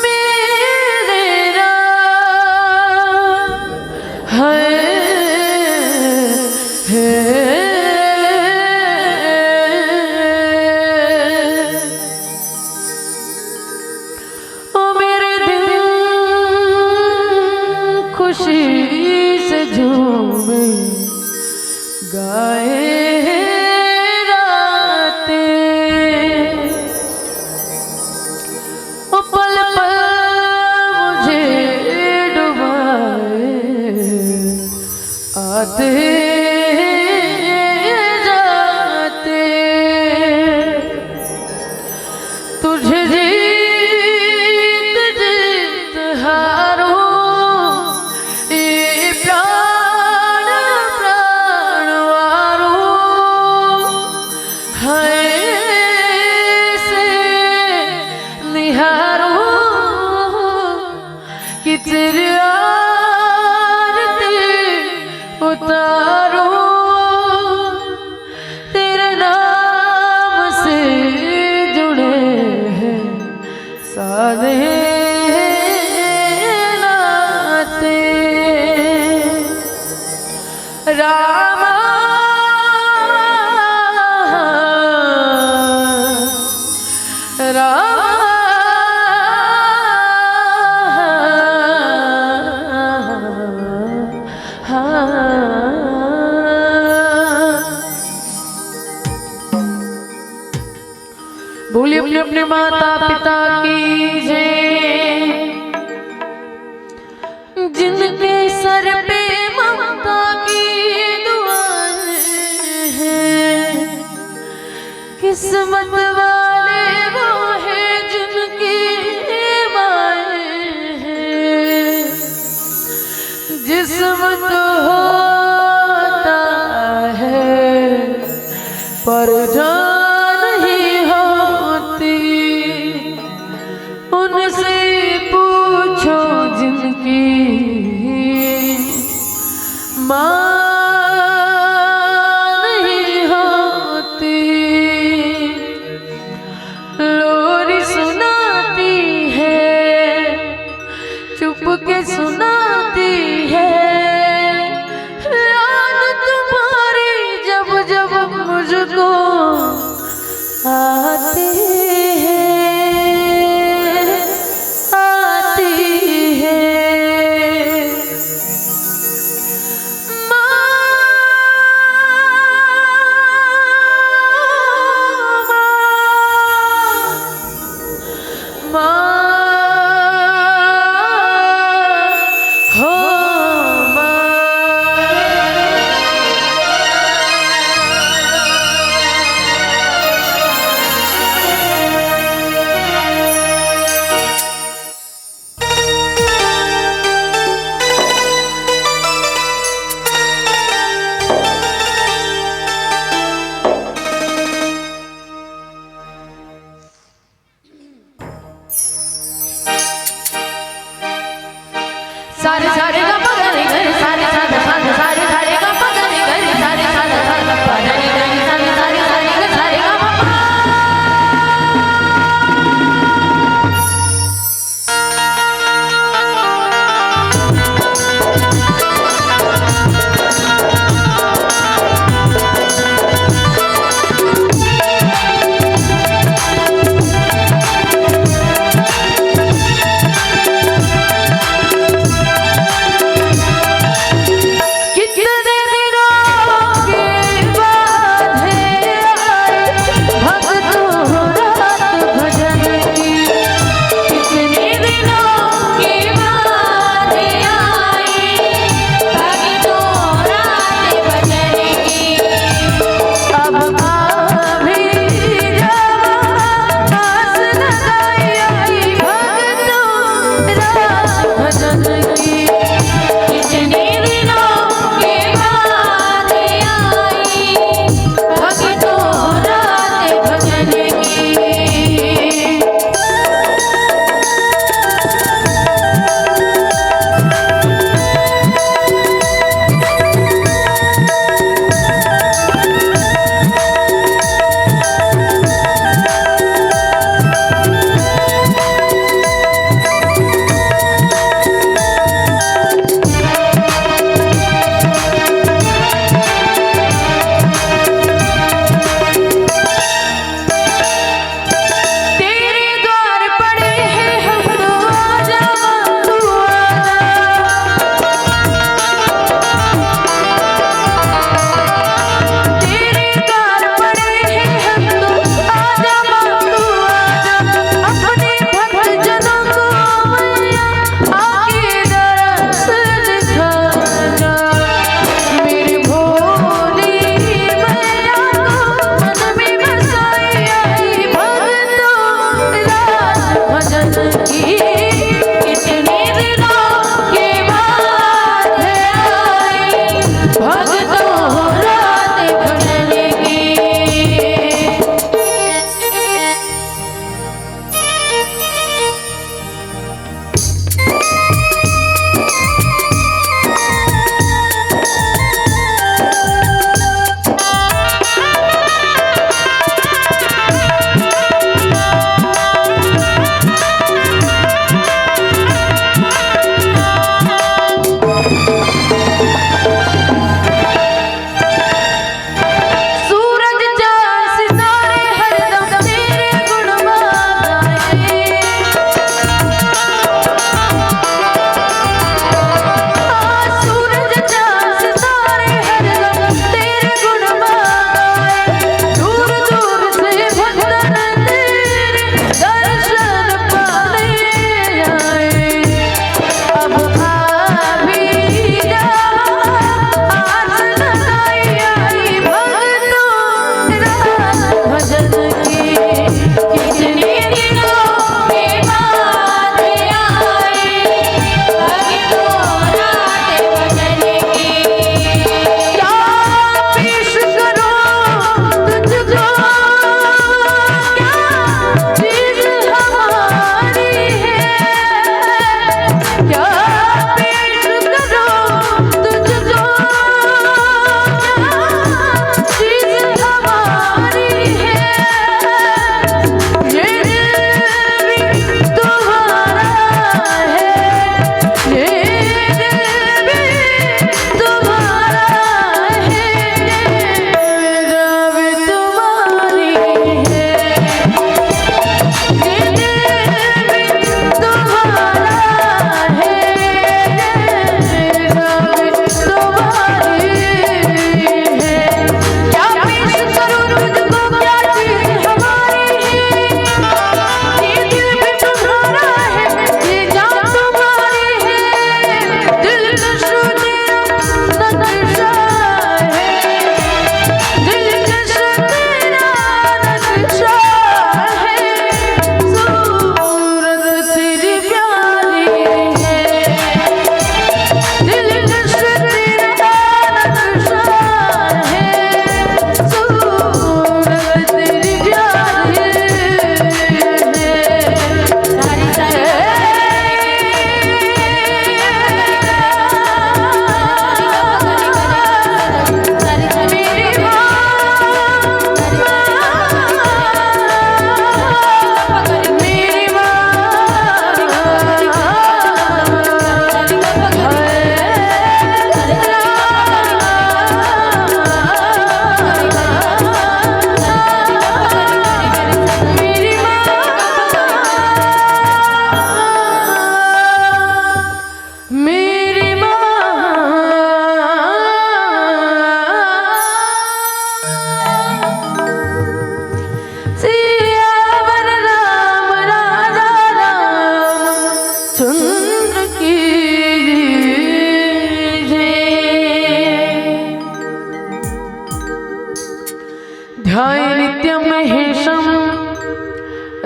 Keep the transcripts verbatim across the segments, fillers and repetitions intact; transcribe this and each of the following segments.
मेरे राम है, है। ओ मेरे दिल खुशी से झूमे, गाए रातें। ओ पल पल मुझे डुबाए, आते जाते। तुझे जीत जीत हारूं, ये प्राण प्राण वारूं, हाय से निहारूं कि तेरी आरती उतारूं। तेरे नाम से जुड़े हैं सारे नाते। रामा, रामा। बोलिए अपने अपने माता पिता की जय, जिनके सर पे ममता की दुआएं हैं। किस्मत वाले वो हैं जिनकी माएं हैं। जिस्म तो होता है पर जान नहीं होती। उनसे पूछो जिनकी माँ नहीं होती। लोरी सुनाती है, चुपके सुनाती है।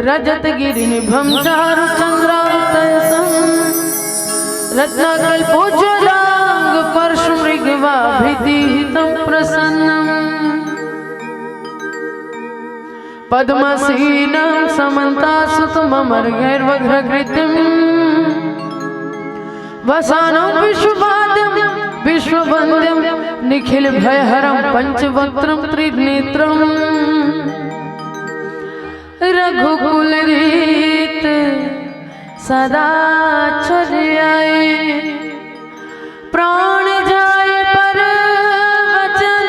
रजतगिरिनिभं चारुचन्द्रातसं रत्नकल्पोज्ज्वलाङ्गपरशुमृगवाभिधीहितं प्रसन्नम्। पद्मासीनं समन्तासुतममर्गैर्वग्रकृतिम्। वसानं विश्वमाद्यं विश्ववन्द्यं निखिलभयहरं पञ्चवक्त्रं त्रिनेत्रम्। रघुकुलरीत सदा चल आए, प्राण जाए पर वचन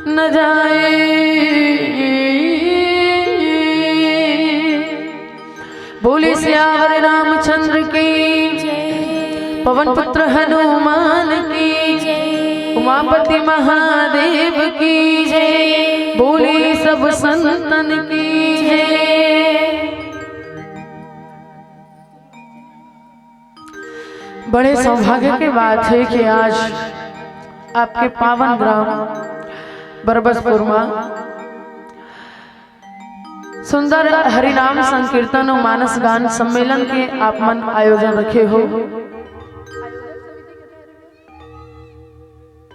न जाए। बोले सियावर रामचंद्र की, पवन पुत्र हनुमान की, उमापति महादेव की जय। बोले सब संतन की जय। बड़े सौभाग्य के बात है कि आज आपके पावन ग्राम बरबसपुर मा सुंदर हरिनाम संकीर्तन अउ मानस गान सम्मेलन के आप मन आयोजन रखे हो।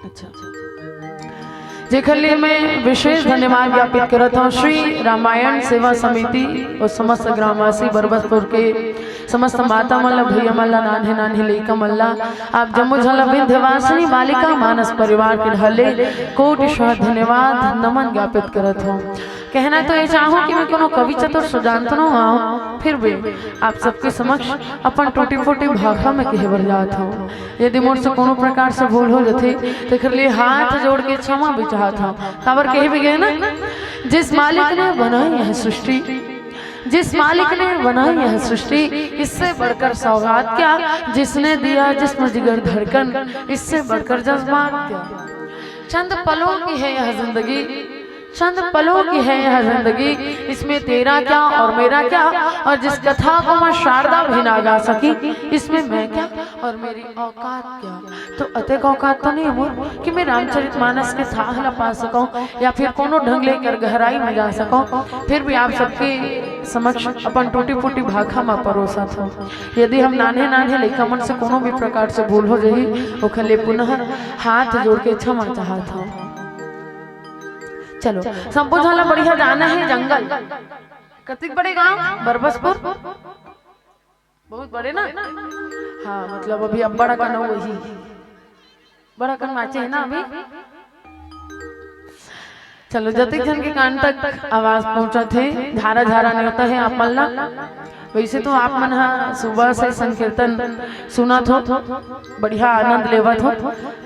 अच्छा, जेकर लिए मैं विशेष धन्यवाद ज्ञापित करत हूँ श्री रामायण सेवा समिति अउ समस्त ग्रामवासी बरबसपुर के समस्त माता मन ला, भैया मन ला, नान्हे नान्हे लइका मन ला, आप जम्मो झन ला विंध्यवासिनी बालिका मानस परिवार के ढले कोटि शः धन्यवाद नमन ज्ञापित करत हूँ। कहना तो ये चाहूँ कि मैं कोनो कवि चतुर सुजान तो नोहंव, फिर भी आप सबके समक्ष अपन टूटी फूटी भाखा में कहे बर जात हूँ। यदि मोर से कोनो प्रकार से भूल हो जथे, तेकर लिए हाथ जोड़ के क्षमा भी चाहत हूँ। काबर कहे भी गए ना, जिस मालिक ने बनाई है सृष्टि, जिस मालिक ने बनाई है सृष्टि, इससे बढ़कर सौगात क्या, जिसने दिया जिस्म जिगर धड़कन, इससे बढ़कर जज्बात क्या। चंद पलों की है यह जिंदगी, चंद पलों की है यह जिंदगी, इसमें तेरा क्या और मेरा क्या, और जिस कथा को माँ शारदा भी ना गा सकी, इसमें मैं क्या और मेरी औकात क्या। तो अतेक औकात तो नहीं मोर कि मैं रामचरित मानस के थाह ला पा सकूं या फिर कोनो ढंग ले एकर गहराई में जा सकूं। फिर भी आप सबके समक्ष अपन टूटी फूटी भाखा मा परोसत हूँ। यदि हम नान्हे नान्हे लइका मन से कोनो भी प्रकार से भूल हो जाही, ओखर ले पुनः हाथ जोड़ के क्षमा चाहत हूँ। चलो, सबो झन ला बढ़िया जाना है जंगल। कतिक बड़े गांव? बरबसपुर। बहुत बड़े ना? हाँ, मतलब अभी अब्बड़ अकन वही। बड़ा अकन बाचे है ना अभी? चलो, जतिक झन के कान तक आवाज पहुंचत हे, झारा झारा नेवता है आप मन ला। वैसे तो आप मन हा सुबह से संकीर्तन सुनत हो, बढ़िया आनंद लेवत हो।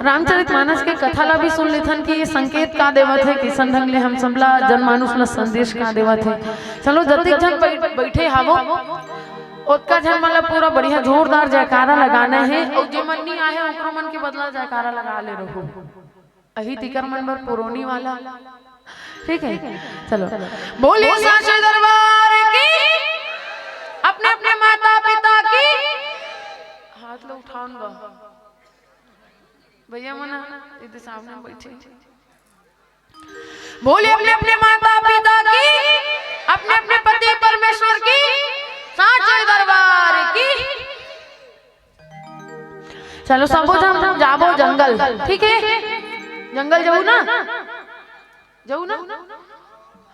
रामचरित मानस के कथा ला भी सुन लेथन कि ये संकेत का देवत है, किसन ढंग ले हम सबला जनमानुस ला संदेश का देवत है। चलो, जतिक झन बै-, बैठे हावो, ओतका झन मन ला पूरा बढ़िया जोरदार जयकारा लगाना है, अउ जे मन नहीं आए हैं, ओकरो मन के बदला जयकारा लगा ले रहो। अही तिकर मन बर पुरोनी वाला, ठीक है? चलो, बोलिए साचे दरबार की, अपने अपने माता पिता की। हाथ ला उठाओ ना भैया मन, इधर सामने बैठे। बोलिए अपने अपने माता पिता की, अपने अपने पति परमेश्वर की, साचे दरबार की। चलो, सबो झन जाबो जंगल, ठीक है? जंगल जाऊ ना, जाऊ ना।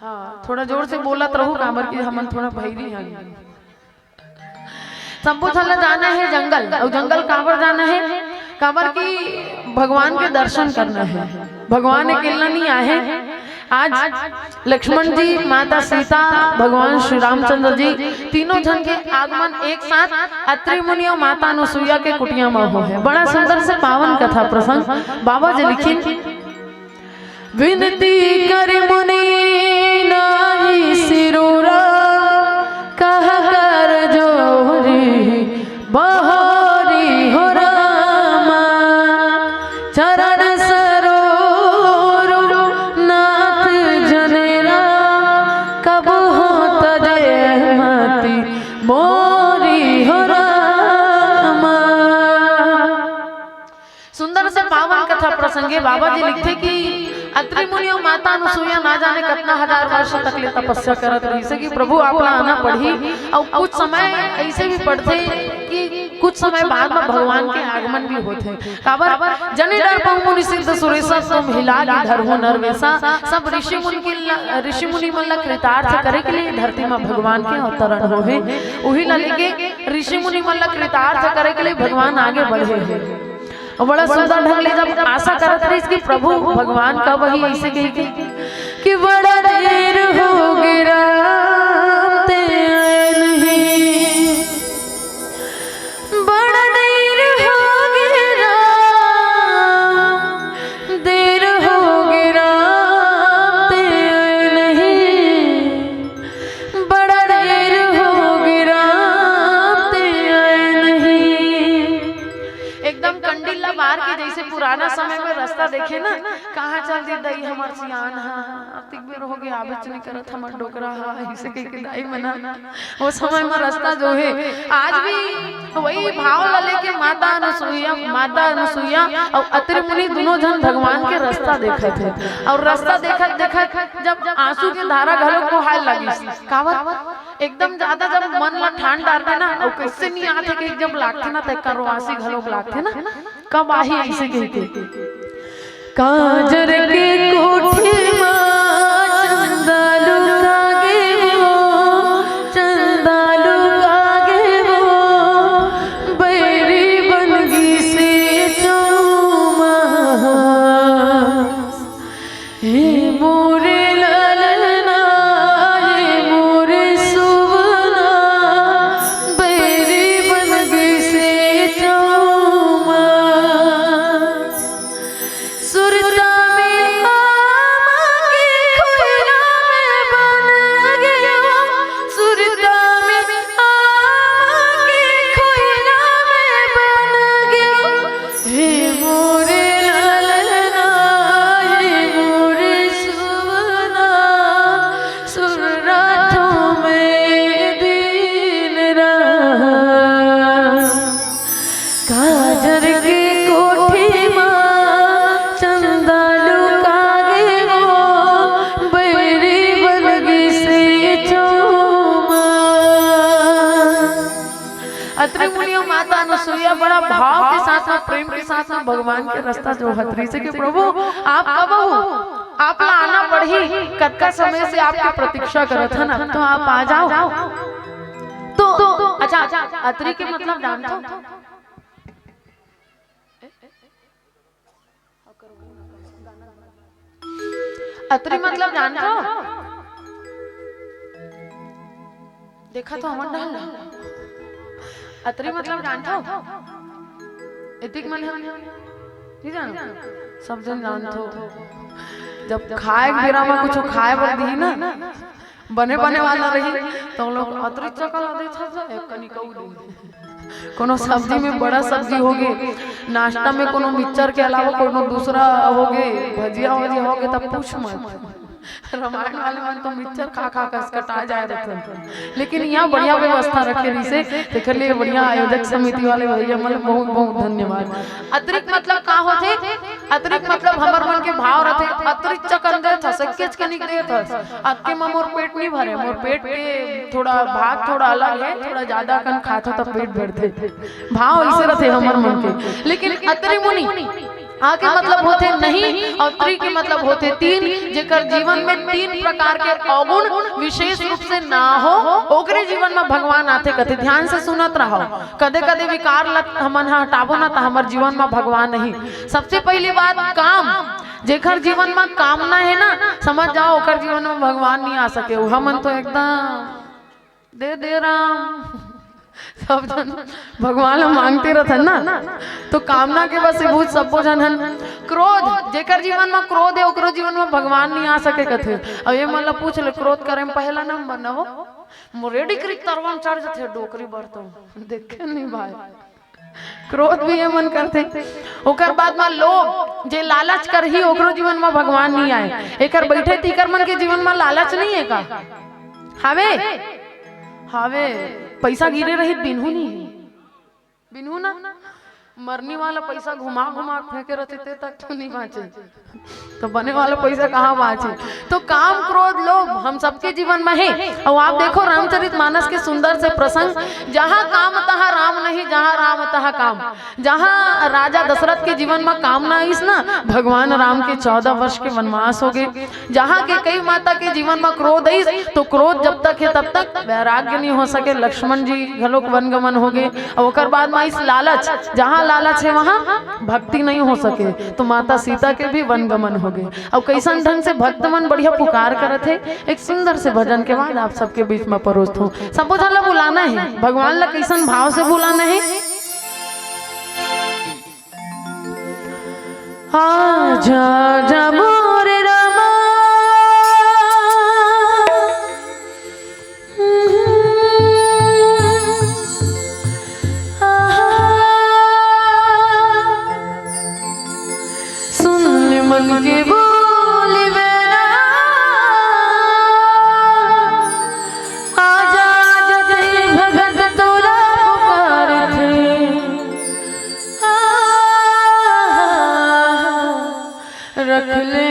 हाँ, थोड़ा जोर से बोलत रहू, काबर कि हमन थोड़ा भैरी हन। सबो झन ला जाना है जंगल। अउ जंगल काबर जाना है? काबर कि भगवान के दर्शन करना है। भगवान अकेला नहीं आए हैं। आज लक्ष्मण जी, माता सीता, भगवान श्री रामचंद्र जी, तीनों झन के आगमन एक साथ अत्रि मुनि अउ माता अनुसुईया के कुटिया म हो है। बड़ा सुंदर से पावन कथा प्रसंग। बाबा जी लिखिन, विनती करि मुनि नाहि सिरुरा, कह कर जोरी बहोरी हो रामा। चरण सरोरु नाथ जनेरा, कबहु तजे मति मोरी हो रामा। सुंदर से पावन कथा प्रसंगे बाबा जी लिखथे कि अत्रि मुनि अउ माता अनुसुईया ना जाने कतना हजार वर्ष तक ले तपस्या करत रहिस हे कि प्रभु, आप ला आना पड़ही। अउ कुछ समय अइसे भी पड़थे कि कुछ समय बाद म भगवान के आगमन भी होथे। काबर? "जनि डर पहु मुनि सिद्ध सुरेसा, तुम हिलागि धरहु नर वेसा।" सब ऋषि मुनि के ल-, ऋषि मुनि मन ला कृतार्थ करे के लिए धरती म भगवान के अवतरण होहे। उही ला लेके ऋषि मुनि मन ला कृतार्थ करे के लिए भगवान आगे बढ़े हे। अउ बड़ा सुंदर ढंग ले जब आशा करत रहिस कि प्रभु भगवान कब आही, अइसे कहिके कि "बड़ा देर होगे राम ते आए नहीं, बड़ा देर होगे राम, देर होगे राम ते आए नहीं, बड़ा देर होगे राम ते आए नहीं।" एकदम कंडील ला बार के जइसे पुराना समय म रस्ता देखे ना, "कहाँ चल दे दई हमर सियान हा, अतिक बेर होगे आबेच नइ करत हमर डोकरा हा," अइसे कहिके दाई मन ह ओ समय म रस्ता जोहे। आज भी वही भाव ला लेके माता अनुसुईया, माता अनुसुईया अउ अत्रि मुनि दूनों झन भगवान के रस्ता देखत हे। अउ रस्ता देखत देखत जब आंसू के धारा घलो बोहाय लगिस, काबर? एकदम ज्यादा जब मन ला ठान डारबे ना, अउ कइसे नइ आथे कि जब लागथे ना, त करो आंसी घलो लागथे ना, "कब आही?" अइसे कहिके। "काजर के कोठी मा चंदा लुका गे वो, चंदा लुका गे वो, बैरी बन गिसे चौमास।" हे मोरे ललना, हे मोरे सुवना, बैरी बन गिसे चौमास। सुरता में आमा के खोइला में बन गयो, सुरता में आमा के खोइला में बन गयो। हे मोरे ललना, हे मोरे सुवना, सुर्राठो में दिन रात। काजर के कोठी मा चंदा लुका गे वो, बैरी बन गिसे चौमास। अत्रि मुनि अउ माता अनुसुईया बड़ा भाव के साथ म, प्रेम के साथ म भगवान के रस्ता जोहत रहिस हे कि प्रभु, आप कब आहू? आप ला आना पड़ही, कतका समय से आपके प्रतीक्षा करत हन, अब तो आप आ जाओ। तो अच्छा, अत्रि के मतलब जानथो? अत्रि मतलब जानथो? देखा तो हमर डाल। अत्रि मतलब जानथो? एतिक मन ह? नहीं जानो? सब जन जानथो। जब खाए के बेरा म कुछ खाए बर दिही ना, बने बने वाला रही, तो लोग अतरी चकला देत हस, एक कनी कहू दे। कोनो सब्जी में बड़ा सब्जी होगे, नाश्ता में कोनो मिक्सचर के अलावा कोनो दूसरा होगे, भजिया वजिया होगे, तब पूछ मत। रामायण वाले मन तो मिक्सचर खा खा कस कटा जाए रहते। लेकिन यहाँ बढ़िया व्यवस्था रखे रहिसे, तेकर लिए बढ़िया आयोजक समिति वाले भैया मन बहुत बहुत धन्यवाद। अतिरिक्त मतलब का होथे? अतिरिक्त मतलब हमर मन के भाव रथे, अतिरिक्त चकन देत हस, सकेच कनिक देत हस। अतके म मोर पेट नइ भरे, मोर पेट के थोड़ा भात थोड़ा अलग हे, थोड़ा ज्यादा कन खाथो त पेट भरथे। भाव अइसे रथे हमर मन के। लेकिन अत्रि मुनि, आ के मतलब होथे नहीं, अउ त्रि के मतलब होथे तीन, जेकर जीवन में तीन प्रकार के अवगुण विशेष रूप से ना हो, ओकरे जीवन में भगवान आथे कथे। ध्यान से सुनत रहो, कदे कदे विकार ल हमन ह हटाबो ना, त हमर जीवन में भगवान नहीं। सबसे पहली बात, काम। जेकर जीवन में कामना हे ना, समझ जाओ, ओकर जीवन में भगवान नहीं आ सके। हमन तो एकदम दे दे राम। सब जन भगवान ल मांगते रथन ना, तो कामना के वशीभूत सब्बो झन हन। क्रोध, जेकर जीवन में क्रोध हे, ओकरो जीवन में भगवान नहीं आ सके कथे। अब ये मन ल पूछ ले, क्रोध करे में पहला नंबर न हो, मोर एड़ी करी तरवन चढ़ जथे डोकरी बर तो। देखे नहीं भाई, क्रोध भी ये मन करथे। ओकर बाद म लोभ, जे लालच करही, ओकरो जीवन म भगवान नहीं आए। एकर बैठे तीकर मन के जीवन म लालच नहीं हे का? हावे, हावे। पैसा गिरे रही, बिनहू नहीं, बिनहू ना। मरनी वाला पैसा घुमा घुमा के फेंके रहते, ते तक तो नहीं बाँचे। तो बने वाला पैसा कहाँ बाँचे? तो काम, क्रोध, लोभ हम सबके जीवन में हे। अउ आप देखो, रामचरित मानस के सुंदर से प्रसंग, जहाँ काम तहाँ राम नहीं, जहाँ राम तहाँ काम। जहाँ राजा दशरथ के जीवन में काम ना आइस ना, भगवान राम के चौदह वर्ष के वनवास हो गए। जहाँ कैकेयी माता के जीवन में क्रोध आइस, तो क्रोध जब तक हे तब तक वैराग्य नहीं हो सके। लक्ष्मण जी घलोक वन गमन हो गए। अउ ओकर बाद में आइस लालच, जहाँ लालच हे वहाँ भक्ति नहीं हो सके, तो माता सीता के भी वन गमन हो गए। अउ कैसन ढंग से भक्त मन बढ़िया पुकार करत हे, एक सुंदर से भजन के बाद आप सबके बीच में परोसत हूँ। सबो झन ला बुलाना हे, भगवान ला कैसन भाव से बुलाना हे। आजा, आजा मोरे रामा। सुन ले मन के बोली बेना, आजा, आजा, तेरे भगत तोला पुकारथे। रख ले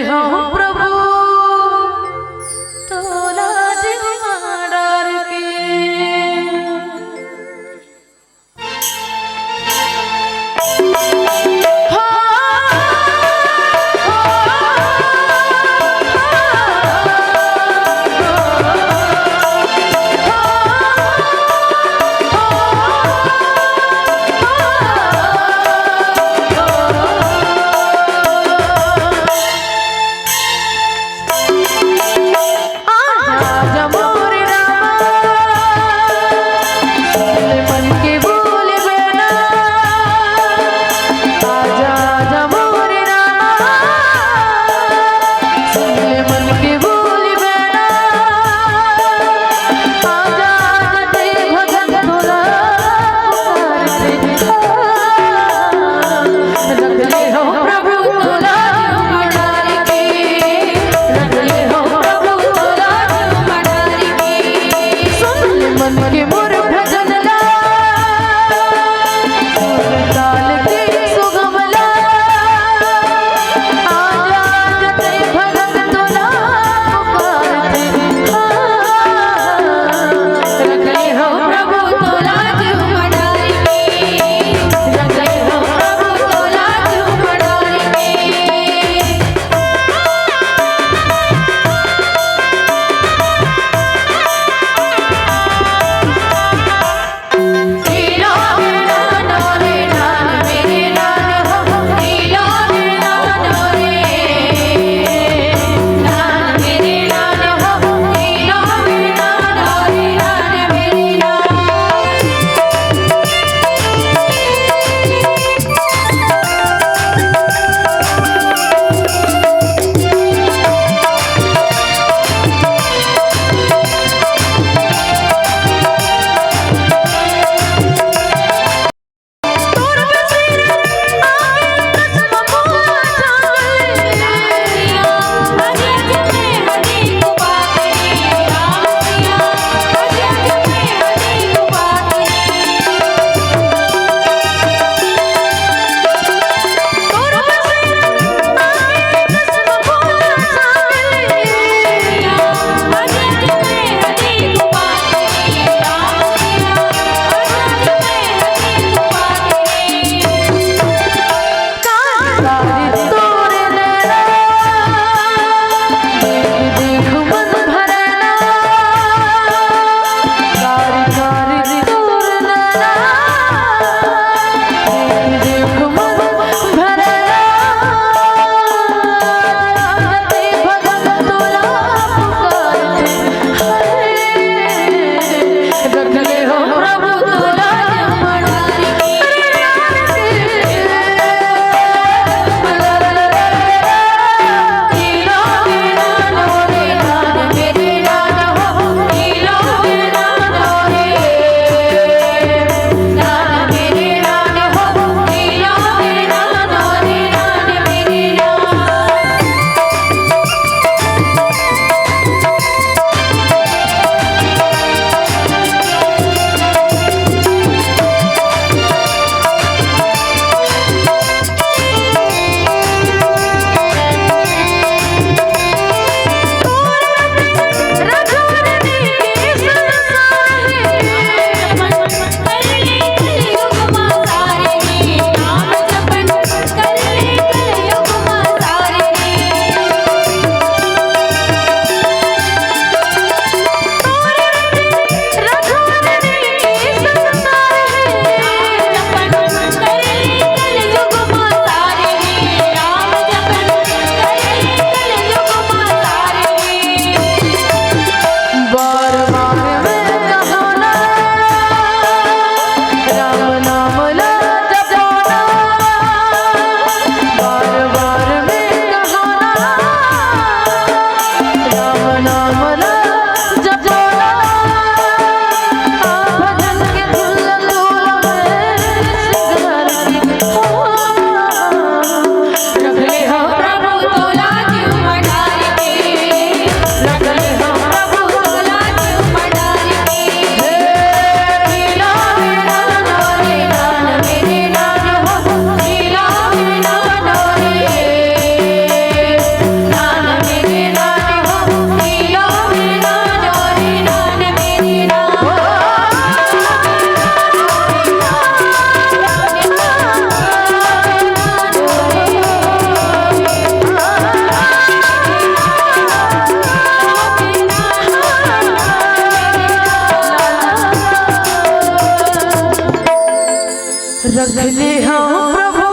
रख ले हँव प्रभु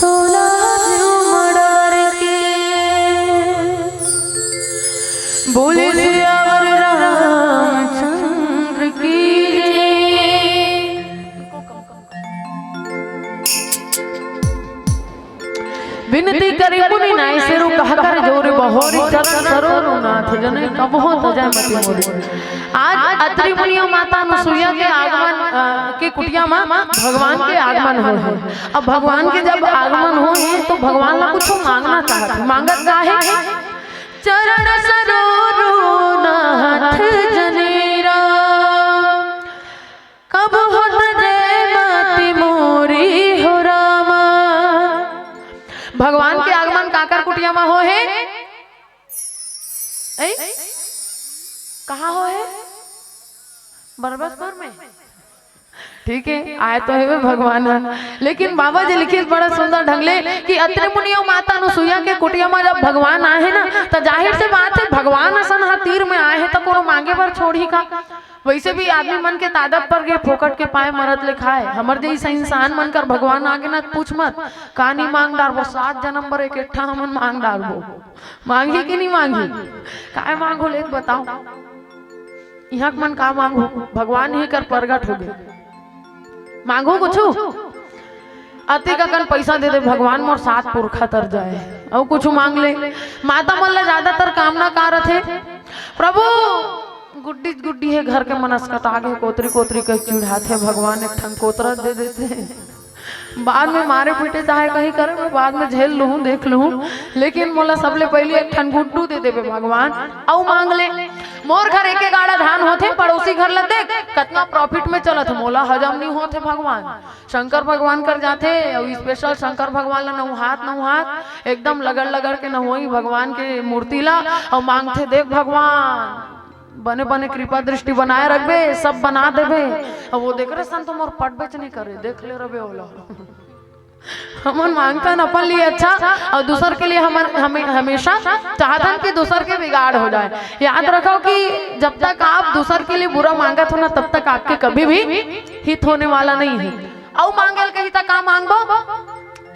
तोला जुमड़ के। बोले सियावर रामचंद्र की जय। बिनती करी मुनि नाय सेरू, कह कर जोर बहोरी, चरण सरोरु नाथ जने कबहु तजै मति मोरी। आज अत्रि मुनि अउ माता अनुसुईया के आगमन, अ, के कुटिया म भगवान के आगमन होय हे। अब भगवान के जब आगमन होय हे तो भगवान ला कुछ मांगना चाहत हे। मांगत का हे? चरण सरोरु नाथ जनेरा, कबहु तजै मति मोरी हो रामा। भगवान के आगमन काकर कुटिया म होय हे? ऐ? कहाँ होय हे? बरबसपुर में। ठीक हे, आय तो हेवे भगवान ह, लेकिन बाबा जी लिखिस बड़ा सुंदर ढंग ले कि अत्रि मुनि अउ माता अनुसुईया के कुटिया म जब भगवान आय हे ना, त जाहिर से बात हे भगवान असन ह तीर में आय हे त कोनो मांगे बर छोड़ही का? वइसे भी आदमी मन के तादत पर गे, फोकट के पाय मरत ले खाय। हमर जइसा इंसान मन कर भगवान आगे ना पूछ मत, का नी मांग डारबो, सात जनम बर एक एक ठा हमन मांग डारबो। मांगही कि नी मांगही? काय मांगहू ले बताव। इहाँ के मन का मांगहू, भगवान इही कर परगट होगे। मांगहू कुछु? अतेक अकन पइसा दे दे भगवान, मोर सात पुरखा तर जाय। अउ कुछु मांग ले। माता मन ला जादातर कामना का रथे? प्रभु, गुड्डी गुड्डी हे घर के, मन असकटा गे, कोतरी कोतरी कहि चिढ़ाथे, भगवान एक ठन कोतरा दे देते। बाद में मारे पीटे चाहे कहीं करे, मैं बाद में झेल लूहूँ, देख लूहूँ, लेकिन मोला सबले पहिली एक ठन गुड्डू दे देबे भगवान। अउ मांग ले, मोर घर एके गाड़ा धान होथे, पड़ोसी घर ला देख कतना profit में चलत हे, मोला हजम नी होथे भगवान। शंकर भगवान कर जाथे अउ special शंकर भगवान ला नहुवात नहुवात एकदम लगड़ लगड़ के नहुवाही भगवान के मूर्ति ला, अउ मांगथे, देख भगवान, बने बने कृपा दृष्टि बनाए रखबे, सब बना देबे। अब वो देख रहे सन तो मोर पटबेच नहीं करे, देख ले रबे ओला। हमन मांगथन अपन लिए अच्छा, अउ दूसर के लिए हमन हमे-, हमेशा चाहथन कि दूसर के बिगाड़ हो जाए। याद रखो कि जब तक आप दूसर के लिए बुरा मांगत हो ना, तब तक आपके कभी भी हित होने वाला नहीं है। अउ मांगे ल कही त का मांगबो?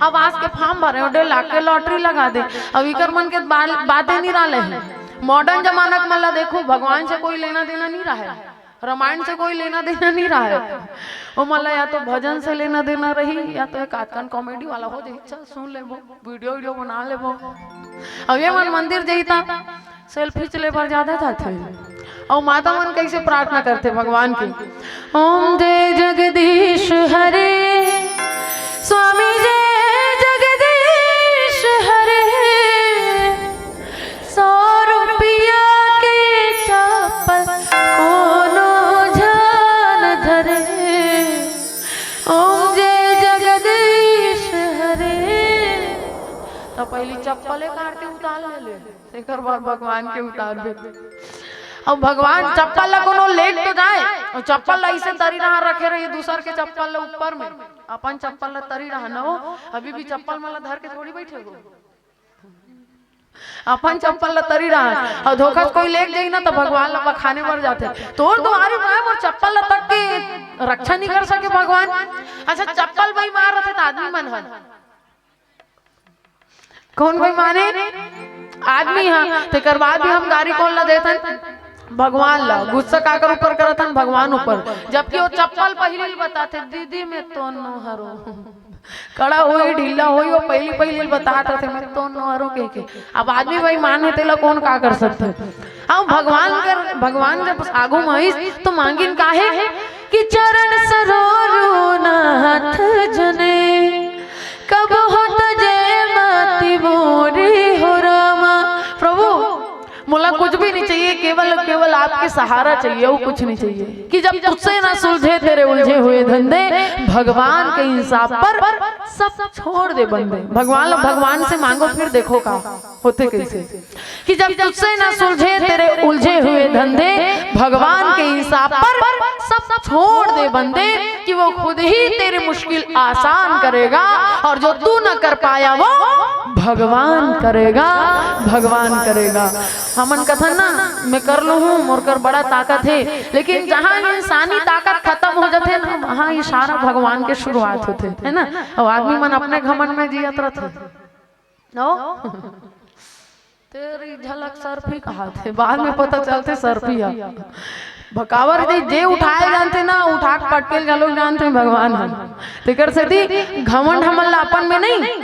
अब आज के form भरे हो, डेढ़ लाख के lottery लगा दे। अब इकर मन के बाल-, बातें नहीं रहले हैं। Modern जमाना के मन ला देखो, भगवान से कोई लेना देना नहीं रहा है, रामायण से कोई लेना देना नहीं रहा है। ओ मन ला या तो भजन से लेना देना रही, या तो एक आध कन comedy वाला हो जाए, चल सुन लेबो, video वीडियो बना लेबो। अब ये मन मंदिर जइता, selfie ले बर जादा जाथे। अउ माता मन कइसे प्रार्थना करथे भगवान के? ओम जय जगदीश हरे, स्वामी जय जगदीश हरे। सौ रुपया के चप्पल कोनो झन धरे। ओम जय जगदीश हरे। त पहिली चप्पले काट के उतार ले ले। तेकर बाद भगवान के उतारबे। अब भगवान चप्पल ला कोनो लेग तो जाए, अउ चप्पल ला अइसे तरी डहार रखे रही, दूसर के चप्पल ला ऊपर में, अपन चप्पल ला तरी डहार न हो। अभी भी चप्पल मन ला धर के थोड़ी बइठे हो, अपन चप्पल ला तरी डहार। अउ धोखा से कोई लेग जाही ना, त भगवान ला बखाने बर जाथे, तोर दुवारी में मोर चप्पल ला तक के रक्षा नहीं कर सके भगवान। अच्छा, चप्पल बेईमान रथे त आदमी मन ह कौन बेईमान हे? आदमी ह। तेकर बाद भी हम गारी कोन ला देथन? भगवान ला। गुस्सा काकर ऊपर करथन? भगवान ऊपर। जबकि वो चप्पल पहिली ल बताथे, "दीदी, मैं तो नो हरो।" कड़ा होई, ढीला होई, वो पहिली, पहिली ल बतात रथे, "मैं तो नो हरो," कह के। अब आदमी बेईमान हे, तेला कौन का कर सकथे? हम भगवान कर, भगवान जब आगू म आइस, तो मांगिन काहे कि चरण सरोरु नाथ जने, कबहु तजे मति मोरी हो रामा। प्रभु, मोला कुछ भी नहीं चाहिए, केवल, केवल आपके सहारा चाहिए, वो कुछ नहीं चाहिए। कि जब तुझसे ना सुलझे तेरे उलझे हुए धंधे, भगवान के इंसाफ पर सब छोड़ दे बंदे। भगवान, भगवान से मांगो, फिर देखो का होथे कइसे। कि जब तुझसे ना सुलझे तेरे उलझे हुए धंधे, भगवान के इंसाफ पर सब छोड़ दे बंदे, कि वो खुद ही तेरी मुश्किल आसान करेगा, और जो तू न कर पाया वो भगवान करेगा, भगवान करेगा। हमन कथन ना, मैं कर लूँ हूँ, मोर कर बड़ा ताकत है, लेकिन जहाँ इंसानी ताकत खत्म हो जाथे ना, वहाँ इशारा भगवान के शुरुआत होथे, है ना? अउ आदमी मन अपने घमंड में जियत रथे। नो? तेरी झलक सरफी कहाथे, बाद में पता चलथे सरफी ह। भकावर जी जे उठाए जानथे ना, उठा के पटके ल घलो जानथे भगवान ह। तेकर सेती घमंड हमन ला अपन में नहीं,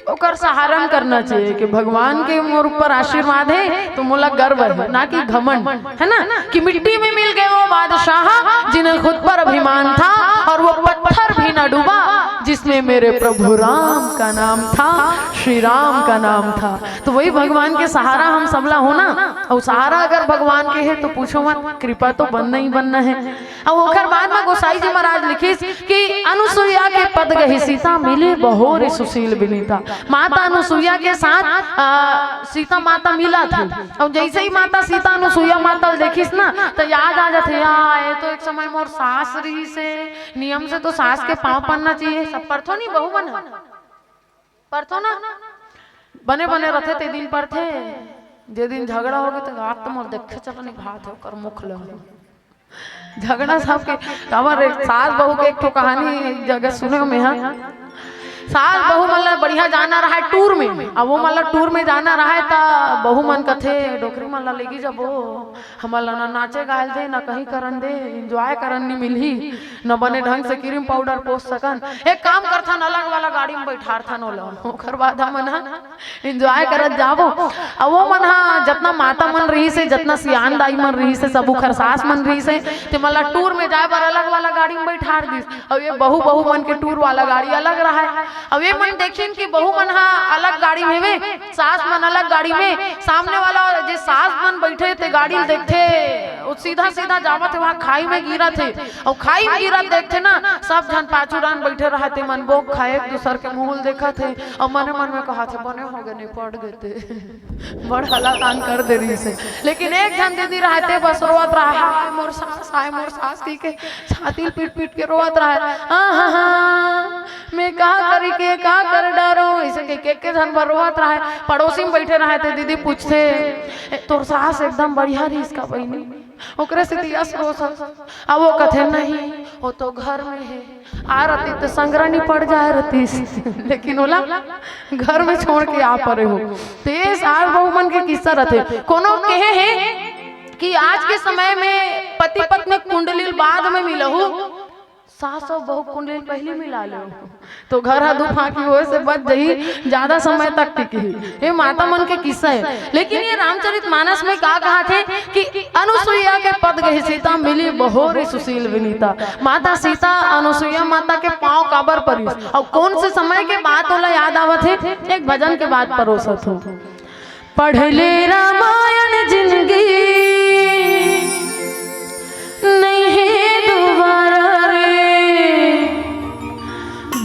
ओकर सहारा में करना चाहिए कि भगवान के मोर ऊपर आशीर्वाद है तो मोला गर्व है, ना कि घमंड, है ना? कि मिट्टी में मिल गए वो बादशाह जिन्हें खुद पर अभिमान था, और वो पत्थर भी न डूबा जिसमें मेरे प्रभु राम का नाम था, श्री राम का नाम था। तो वही भगवान के सहारा हम सबला हो ना, अउ सहारा अगर भगवान के है तो पूछो मत, कृपा तो बनना ही बनना है। अउ ओखर बाद में गोसाई जी महाराज लिखिस कि अनुसुईया के पद गहि सीता, मिली बहोरि सुसील बिनीता। माता अनुसुईया के साथ आ, सीता माता मिलत हे। अउ जैसे ही माता सीता अनुसुईया माता ल देखिस ना, त याद आ जाथे, "या, ये तो एक समय मोर सास रहिस हे, नियम से तो सास के पाँव परना चाहिए।" सब परथो नहीं, बहू मन ह परथो ना, बने बने रथे ते दिन परथे, जे दिन झगड़ा होगे त आप तो मोर देखे चलो नहीं भात है ओकर मुख ल। झगड़ा सबके, काबर रे, सास बहू के एक ठो कहानी एक जगह सुने में हा। सास बहू मन ला बढ़िया जाना रहा टूर में, अब वो मन ला टूर में जाना रहा त बहू मन कथे, "डोकरी मन ला लेगी जबो, हमन ला ना नाचे गायल दे, ना कहीं करन दे, एंजॉय करन नहीं मिलही, न बने ढंग से क्रीम पाउडर पोस सकन, एक काम करथन, अलग वाला गाड़ी में बैठारथन ओला, ओकर बाद हमन हा एंजॉय करत जाबो।" अब वो मन हा जतना माता मन रहिस हे, जतना सियान दाई मन रहिस हे, सब उखर सास मन रहिस हे, ते मन ला टूर में जाए बर अलग वाला गाड़ी में बैठार दिस। अब ये बहू, बहू मन के टूर वाला गाड़ी अलग रहा है। अब ये मन देखिन कि बहू मन हा अलग गाड़ी में वे, सास मन अलग गाड़ी में, सामने वाला जे सास मन बैठे ते गाड़ी ल देखथे, वो सीधा सीधा जावत हे, वहाँ खाई में गिरत हे। अउ खाई में गिरत देखथे ना, सब झन पाछू डान बैठे रहा, ते मन बोक खाए एक दूसर के मुँह ल देखत हे। अउ मने मन में कहत हे, "बने हो गे, निपट गे ते।" बड़ हलाकान कर दे रहिस हे। लेकिन एक झन दीदी रहा, ते बस रोवत रहा, "हाय मोर सास, हाय मोर सास," कहिके छाती ल पीट पीट के रोवत रहा। "हाँ, हाँ, हाँ, मैं का करी के, का कर डारो?" ऐसे कहिके एक झन बर रोवत रहा। पड़ोसी में बैठे रहा, ते दीदी पूछथे, "ए, तोर सास एकदम बढ़िया रहिस का बहिनी?" ओकरे से दिया सरोसा। अब वो कथे, "नहीं, वो तो घर में है, आ रहती तो संगरा नहीं पड़ जाए रहती।" लेकिन ओला घर में छोड़ के आ परे हो। तो ये सास बहू मन के किस्सा रहथे। कोनो कहे हे कि आज के समय में पति पत्नी कुंडली बाद में मिलहू, सास अउ बहू कुंडली पहली मिला ले, तो घर हा दू फांकी होए से बच जही, ज्यादा समय तक टिकही। ये माता मन के किस्सा है। लेकिन ये रामचरित मानस में का कहा थे कि अनुसुईया के पद गहि सीता, मिली बहोरि सुसील बिनीता। माता सीता अनुसुईया माता के पाँव काबर परिस, अउ कौन से समय के बात ओला याद आवत हे? एक भजन के बात परोसत हूँ। पढ़ ले रामायण जिनगी नहीं है दोबारा रे,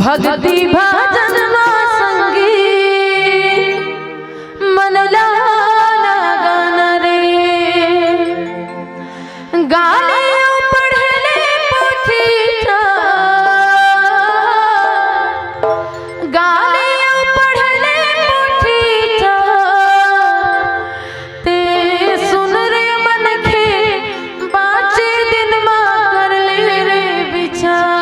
भक्ति भजन मा संगी मन ला लगाना रे। गाले पढ़ ले पोथी गाले पढ़ ले पोथी, ते सुन रे मनखे, बाँचे दिन मा कर ले रे विचार।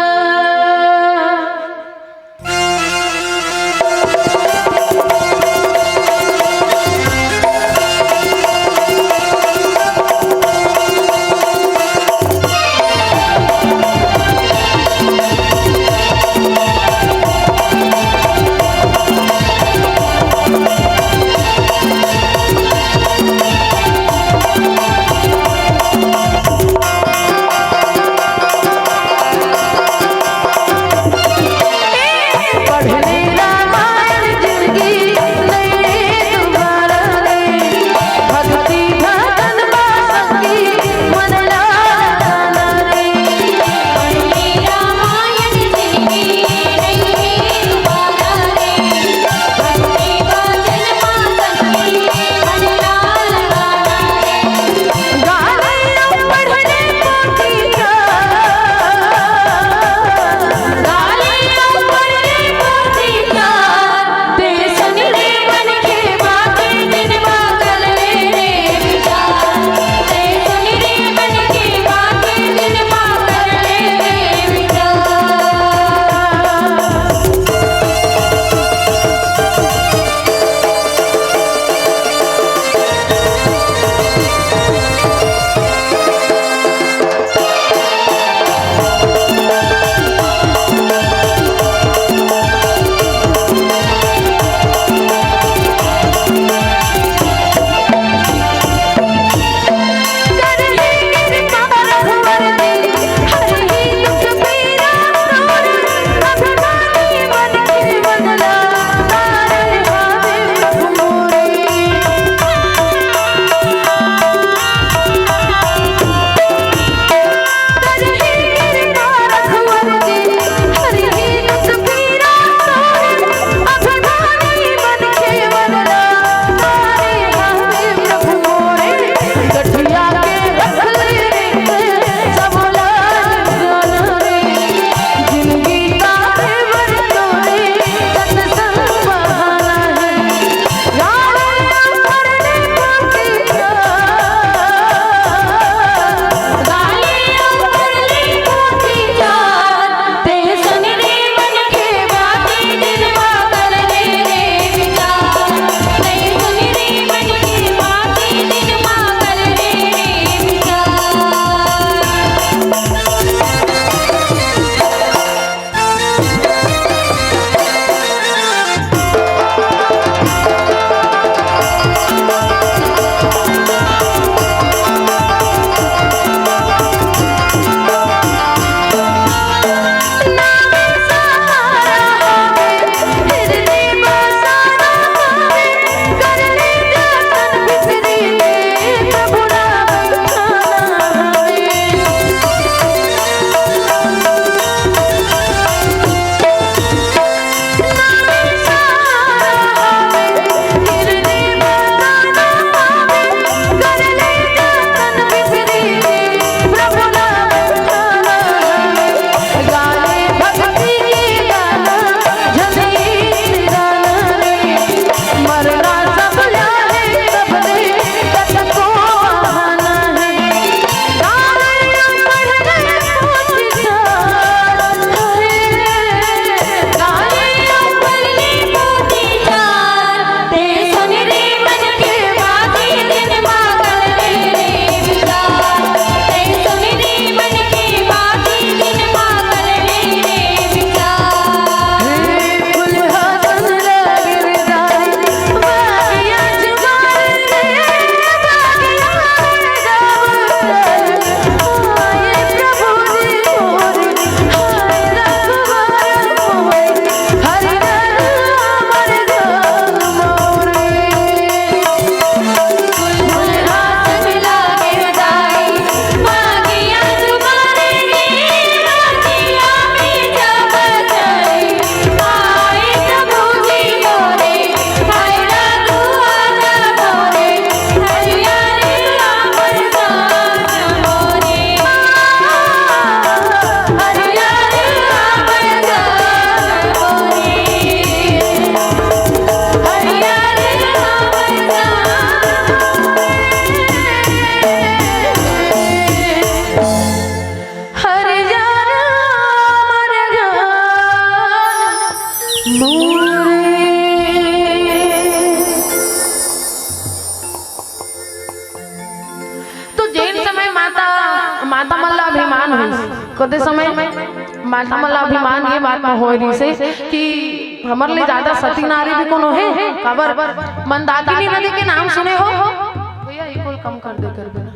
माता मन ला अभिमान होइस। कोते समय माता मन ला अभिमान ये बात म होय रहिसे कि हमर ले ज्यादा सती नारी भी कोनो हे? काबर मंदाकिनी नदी के नाम सुने हो? भैया, ये कुल कम कर दे कर बिना।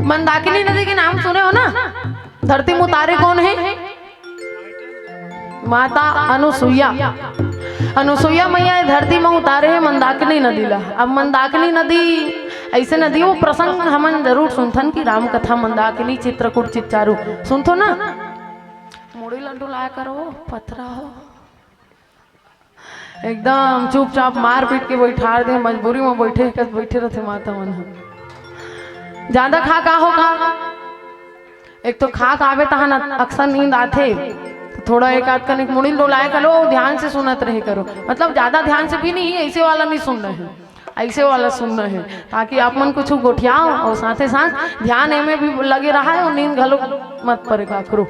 मंदाकिनी नदी के नाम सुने हो ना? धरती में उतारे कोन हे? माता अनुसुईया। अनुसुईया मैया ये धरती में उतारे हे मंदाकिनी नदी ला। अब मंदाकिनी नदी ऐसे नदी, वो प्रसंग हमन जरूर सुनथन कि राम कथा मंदाकिनी चित्रकूट चिच्चारू सुनथो ना। मुड़ी ला डुलाया करो, पथरा हो। एकदम चुपचाप मार पीट के बैठार दे, मजबूरी में बैठे कस बैठे रहथे माता मन ह। ज्यादा खा का हो का? एक तो खा के आबे तहान अक्सर नींद आथे, तो थोड़ा एक आध कनिक मुड़ी डोलाए करो, ध्यान से सुनत रहे करो। मतलब ज्यादा ध्यान से भी नहीं, ऐसे वाला नहीं सुनना है, ऐसे वाला सुनना है, ताकि आप मन कुछ गोठियाओ और साथे साथ ध्यान एमे भी लगे रहा है और नींद घलो मत परे काकरो।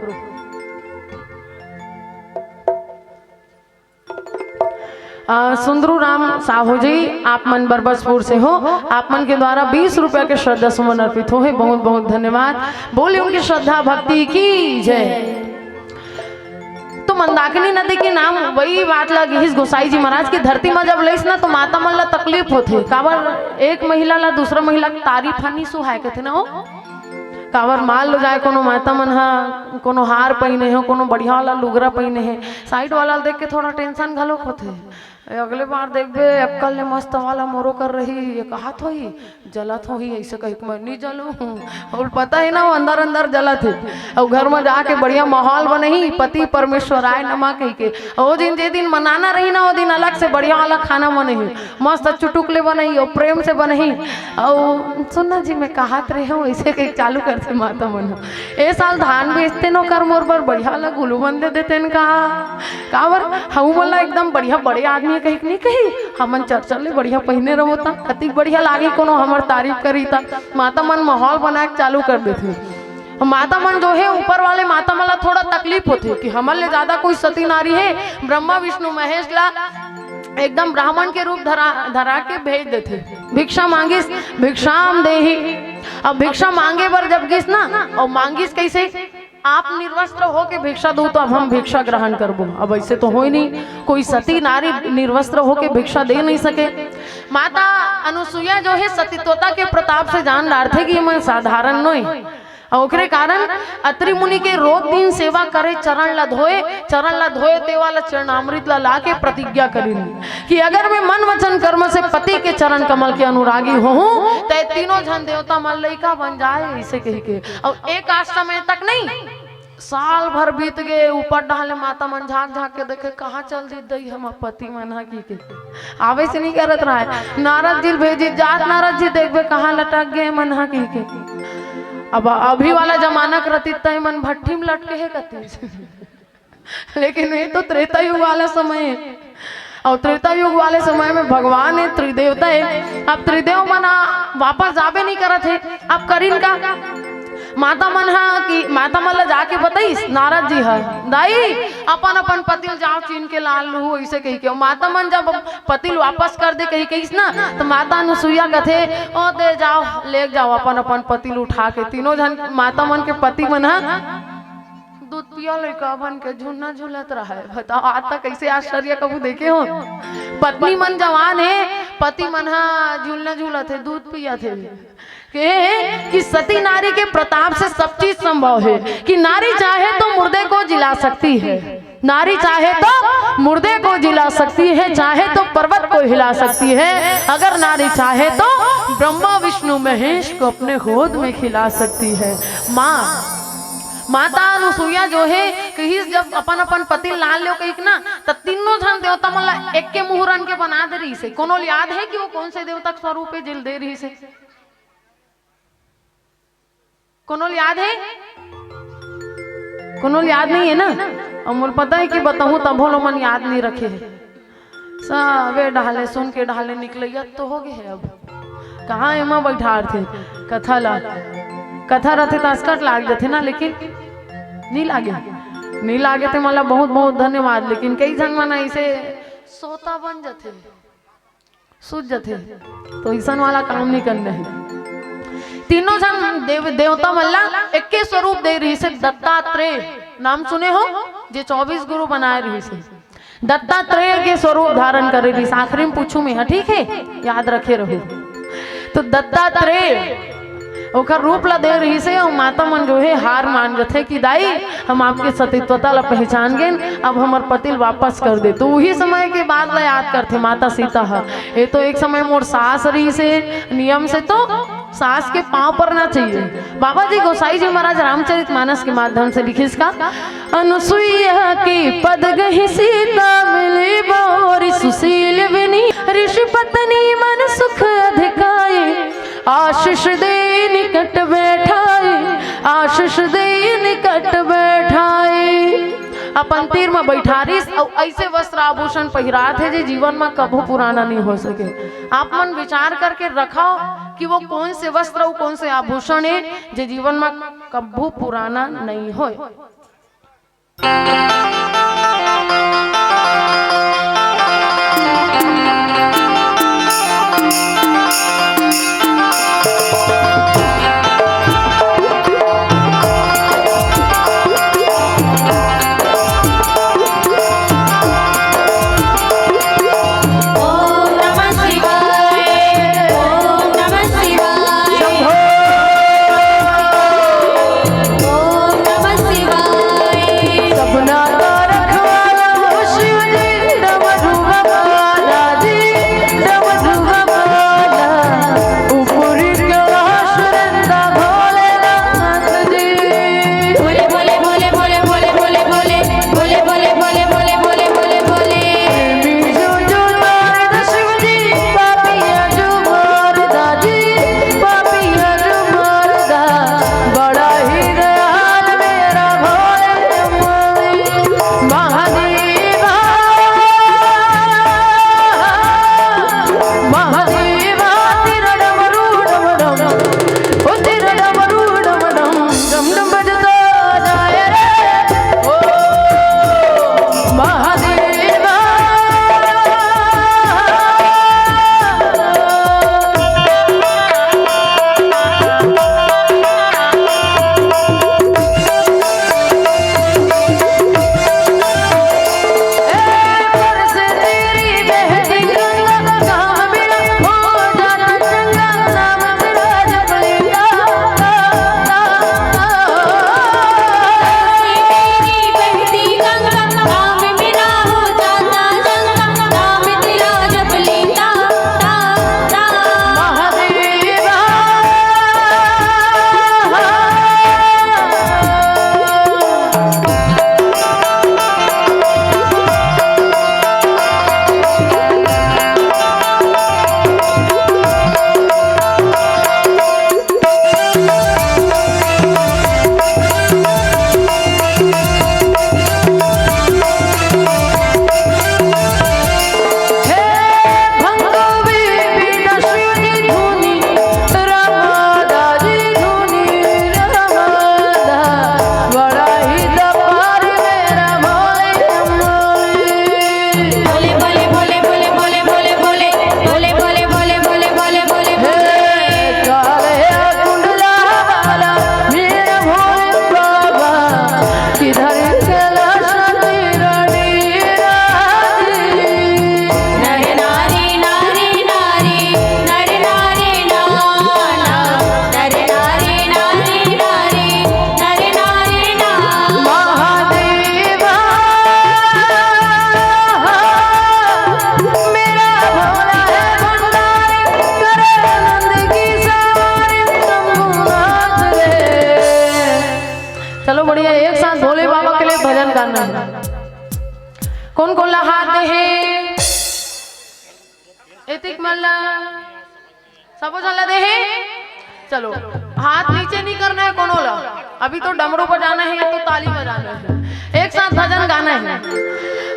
अ, सुंदरू राम साहू जी, आप मन बरबसपुर से हो, आप मन के द्वारा बीस रुपया के श्रद्धा सुमन अर्पित हो है, बहुत बहुत धन्यवाद। बोले उनकी श्रद्धा भक्ति की जय। तो मंदाकिनी नदी के नाम वही बात ला गिहिस गोसाई जी महाराज की धरती में जब लइस ना, तो माता मन ला तकलीफ होथे। काबर एक महिला ला दूसरा महिला के तारीफ ह नी सुहाय कथे ना हो। काबर मान लो जाए कोनो माता मन ह कोनो हार पहिने हो, कोनो बढ़िया वाला लुगरा पहिने हे, साइड वाला ल देख के थोड़ा टेंशन घलोक होथे। ए, अगले बार देखबे, "अक्कल ले मस्त वाला मोरो कर रही, ये कहत होही, जलत होही," ऐसे कहि के मैं नी जलूं। अउ पता हे ना, वो अंदर अंदर जलत हे। अउ घर में जाके बढ़िया माहौल बनही, पति परमेश्वराय नमः कहि के। अउ ओ दिन, जे दिन मनाना रही ना, ओ दिन अलग से बढ़िया वाला खाना बनही, मस्त चुटुक ले बनही अउ प्रेम से बनही। अउ सुन ना जी, मैं कहत रहे हूँ, ऐसे कहि के चालू करथे माता मन ह। ए साल धान बेचते न ओकर मोर बर बढ़िया वाला गुलूबंद दे देते न का? काबर? हमू मन ला एकदम बढ़िया बड़े आदमी कहिक नहीं कही, हमन चरचर ले बढ़िया पहिने रहो ता, कतिक बढ़िया लागी कोनो हमर तारीफ करी ता। माता मन माहौल बना के चालू कर देथे। माता मन जो हे, ऊपर वाले माता मन ला थोड़ा तकलीफ होथे कि हमन ले ज्यादा कोई सती नारी हे। ब्रह्मा विष्णु महेश ला एकदम ब्राह्मण के रूप धरा, धरा के भेज देथे। भिक्षा मांगिस, भिक्षाम देही। अब भिक्षा मांगे बर जब गिस ना, अउ मांगिस कैसे? आप निर्वस्त्र होके भिक्षा दो, तो अब हम भिक्षा ग्रहण करबो। अब ऐसे तो होय नहीं, कोई सती नारी निर्वस्त्र होके भिक्षा दे नहीं सके। माता अनुसुईया जो हे, सतीत्वता के प्रताप से जान डारथे कि ये मन साधारण नोय। अउ ओकरे कारण अत्रि मुनि के रोज दिन सेवा करे, चरण ला धोए, चरण ला धोए, ते वाला चरणामृत ला लाके प्रतिज्ञा करिन कि अगर मैं मन वचन कर्म से पति के चरण कमल के अनुरागी होहूं, तो ये तीनों झन देवता मन लइका बन जाए, ऐसे कहि के। अउ एक आध समय तक नहीं, साल भर बीत गए, ऊपर डहले माता मन झांक झांक के देखे, "कहाँ चल दी दई हमर पति मन ह?" कहि के आवे से नहीं करत रहे। नारद जी ल भेजी, "जात नारद जी, देखबे कहाँ लटक गए मन ह," कहि के। अब अभी वाला जमाना के रहती त मन भट्ठी में लटके हे कती। लेकिन ये तो त्रेता युग वाला समय हे। अउ त्रेता युग वाले समय में भगवान हे, त्रिदेवता हे। अब त्रिदेव मन वापस जाबे नहीं करत हे। अब करिन का? माता मन ह कि माता मन ला जाके बताइस नारद जी ह, "दाई, अपन अपन पति ल जाओ चीन के लान लूहू," ऐसे कहि के। माता मन जब पति ल वापस कर दे कहि कहिस ना, तो माता अनुसुईया कथे, "ओ दे जाओ, ले जाओ अपन अपन पति ल उठा के।" तीनों झन माता मन के पति मन ह दूध पिया लइका बन के झुलना झुलत रहे। बताओ, आज तक ऐसे आश्चर्य कभू देखे हो? पत्नी मन जवान हे, पति मन ह झुलना झुलत हे, दूध पियत हे। के कि सती नारी के प्रताप से सब चीज संभव है, कि नारी चाहे तो मुर्दे को जिला सकती है, नारी चाहे तो मुर्दे को जिला सकती है, चाहे तो पर्वत को हिला सकती है, अगर नारी चाहे तो ब्रह्मा विष्णु महेश को अपने गोद में खिला सकती है। माँ, माता अनुसुईया जो हे, कहिस जब अपन अपन पति ल लान लेव कहिक ना, त तीनों झन देवता मन ला एके मुहूरन के बना दे रहिस हे। कोनो ल याद हे कि वो कौन से देवता के स्वरूप हे जेल दे रहिस हे? कोनो ल याद हे? कोनो ल याद नहीं हे ना? अउ मोला पता हे कि बताहूँ तभो ल मन याद नहीं रखे हे। सबे डहले सुन के डहले निकलैया तो हो गए हे। अब कहाँ एमा बैठारथे कथा ला? कथा रथे त असकट लाग जथे ना, लेकिन नहीं लागे, नहीं लागे ते मला बहुत बहुत धन्यवाद। लेकिन कई झन मन ऐसे सोता बन जथे, सूत जथे, तो ऐसन वाला काम नहीं करना है। तीनों झन देव देवता मन ला एके स्वरूप दे रहिस हे, दत्तात्रेय। नाम सुने हो? जे चौबीस गुरु बनाए रहिस हे, दत्तात्रेय के स्वरूप धारण करे रहिस। आखिरी में पूछू मैं, हाँ, ठीक है, याद रखे रहो। तो दत्तात्रेय ओकर रूप ला दे रहिस हे, अउ माता मन जो है हार मान जथे कि दाई, हम आपके सतीत्वता ला पहचान गेन, अब हमर पति ल वापस कर दे। तो उही समय के बात ला याद करथे माता सीता ह। ये तो एक समय मोर सास रहिस हे, नियम से तो सास के पाँव परना चाहिए। बाबा जी, गोसाई जी महाराज रामचरित मानस के माध्यम से लिखिस का, अनुसुईया के पद गहि सीता मिली बाँवरि सुसील विनी, ऋषि पत्नी मन सुख अधिकाई, आशीष दे निकट बैठाई, आशीष दे निकट बैठाई। अपन तीर म बैठारिस अउ ऐसे वस्त्र आभूषण पहिरात हे जे जीवन म कभू पुराना नहीं हो सके। आप मन विचार करके रखव कि वो कौन से वस्त्र अउ कौन से आभूषण हे जे जीवन म कभू पुराना नहीं होय। चलो बढ़िया, एक साथ भोले बाबा के लिए भजन गाना है। कोन कोन ला हाथ दे हे? एतिक मन ला, सबो झन ला दे हे। चलो, हाथ नीचे नहीं करना है कोनो ला। अभी तो डमरू बजाना है या तो ताली बजाना है। एक साथ भजन गाना है।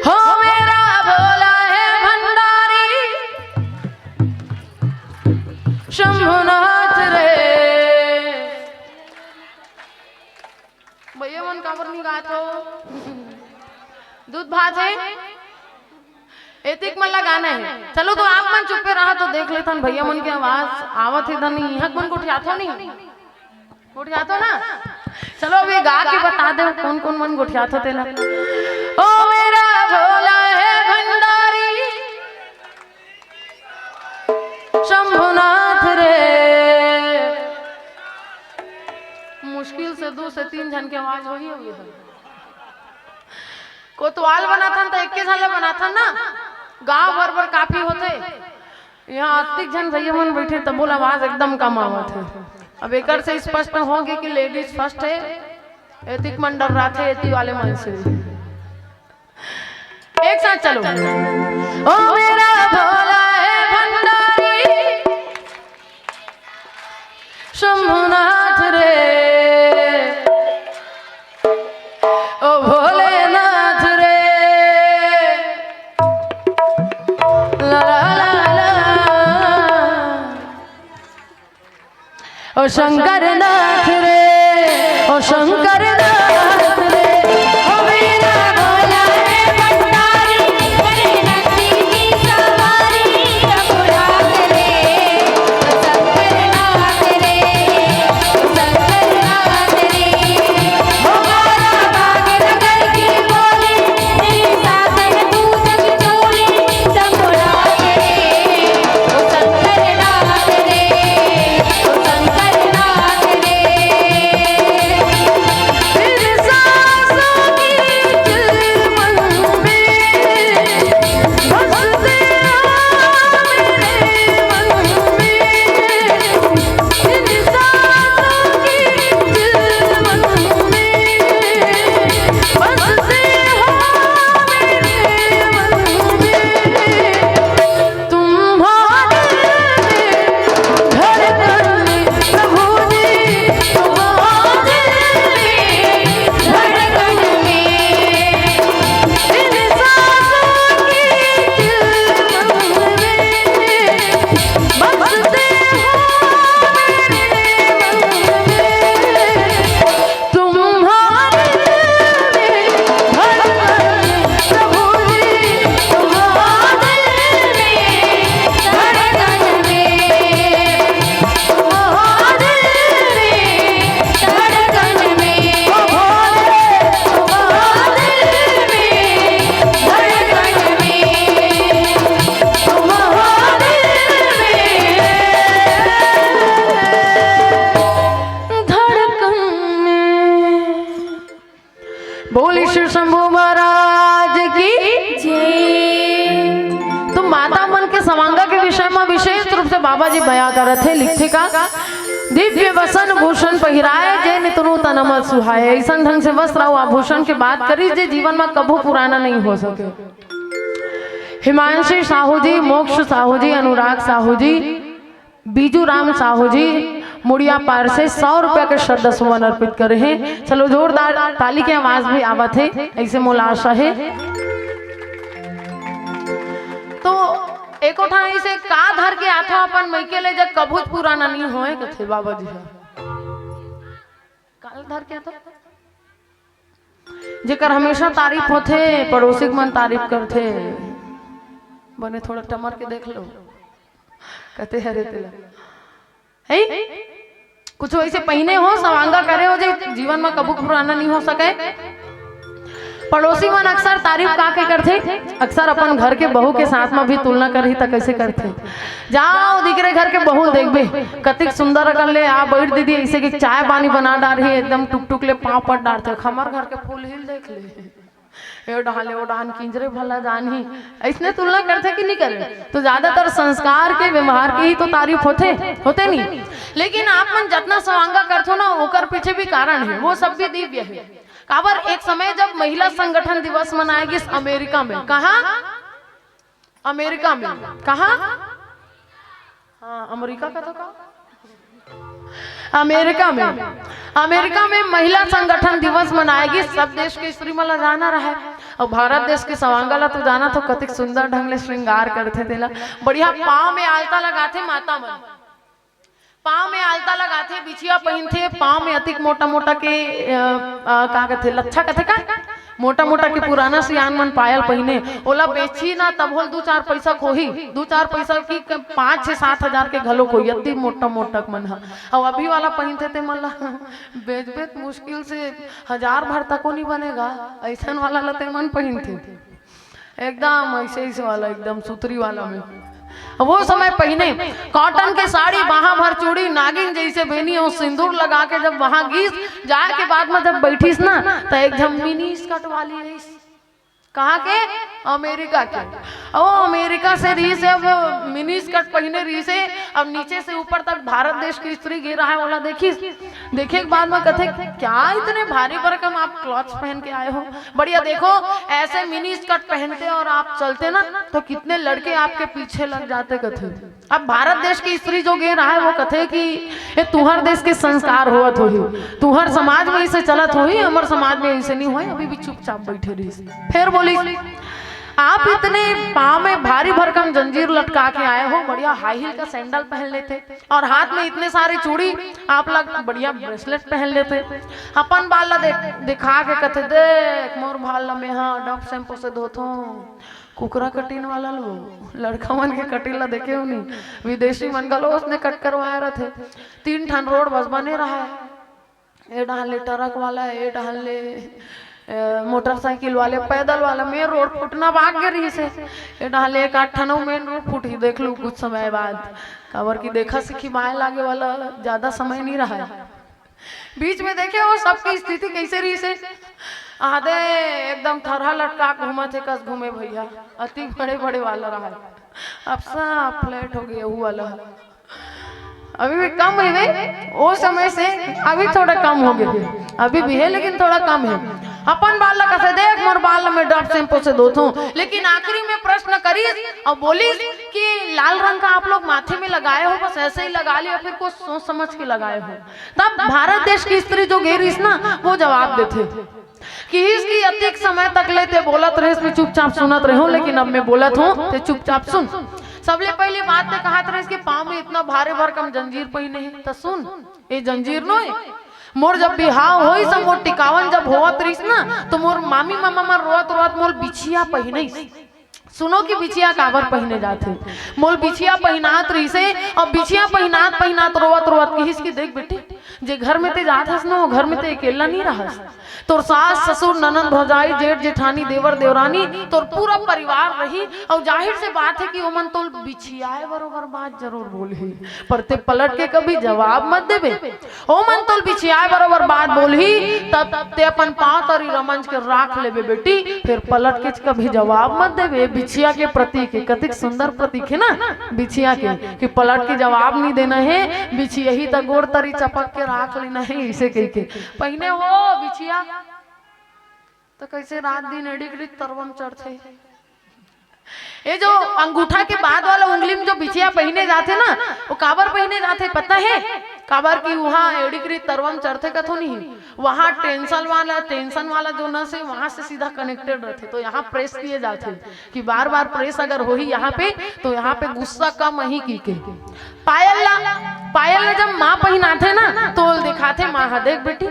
हो मेरा भोला है भंडारी, शंभुनाथ रे। भैया मन काबर नहीं गात हो? दूध भात है। एतिक मन ला गाना हे। चलो तो आप मन चुप्पे रहा तो देख लेथन भैया मन के आवाज आवत हे धनी, इहाँ मन गोठियाथो नहीं? गोठियाथो ना? चलो अभी गा के बता दे कोन कोन मन गोठियाथो तेला। ओ मेरा भोला है भंडारी शंभुनाथ रे। मुश्किल से दो से तीन झन के आवाज होही होही। कोतवाल बनाथन त एके झन ले बनाथन ना, गांव भर बर काफी होथे। यहाँ अतिक झन भैया मन बैठे तबो ले आवाज एकदम कम आवत हे। अब एकर से स्पष्ट होगे कि लेडीज फर्स्ट हे, एतिक मन डर्राथे एती वाले मन से। एक साथ चलो। ओ मेरा भोला है भंडारी शंभुनाथ रे, ओ भोलेनाथ रे, ला ला ला ला। ओ शंकरनाथ रे, ओ शंकरनाथ रे। ओ मेरा भोला है भंडारी, करे नंदी की सवारी, रघुनाथ रे, ओ शंकरनाथ रे, ओ शंकरनाथ रे। ओ बारा बाग नगर की बोली, तेरी सासन पूजक चोली, शंभुनाथ रे, ओ शंकरनाथ रे, ओ शंकरनाथ रे। बोल शिव शंभू महाराज की जय। तो माता मन के सवांगा के विषय में विशेष रूप से बाबा जी बयां करत हे, लिखथे का, दिव्य वसन भूषण पहिराय, जे नित नूतन अमर सुहाय। ऐसन ढंग से वस्त्र अउ आभूषण के बात करी जे जीवन में कभू पुराना नहीं हो सके। हिमांशी साहू जी, मोक्ष साहू जी, अनुराग साहू जी, बीजू राम साहू जी मुड़िया पार से सौ रुपया के श्रद्धा सुमन अर्पित करे हे। चलो जोरदार ताली के आवाज भी आवत हे, ऐसे मोला आशा हे। तो एको ठा ऐसे का धर के आथो अपन मइके ले जग कभूच पुराना नहीं होए कथे बाबा जी ह। काल धर के आथो जेकर हमेशा तारीफ होथे, पड़ोसी के मन तारीफ करथे, बने थोड़ा टमर के देख लो। कते हरे तेला। है? कुछ वैसे पहिने हो, सवांगा करे हो, जे जीवन में कभू पुराना नहीं हो सके। पड़ोसी मन अक्सर तारीफ का के करथे, अक्सर अपन घर के बहू के साथ में भी तुलना करही त कैसे करथे? जाओ दिकरे घर के बहू देखबे, कतिक सुंदर अकन ले आ बैठ दीदी, ऐसे कि चाय पानी बना डारही, एकदम टुक टुक ले पाँव पट डारथे। हमर घर के फूल हिल देख ले। ए डहान ले ओ डहान किंजरे भला जानही, ऐसने तुलना करथे कि नहीं करे? तो ज्यादातर संस्कार के, व्यवहार के ही तो तारीफ होथे, होथे नहीं? लेकिन आप मन जतना सवांगा करथो ना, ओकर पीछे भी कारण है, वो सब भी दिव्य है। काबर एक समय जब महिला संगठन दिवस मनाए गिस अमेरिका में, कहाँ? अमेरिका में। कहाँ? हाँ, अमेरिका का तो का? अमेरिका में, अमेरिका में महिला संगठन दिवस मनाए गिस, सब देश के स्त्री मन ला जाना रहे, अउ भारत देश के सवांगा ला तो जाना तो कतिक सुंदर ढंग ले श्रृंगार करथे तेला। बढ़िया पाँव में आलता लगाथे माता मन, पाँव में आलता लगाथे, बिछिया पहिनथे, पाँव में अतिक मोटा मोटा के, अ, अ, का कथे, लच्छा कथे का? मोटा मोटा के पुराना सियान मन पायल पहिने, ओला बेचही ना तभो ले दू चार पैसा खोही, दू चार पैसा की क-, पाँच छः सात हजार के घलो कोई अति मोटा मोटा के मन ह। अउ अभी वाला पहिनथे ते मन ला बेचबे त मुश्किल से हजार भर तको नहीं बनेगा, ऐसन वाला ला ते मन पहिनथे। एकदम ऐसे ऐसे वाला, एकदम सुतरी वाला में। वो समय पहिने कॉटन के साड़ी, बाहा भर चूड़ी, नागिन जैसे बेनी अउ सिंदूर लगा के जब वहां गीस, जाए के बाद में जब बैठीस ना, तो एक झन मिनी स्कर्ट वाली रहीस। कहाँ के? अमेरिका के। ओ अमेरिका से रहीस, अब मिनी स्कर्ट पहिने रहीस, अब नीचे से ऊपर तक भारत देश की स्त्री गे रहा है, ओला देखीस। देखे के बाद में कथे, क्या इतने भारी भरकम आप क्लॉथ्स पहन के आए हो? बढ़िया, देखो, ऐसे मिनी स्कर्ट पहनते और आप चलते ना, तो कितने लड़के आपके पीछे लग जाते, कथे। अब भारत देश की स्त्री जो गे रहा है, वो कथे कि ये तुहर देश के संस्कार होवत होही, तुहर समाज में इसे चलत होही, हमर समाज में इसे नहीं होए, अभी भी चुपचाप बैठे रहीस। फिर बोली, आप इतने पाँव में भारी भरकम जंजीर लटका के आए हो, बढ़िया हाई हील का सैंडल पहन लेते और हाथ में इतने सारे चूड़ी, आप लग बढ़िया ब्रेसलेट पहन लेते। अपन बाल ला देख, दिखा के कथे, देख मोर बाल ला मैं हा डव शैम्पू से धोथों, कुकरा कटिंग वाला लो, लड़का मन के कटिंग ला देखे हो नहीं, विदेशी मन घलो उसने कट करवाए रहते। तीन ठन रोड बस बने रहा है, ए डहन ले ट्रक वाला, ए डहन ले अ, मोटरसाइकिल वाले, पैदल वाला मेन रोड फूटना बाग गे रहीस हे। ए डहन ले एक आठ ठन मेन रोड फूटही, देख लू कुछ समय बाद, काबर कि देखा सिखी माय लागे वाला ज्यादा समय नहीं रहा है। बीच में देखे हो सबकी स्थिति कैसे रहीस हे, आधे एकदम थरहा लटका के घूमत हे, कस घूमे भैया, अति बड़े बड़े वाला रहा है। अब सब फ्लैट हो गया, वो वाला। अभी भी कम हे वे, वो समय से अभी थोड़ा कम हो गए हे। अभी भी है, लेकिन थोड़ा कम है। अपन बाल ला कसे देख, मोर बाल ला मैं डव शैम्पू से धोथों। लेकिन आखिरी में प्रश्न करीस और बोलीस कि लाल रंग का आप लोग माथे में लगाए हो, बस ऐसे ही लगा लिया, फिर कुछ सोच समझ के लगाए हो। तब भारत देश की स्त्री जो गे रहीस ना, वो जवाब देथे। किहिस कि अतिक समय तक ले ते बोलत रहेस, मैं चुपचाप सुनत रहेंव, लेकिन अब मैं बोलत हंव, ते चुपचाप सुन। सबले पहिली बात ते कहत रहेस कि पांव में इतना भारे भरकम जंजीर पहिने हे, त सुन, ए जंजीर नोय। मोर जब बिहाव होइस, मोर टिकावन जब होवत रहिस ना, तो मोर मामी मामा मन रोवत रोवत मोल बिछिया पहिनइस। सुनो कि बिछिया काबर पहिने जाथे। मोल बिछिया पहिनात रहिसे, अउ बिछिया पहिनात पहिनात रोवत रोवत किहिस कि देख बेटी, जे घर में ते जात हस ना, वो घर में ते अकेला नहीं रहस। तोर सास, ससुर, ननद, भौजाई, जेठ, जेठानी, देवर, देवरानी, तोर पूरा परिवार रही। अउ जाहिर से बात है कि ओमन तोल बिछियाए बरोबर बात जरूर बोलही, पर ते पलट के कभी जवाब मत देबे। ओमन तोल बिछियाए बरोबर बात बोलही, तब ते अपन पांव तरी रमंज के राख लेबे बेटी, फिर पलट के कभी जवाब मत देबे। बिछिया के प्रतीक है, कतिक सुंदर प्रतीक है ना बिछिया के, कि पलट के जवाब नहीं देना है। बिछिया ही त गोड़ तरी चपक के राख लेना है, इसे कह के पहिने हो बिछिया। तो कैसे रात दिन एड़ी गिड़ी तरवम चढ़थे। ये जो अंगूठा के बाद वाला उंगली में जो बिछिया पहिने जाथे ना, वो काबर पहिने जाथे पता है? काबर कि वहाँ एड़ी गिड़ी तरवम चढ़थे कथो नहीं, वहाँ टेंशन वाला, टेंशन वाला जो नस है, वहाँ से सीधा कनेक्टेड रहथे। तो यहाँ प्रेस किए जाथे कि बार बार प्रेस अगर होही यहाँ पे, तो यहाँ पे गुस्सा कम अही की के। पायल ला, पायल ला जब माँ पहिनाथे ना, तो दिखाथे माँ हा, देख बेटी,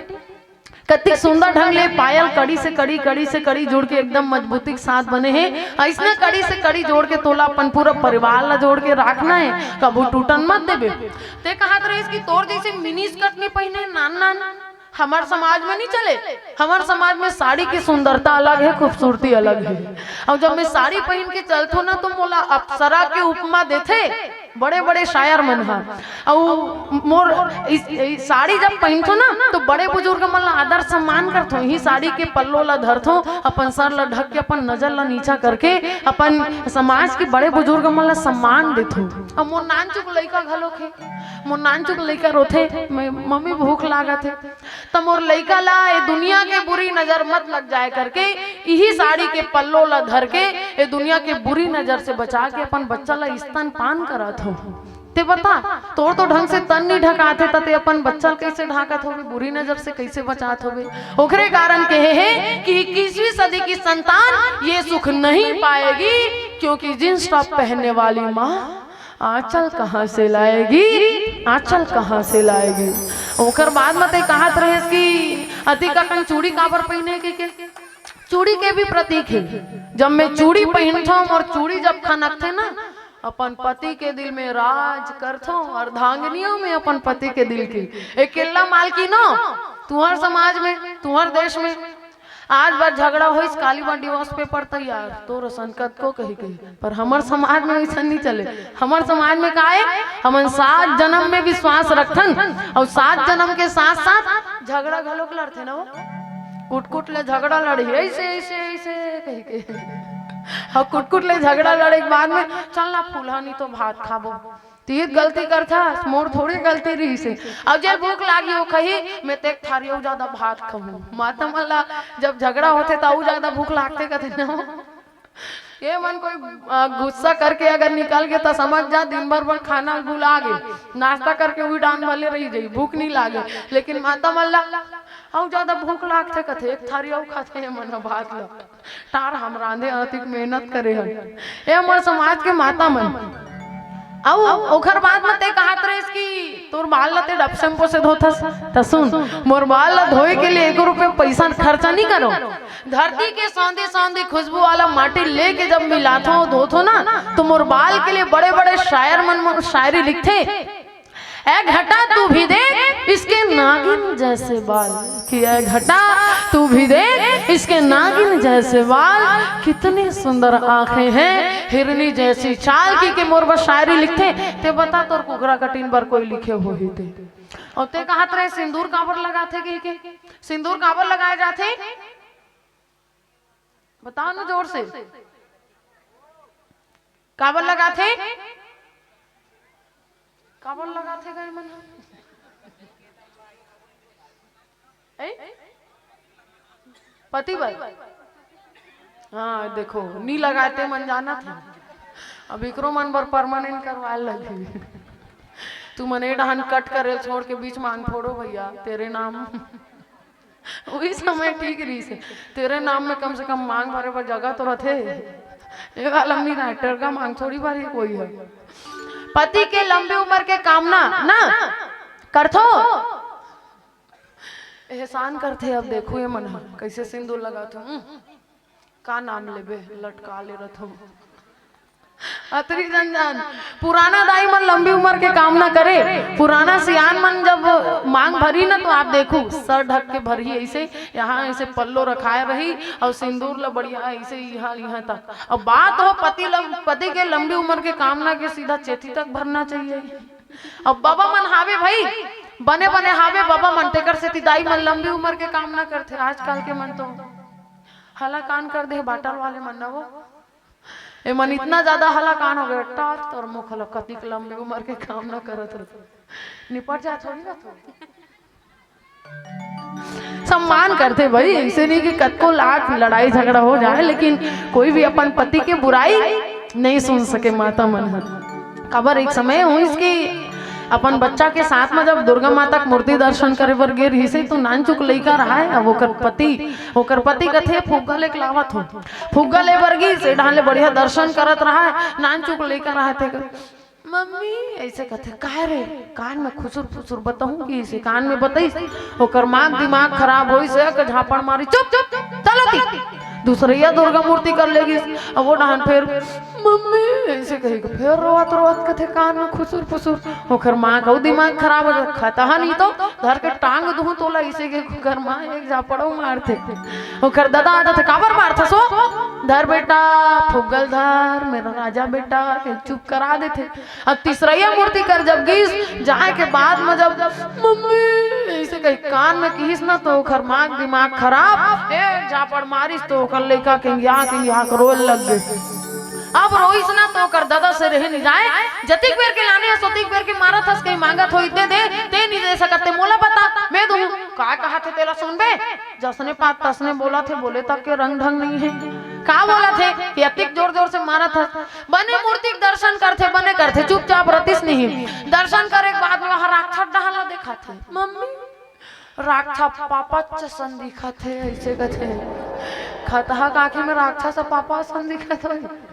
कतिक सुंदर ढंग ले पायल कड़ी से कड़ी, कड़ी से कड़ी जोड़ के एकदम मजबूती के साथ बने हे। अइसने कड़ी से कड़ी जोड़ के तोला अपन पूरा परिवार ला जोड़ के राखना है, कभू टूटन मत देबे। ते कहत रहिस कि तोर जैसे मिनी स्कर्ट नहीं पहिने, नान नान, हमर समाज में नहीं चले। हमर समाज में साड़ी की सुंदरता अलग है, खूबसूरती अलग है। अउ जब मैं साड़ी पहिन के चलथों ना, तो मोला अप्सरा के उपमा देथे बड़े बड़े शायर मन ह। अउ मोर इस, इस साड़ी जब पहिनथों ना, तो बड़े बुजुर्ग मन ला आदर सम्मान करथों। इही साड़ी के पल्लो ला धरथों, अपन सर ला ढक के, अपन नजर ला नीचा करके, अपन समाज के बड़े बुजुर्ग मन ला सम्मान देथों। अउ मोर नानचुक लइका घलोक हे, मोर नानचुक लइका रोथे, "मैं, मम्मी भूख लागत हे।" त मोर लइका ला ए दुनिया के बुरी नजर मत लग जाए करके, इही साड़ी के पल्लो ला धर के ए दुनिया के बुरी नजर से बचा के अपन बच्चा ला स्तनपान करत हो। ते बता, तोर तो ढंग से तन नहीं ढकाथे, त ते अपन बच्चा ला कैसे ढाकत होबे, बुरी नजर से कैसे बचात होबे? ओकरे कारण कहे हे कि इक्कीसवीं सदी की संतान ये सुख नहीं पाएगी, क्योंकि जींस टॉप पहनने वाली माँ आंचल कहाँ से लाएगी, आंचल कहाँ से लाएगी? ओकर बाद म ते कहत रहेस कि अतिक अकन चूड़ी काबर पहिने के, के? चूड़ी के भी प्रतीक हे। जब मैं चूड़ी पहिनथों अउ चूड़ी जब खनकथे ना, अपन पति के दिल में राज करथों, अर्धांगिनियों में अपन पति के दिल के। ए केल्ला मालकिन हो, तुंहर समाज में, तुंहर देश में आज बार झगड़ा होइस, काली बार divorce paper तैयार, तोर असन कतको कहि कहि, पर हमर समाज में अइसन नइ चले। हमर समाज में का हे, हमन सात जनम में विश्वास रखथन अउ सात जनम के साथ साथ झगड़ा घलोक लड़थे ना वो। कुटकुट ले झगड़ा लड़ही, अइसे, अइसे, अइसे कहि के। अउ कुटकुट ले झगड़ा लड़े के बाद में, "चल ना फूलहा, नइ तो भात खाबो।" तीर गलती करथस, मोर थोड़ी गलती रहिस हे। अउ जे भूख लागी, वो कही, "मैं ते एक थारी अउ जादा भात खाहूं।" माता मन ला जब झगड़ा होथे, त अउ जादा भूख लागथे, कथे ना। ये मन कोई, अ, गुस्सा करके अगर निकल गे, त समझ जा, दिन भर बर खाना भुला गे। नाश्ता करके उही डान भले रहि जाही, भूख नइ लागे। लेकिन माता मन ला अउ जादा भूख लागथे, कथे, "एक थारी अउ खाथे ये मन ह भात ला।" टार हम रांधे अतिक मेहनत करे हन। ए हमर समाज के माता मन। अउ ओखर बाद म ते कहत रहिस कि तोर बाल ल ते डब shampoo से धोथस। त सुन, मोर बाल ल धोए के लिए एको रुपया पैसा खर्चा नइ करो। धरती के सौंधी सौंधी खुशबू वाला माटी लेके जब मिलाथो, धोथो ना, तो मोर बाल के लिए बड़े बड़े शायर मन, मन शायरी लिखथे। ऐ घटा तू भी देख इसके नागिन जैसे बाल, कि ऐ घटा तू भी देख इसके नागिन जैसे बाल, कितनी सुंदर आंखें हैं, हिरनी जैसी चाल। कि के मोर बर शायरी लिखथे, ते बता तोर कुकरा कटिन बर कोई लिखे होही ते। अउ ते कहत रहे सिंदूर काबर लगाथे कहि के? सिंदूर काबर लगाए जाथे? बताओ ना जोर से। काबर लगाथे? काबर लगाथे गा ये मन ह? ए? पति बर? हाँ, देखो, नइ लगाए ते मन जानत हे। अब एकरो मन बर permanent करवाए लगही। तुमन ए डहन cut करे ल छोड़ के बीच म आन फोड़ो भैया, तेरे नाम। उही समय ठीक रहिस हे। तेरे नाम में कम से कम मांग भरे बर जगह तो रथे। ए वाला नइ राहय, टेड़का मांग थोड़ी भरही कोई ह। पति के लंबी उमर के कामना ना करथो? एहसान करथे। अब देखो ये मन ह कइसे सिंदूर लगाथो। हम्म, का नाम लेबे, लटका ले रथो। अतरी जन जान, पुराना दाई मन लंबी उमर के कामना करे। पुराना सियान मन जब मांग भरही ना, तो आप देखो, सर ढक के भरही, अइसे यहाँ अइसे पल्लो रखाए रही अउ सिंदूर ल बढ़िया अइसे इहाँ, इहाँ तक। अब बात हो पति लम-, पति के लंबी उमर के कामना के सीधा चेथी तक भरना चाहिए। अब बबा मन हावे भई, बने बने हावे बबा मन, तेकर सेती दाई मन लंबी उमर के कामना करथे। आजकल के मन तो हलाकान कर दे, बाटल वाले मन न वो। ए मन इतना ज्यादा हलाकान हो गए, टाट तोर मुख ल कतिक लंबी उमर के कामना करत रहे। निपट जा थोड़ी ना थोड़ी। सम्मान करथे भई, अइसे नइ कि कतको लात लड़ाई झगड़ा हो जाए, लेकिन कोई भी अपन पति के बुराई नइ सुन सके माता मन ह। काबर एक समय होइस कि अपन बच्चा के साथ म जब दुर्गा माता के मूर्ति दर्शन करे बर गे रहिस हे, तो नानचुक लइका रहय। अब ओकर पति, ओकर पति कथे, "फुग्गा लेके लावत हो।" फुग्गा ले बर गिस, ए डहन ले बढ़िया दर्शन करत रहय, नानचुक लइका रहय ते, "मम्मी," अइसे कथे, "काय रे?" "कान में खुसुर फुसुर बताहूं कि," अइसे कान में बताइस, ओकर माँ के दिमाग खराब होइस हे, एक झापड़ मारी, "चुप, चुप, चलो ती।" दूसरइया दुर्गा मूर्ति कर ले गिस, अब वो डहन फेर, "मम्मी," अइसे कहि के फेर रोवत रोवत कथे कान में खुसुर फुसुर। ओकर माँ के अउ दिमाग खराब हो जाथे, "खतहा नइ तो धर के टांग दूहूं तोला," अइसे कहि के ओकर माँ एक झापड़ अउ मारथे। ओकर ददा आथे, "काबर मारथस ओ? धर बेटा, फुग्गा ल धर, मेरा राजा बेटा," के चुप करा देथे। अब तीसरइया मूर्ति कर जब गिस, जाए के बाद म जब, "मम्मी," अइसे कहि कान में किहिस ना, तो ओकर माँ के दिमाग खराब, एक झापड़ मारिस, तो ओकर लइका के या के या के रोए लग गे। अब रोइस ना, तो ओकर ददा से रहे नइ जाए, "जतिक बेर के लाने हस, ओतिक बेर के मारत हस, कहीं मांगत होही ते दे, ते नइ दे सकत, ते मोला बता, मैं दूहूं।" "का कहत हे, तेला सुनबे?" जसने पात तसने बोलत हे, बोले तक के रंग ढंग नइ हे। का बोलत हे कि अतिक जोर जोर से मारत हस? बने मूर्ति के दर्शन करथे, बने करथे, चुपचाप रतिस नहीं। दर्शन करे के बाद में वहां राक्षस डहन ला देखत हे। "मम्मी, राक्षस पापा चसन दिखत हे," अइसे कथे। खतहा के आंखी में राक्षस पापा असन दिखत हे।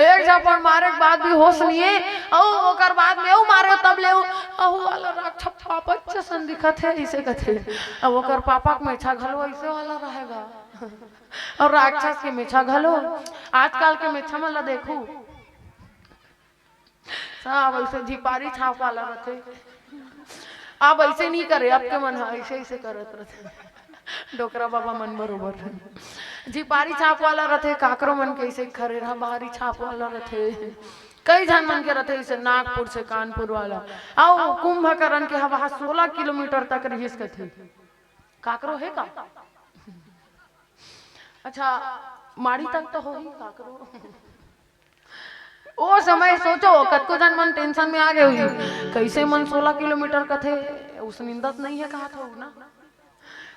एक झापड़ मारे के बाद भी होश नइ हे, अउ ओकर बाद में अउ मारे तब ले अउ वाला राक्षस पापा चसन दिखत हे, अइसे कथे। अब ओकर पापा के मेछा घलो अइसे वाला रहेगा। अउ राक्षस के मेछा घलो। आजकल के मेछा मन ला देखू, सब ऐसे झिपारी छाप वाला रथे। अब ऐसे नहीं करे, अब के मन ह ऐसे ऐसे करत रथे। डोकरा बाबा मन बरोबर झिपारी छाप वाला रथे, काकरो मन के ऐसे खरेरा भारी छाप वाला रथे। कई झन मन के रथे, जैसे नागपुर से कानपुर वाला। अउ कुंभकर्ण के हवा सोलह किलोमीटर तक रहिस कथे। काकरो हे का? अच्छा, माड़ी तक तो होही काकरो। ओ समय सोचो, कतको झन मन टेंशन में आ गए होही, कैसे मन सोलह किलोमीटर कथे, उस निंदत नहीं है कहा था ना।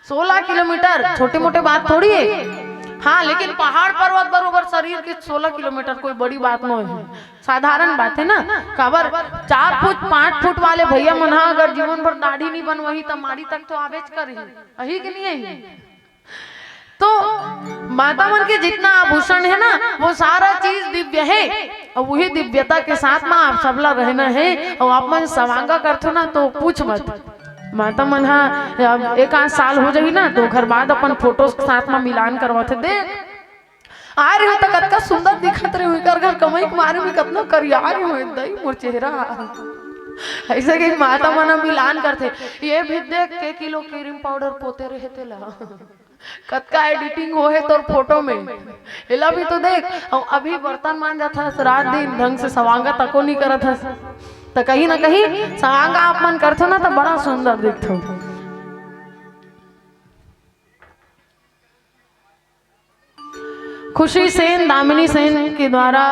सोलह किलोमीटर छोटे मोटे बात थोड़ी है। हाँ, लेकिन पहाड़ पर्वत बरोबर शरीर के सोलह किलोमीटर कोई बड़ी बात नो है, साधारण बात है ना। काबर, चार फुट पाँच फुट वाले भैया मन हा अगर जीवन भर दाढ़ी नहीं बनवाही, त माड़ी तक तो आवेच करही, अही के नहीं अही? तो माता मन के जितना आभूषण है ना, वो सारा चीज दिव्य है। और वही दिव्यता के साथ में आप सबला रहना है। और आप मन सवांगा करथो ना, तो पूछ मत। माता मन हा अब एक आध साल हो जाही ना, तो ओकर बाद अपन फोटोज के साथ में मिलान करवाथे। देख, आ रहे हो तो कतका सुंदर दिखत रहे हो, एकर घर कमाई के मारे में कतना करिया रहे हो, दई मोर चेहरा। ऐसे के माता मन मिलान करथे। ये भी देख के किलो क्रीम पाउडर पोते रहे तेला। कतका एडिटिंग हो है तोर फोटो में, एला भी तो देख। अउ अभी बर्तन मांजत हस, रात दिन ढंग से सवांगा तको नहीं करत हस। त कहीं ना कहीं सवांगा आप मन करथो ना, त बड़ा सुंदर दिखथो। खुशी सेन, दामिनी सेन के द्वारा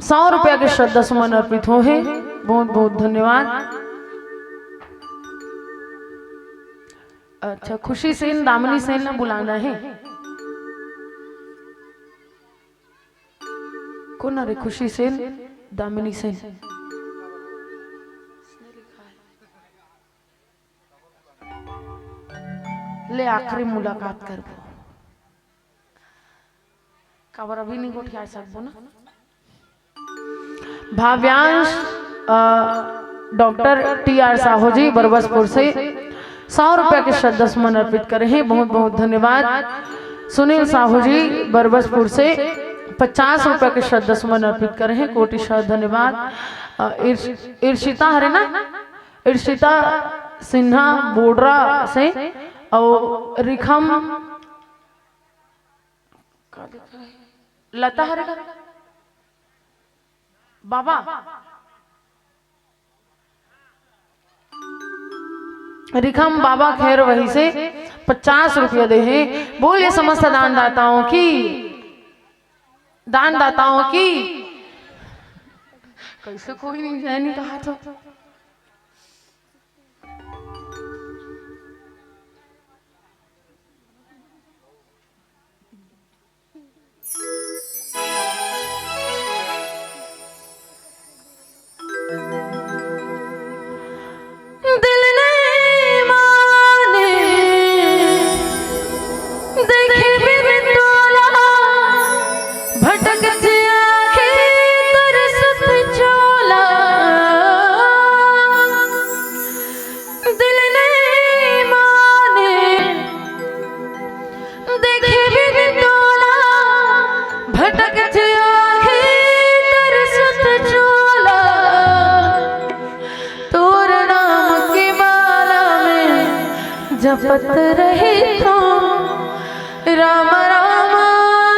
सौ रुपया के श्रद्धा सुमन अर्पित हो है। बहुत बहुत धन्यवाद। अच्छा, खुशी सेन, दामिनी सेन ला बुलाना है। कौन रे? खुशी सेन, दामिनी सेन। ले आखिरी मुलाकात करबो। काबर अभी नहीं गोठिया सकबो ना। भाव्यांश, अ, डॉक्टर टी आर साहू जी बरबसपुर से सौ रुपया के श्रद्धा सुमन अर्पित करे हैं, बहुत बहुत धन्यवाद। सुनील साहू जी बरबसपुर से पचास रुपया के श्रद्धा सुमन अर्पित करे हैं, कोटि श्रद्धा धन्यवाद। अ, इर्ष-, इर्षिता हरे ना, इर्षिता सिन्हा बोडरा से, और रिखम का लिखा है? लता हरे का? बाबा। रिखम बाबा खैर वही से पचास रुपया दे हैं। बोलिए समस्त दानदाताओं की, दानदाताओं की। कैसे कोई नहीं, नहीं कहा तो। दिल नहीं माने, देखे बिन टोला, भटकत आँखें तरसत चोला। दिल नहीं माने, देखे बिन टोला, भटकत आँखें तरसत चोला। तोर नाम के माला में जपत रही तो, राम राम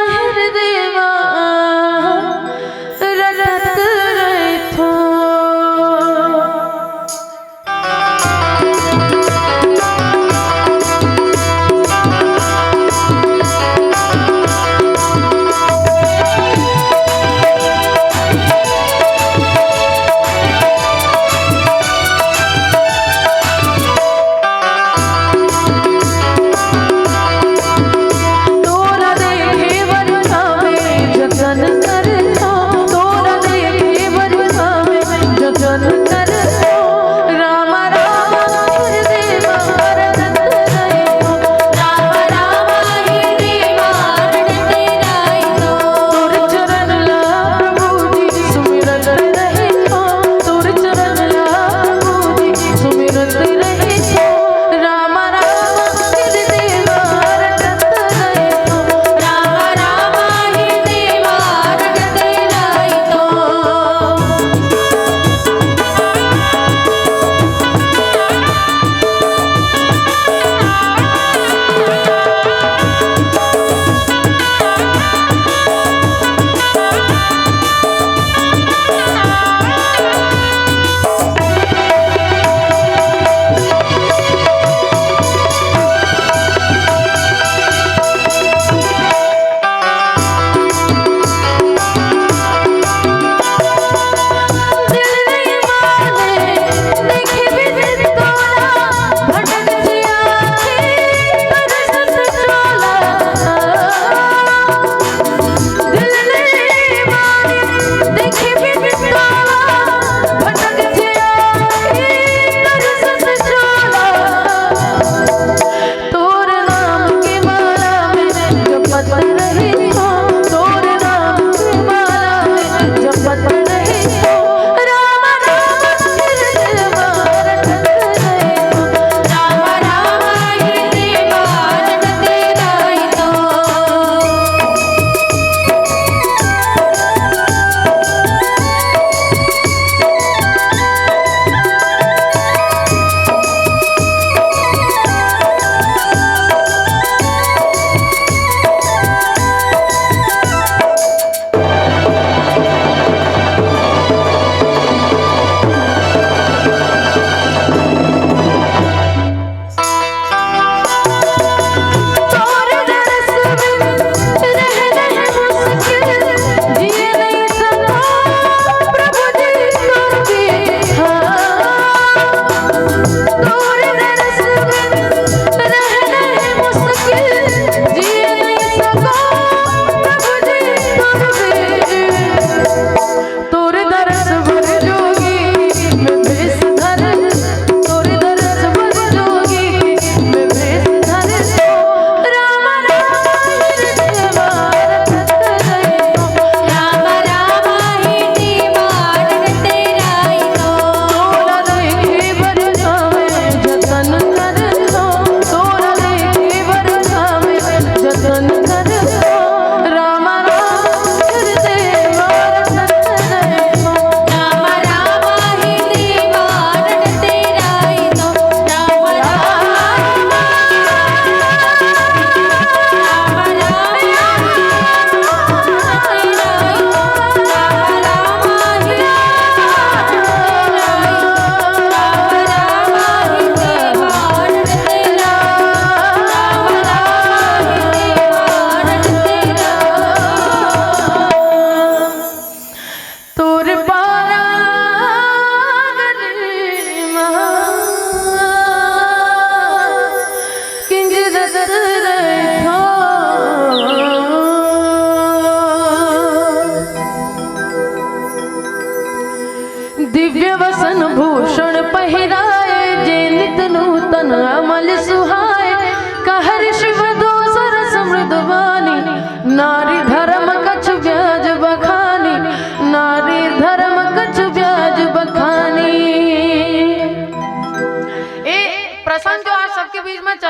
हृदय में रटत रही तो।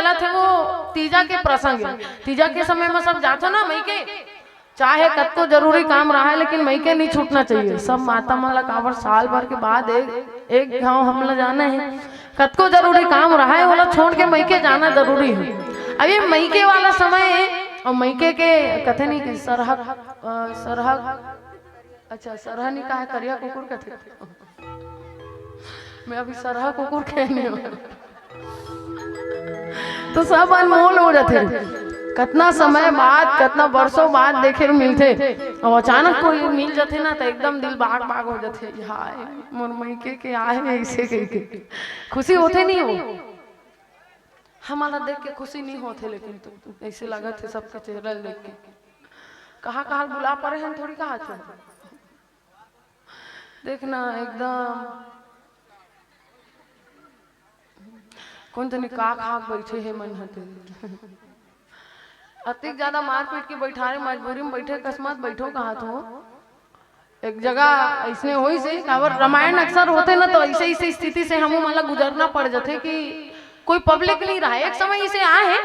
जाथे वो तीजा के प्रसंग हे। तीजा के समय में सब जाथो ना मइके, चाहे कतको जरूरी काम रहे, लेकिन मइके नहीं छूटना चाहिए। सब माता मन ला काबर साल भर के बाद एक, एक घाव हमला जाना हे, कतको जरूरी काम रहे, ओला छोड़ के मइके जाना जरूरी हे। अब ये मइके वाला समय हे, और मइके के कथे नहीं कि सरहग, अ, सरहग, अच्छा, सरहा नहीं कहा, करिया कुकुर कथे। मैं अभी सरहा कुकुर कहने वाला। तो सब अनमोल हो जाथे। कतना समय बाद, कतना बरसों बाद देखे ल मिलथे, और अचानक कोई मिल जाथे ना, तो एकदम दिल बाग बाग हो जाथे। हाय, मोर मइके के आए हे, ऐसे कह के खुशी होथे नहीं हो। हमला देख के खुशी नहीं होथे, लेकिन तो ऐसे लगत हे सबके चेहरा ल देख के। कहाँ कहाँ बुला परे हैं, थोड़ी कहा थे। देखना एकदम कोन जनी का खा के बैठे हे मन हते। अतिक ज्यादा मारपीट के बैठारे, मजबूरी में बैठे, अकस्मात बैठो कहा तो एक जगह ऐसने होइस हे, काबर रामायण अक्सर होथे ना, तो ऐसे, ऐसे स्थिति से हमू मन ला गुजरना पड़ जाथे कि कोई पब्लिक नहीं रहा। एक समय इसे आए हे,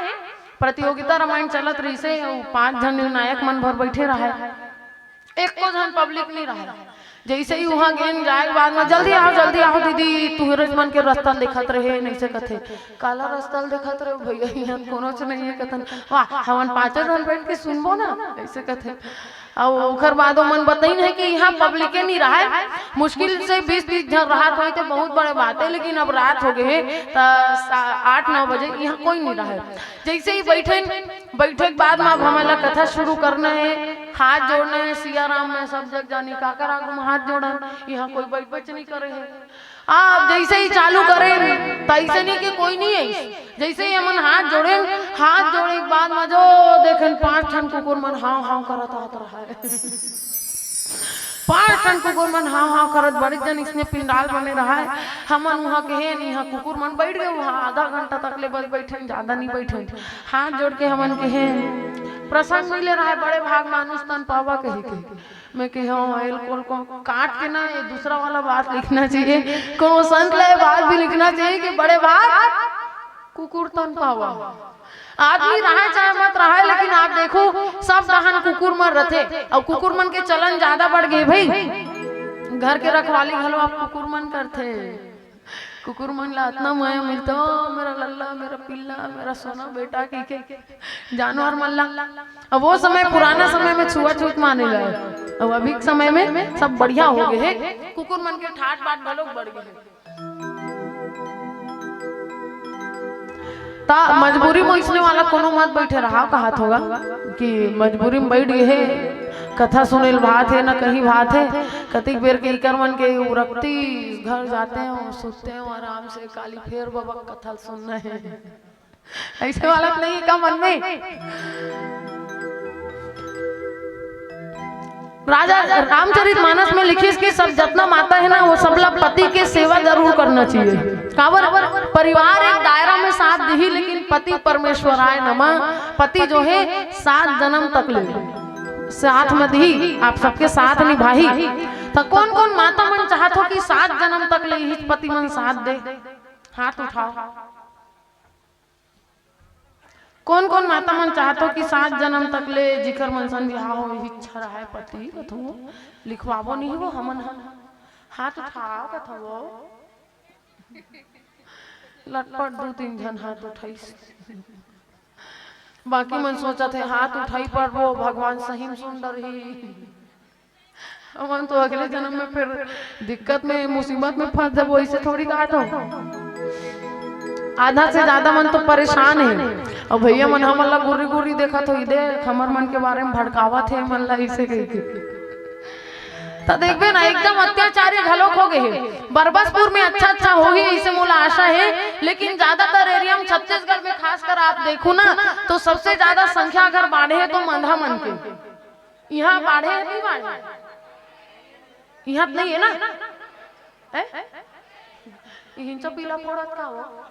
प्रतियोगिता रामायण चलत रहिस हे, अउ पांच झन निर्णायक मन भर बैठे रहे, एको झन पब्लिक नहीं रहे। जैसे ही वहां गेन जाए के बाद में, "जल्दी आओ, जल्दी आओ दीदी, तुहरे मन के रस्ता देखत रहे," नहीं से कथे। "काला रस्ता देखत रहे भैया, यहाँ कोनो च नहीं है," कथन। "वाह, हमन पांचों झन बैठ के सुनबो ना," ऐसे कथे। अब ओकर बाद ओमन बताइन हे कि यहाँ पब्लिके नहीं रहे, मुश्किल से बीस तीस झन रहत होई तो बहुत बड़े बात हे, लेकिन अब रात हो गए हे, त सा-, आठ नौ बजे यहाँ कोई नहीं रहे। जैसे ही बैठे, बैठे के बाद में अब हमन ला कथा शुरू करना हे। हाथ जोड़ना हे सिया राम में, सब जग जानी काकर आगू में हाथ जोड़न, यहाँ कोई बैठ बैठ नहीं करे हे। अब जैसे ही चालू करे, तैसे नहीं कि कोई नहीं है, जैसे ही हमन हाथ जोड़े, हाथ जोड़े के बाद में जो देखेन पांच ठन कुकुर मन हाव हाव करत आत रहा है। पांच ठन कुकुर मन हाव हाव करत, बड़े जन इसने पिंडाल बने रहा है। हमन वहाँ के हेन, यहाँ कुकुर मन बैठ गए, वहाँ आधा घंटा तक ले बस बैठे, ज्यादा नहीं बैठे। हाथ जोड़ के हमन के हेन, प्रसंग मिले रहा है, बड़े भाग मानुष तन पावा कही के। मैं कहे, "हाँ, एल कोल को काट के ना, ये दूसरा वाला बात लिखना चाहिए, कोनो संत ला ये बात भी लिखना चाहिए कि बड़े भाग कुकुर तन पावा।" आदमी रहे चाहे मत रहे, लेकिन आप देखो, सब डहन कुकुर मन रथे, और कुकुर मन के चलन ज्यादा बढ़ गए भाई। घर के रखवाली घलो आप कुकुर मन करथे। कुकुर मन ला अतना मया मिलथे, "ओ, मेरा लल्ला, मेरा पिल्ला, मेरा सोना बेटा," कहिके जानवर मन ला। अब वो समय, पुराना समय में छुआछूत माने ला, अब अभी के समय में सब बढ़िया हो गए हे, कुकुर मन के ठाट बाट घलो बढ़ गए हे। ता मजबूरी में इसने वाला कोनो मत बैठे रहा, कहत होगा कि मजबूरी में बैठ गए हे, कथा सुने ल भात हे, ना कहीं भात हे। कतिक बेर के इकर मन के उरक्ति घर जाते हैं और सोते हैं आराम से, काली फेर बाबा कथा सुनना है। ऐसे वाला तो नहीं का मन में। राजा रामचरित मानस में लिखिस कि सब जतना माता है ना, वो सब ला पति के सेवा जरूर करना चाहिए। काबर? परिवार एक दायरा में साथ दिही, लेकिन पति परमेश्वराय नमः, पति जो है सात जन्म तक ले साथ में दिही, आप सबके साथ निभाही। तो कौन कौन माता मन चाहत हो कि सात जन्म तक ले ही पति मन साथ दे? हाथ उठाओ। कौन कौन माता मन चाहत हो कि सात जन्म तक ले जिकर मन सन बिहाव हो, इच्छा रहे पति, कथो लिखवाबो नहीं हो हमन ह। हाथ उठाओ कथो। लटपट दू तीन झन हाथ उठाइस। बाकी मन सोचत हे हाथ उठाई पर वो भगवान सही में सुन डरही। हमन तो अगले जन्म में फिर दिक्कत में, मुसीबत में फंस जाबो, ऐसे थोड़ी कहा था। आधा से ज्यादा मन तो परेशान है। और भैया मन हमन ला गुर्री गुर्री देखत हो, "ई देख, हमर मन के बारे में भड़कावत है, मन ला ऐसे कह के।" तो देखबे ना, एकदम अत्याचारी घलोक हो गए है। बरबसपुर में अच्छा अच्छा होही, ऐसे मोला आशा है, लेकिन ज्यादातर एरिया में, छत्तीसगढ़ में खासकर आप देखो ना, तो सबसे ज्यादा संख्या अगर बाढ़े है तो मंधा मन के। यहाँ बाढ़े है, नहीं बाढ़े? यहाँ तो नहीं है ना? हैं? हिंचो पीला फोड़त का हो?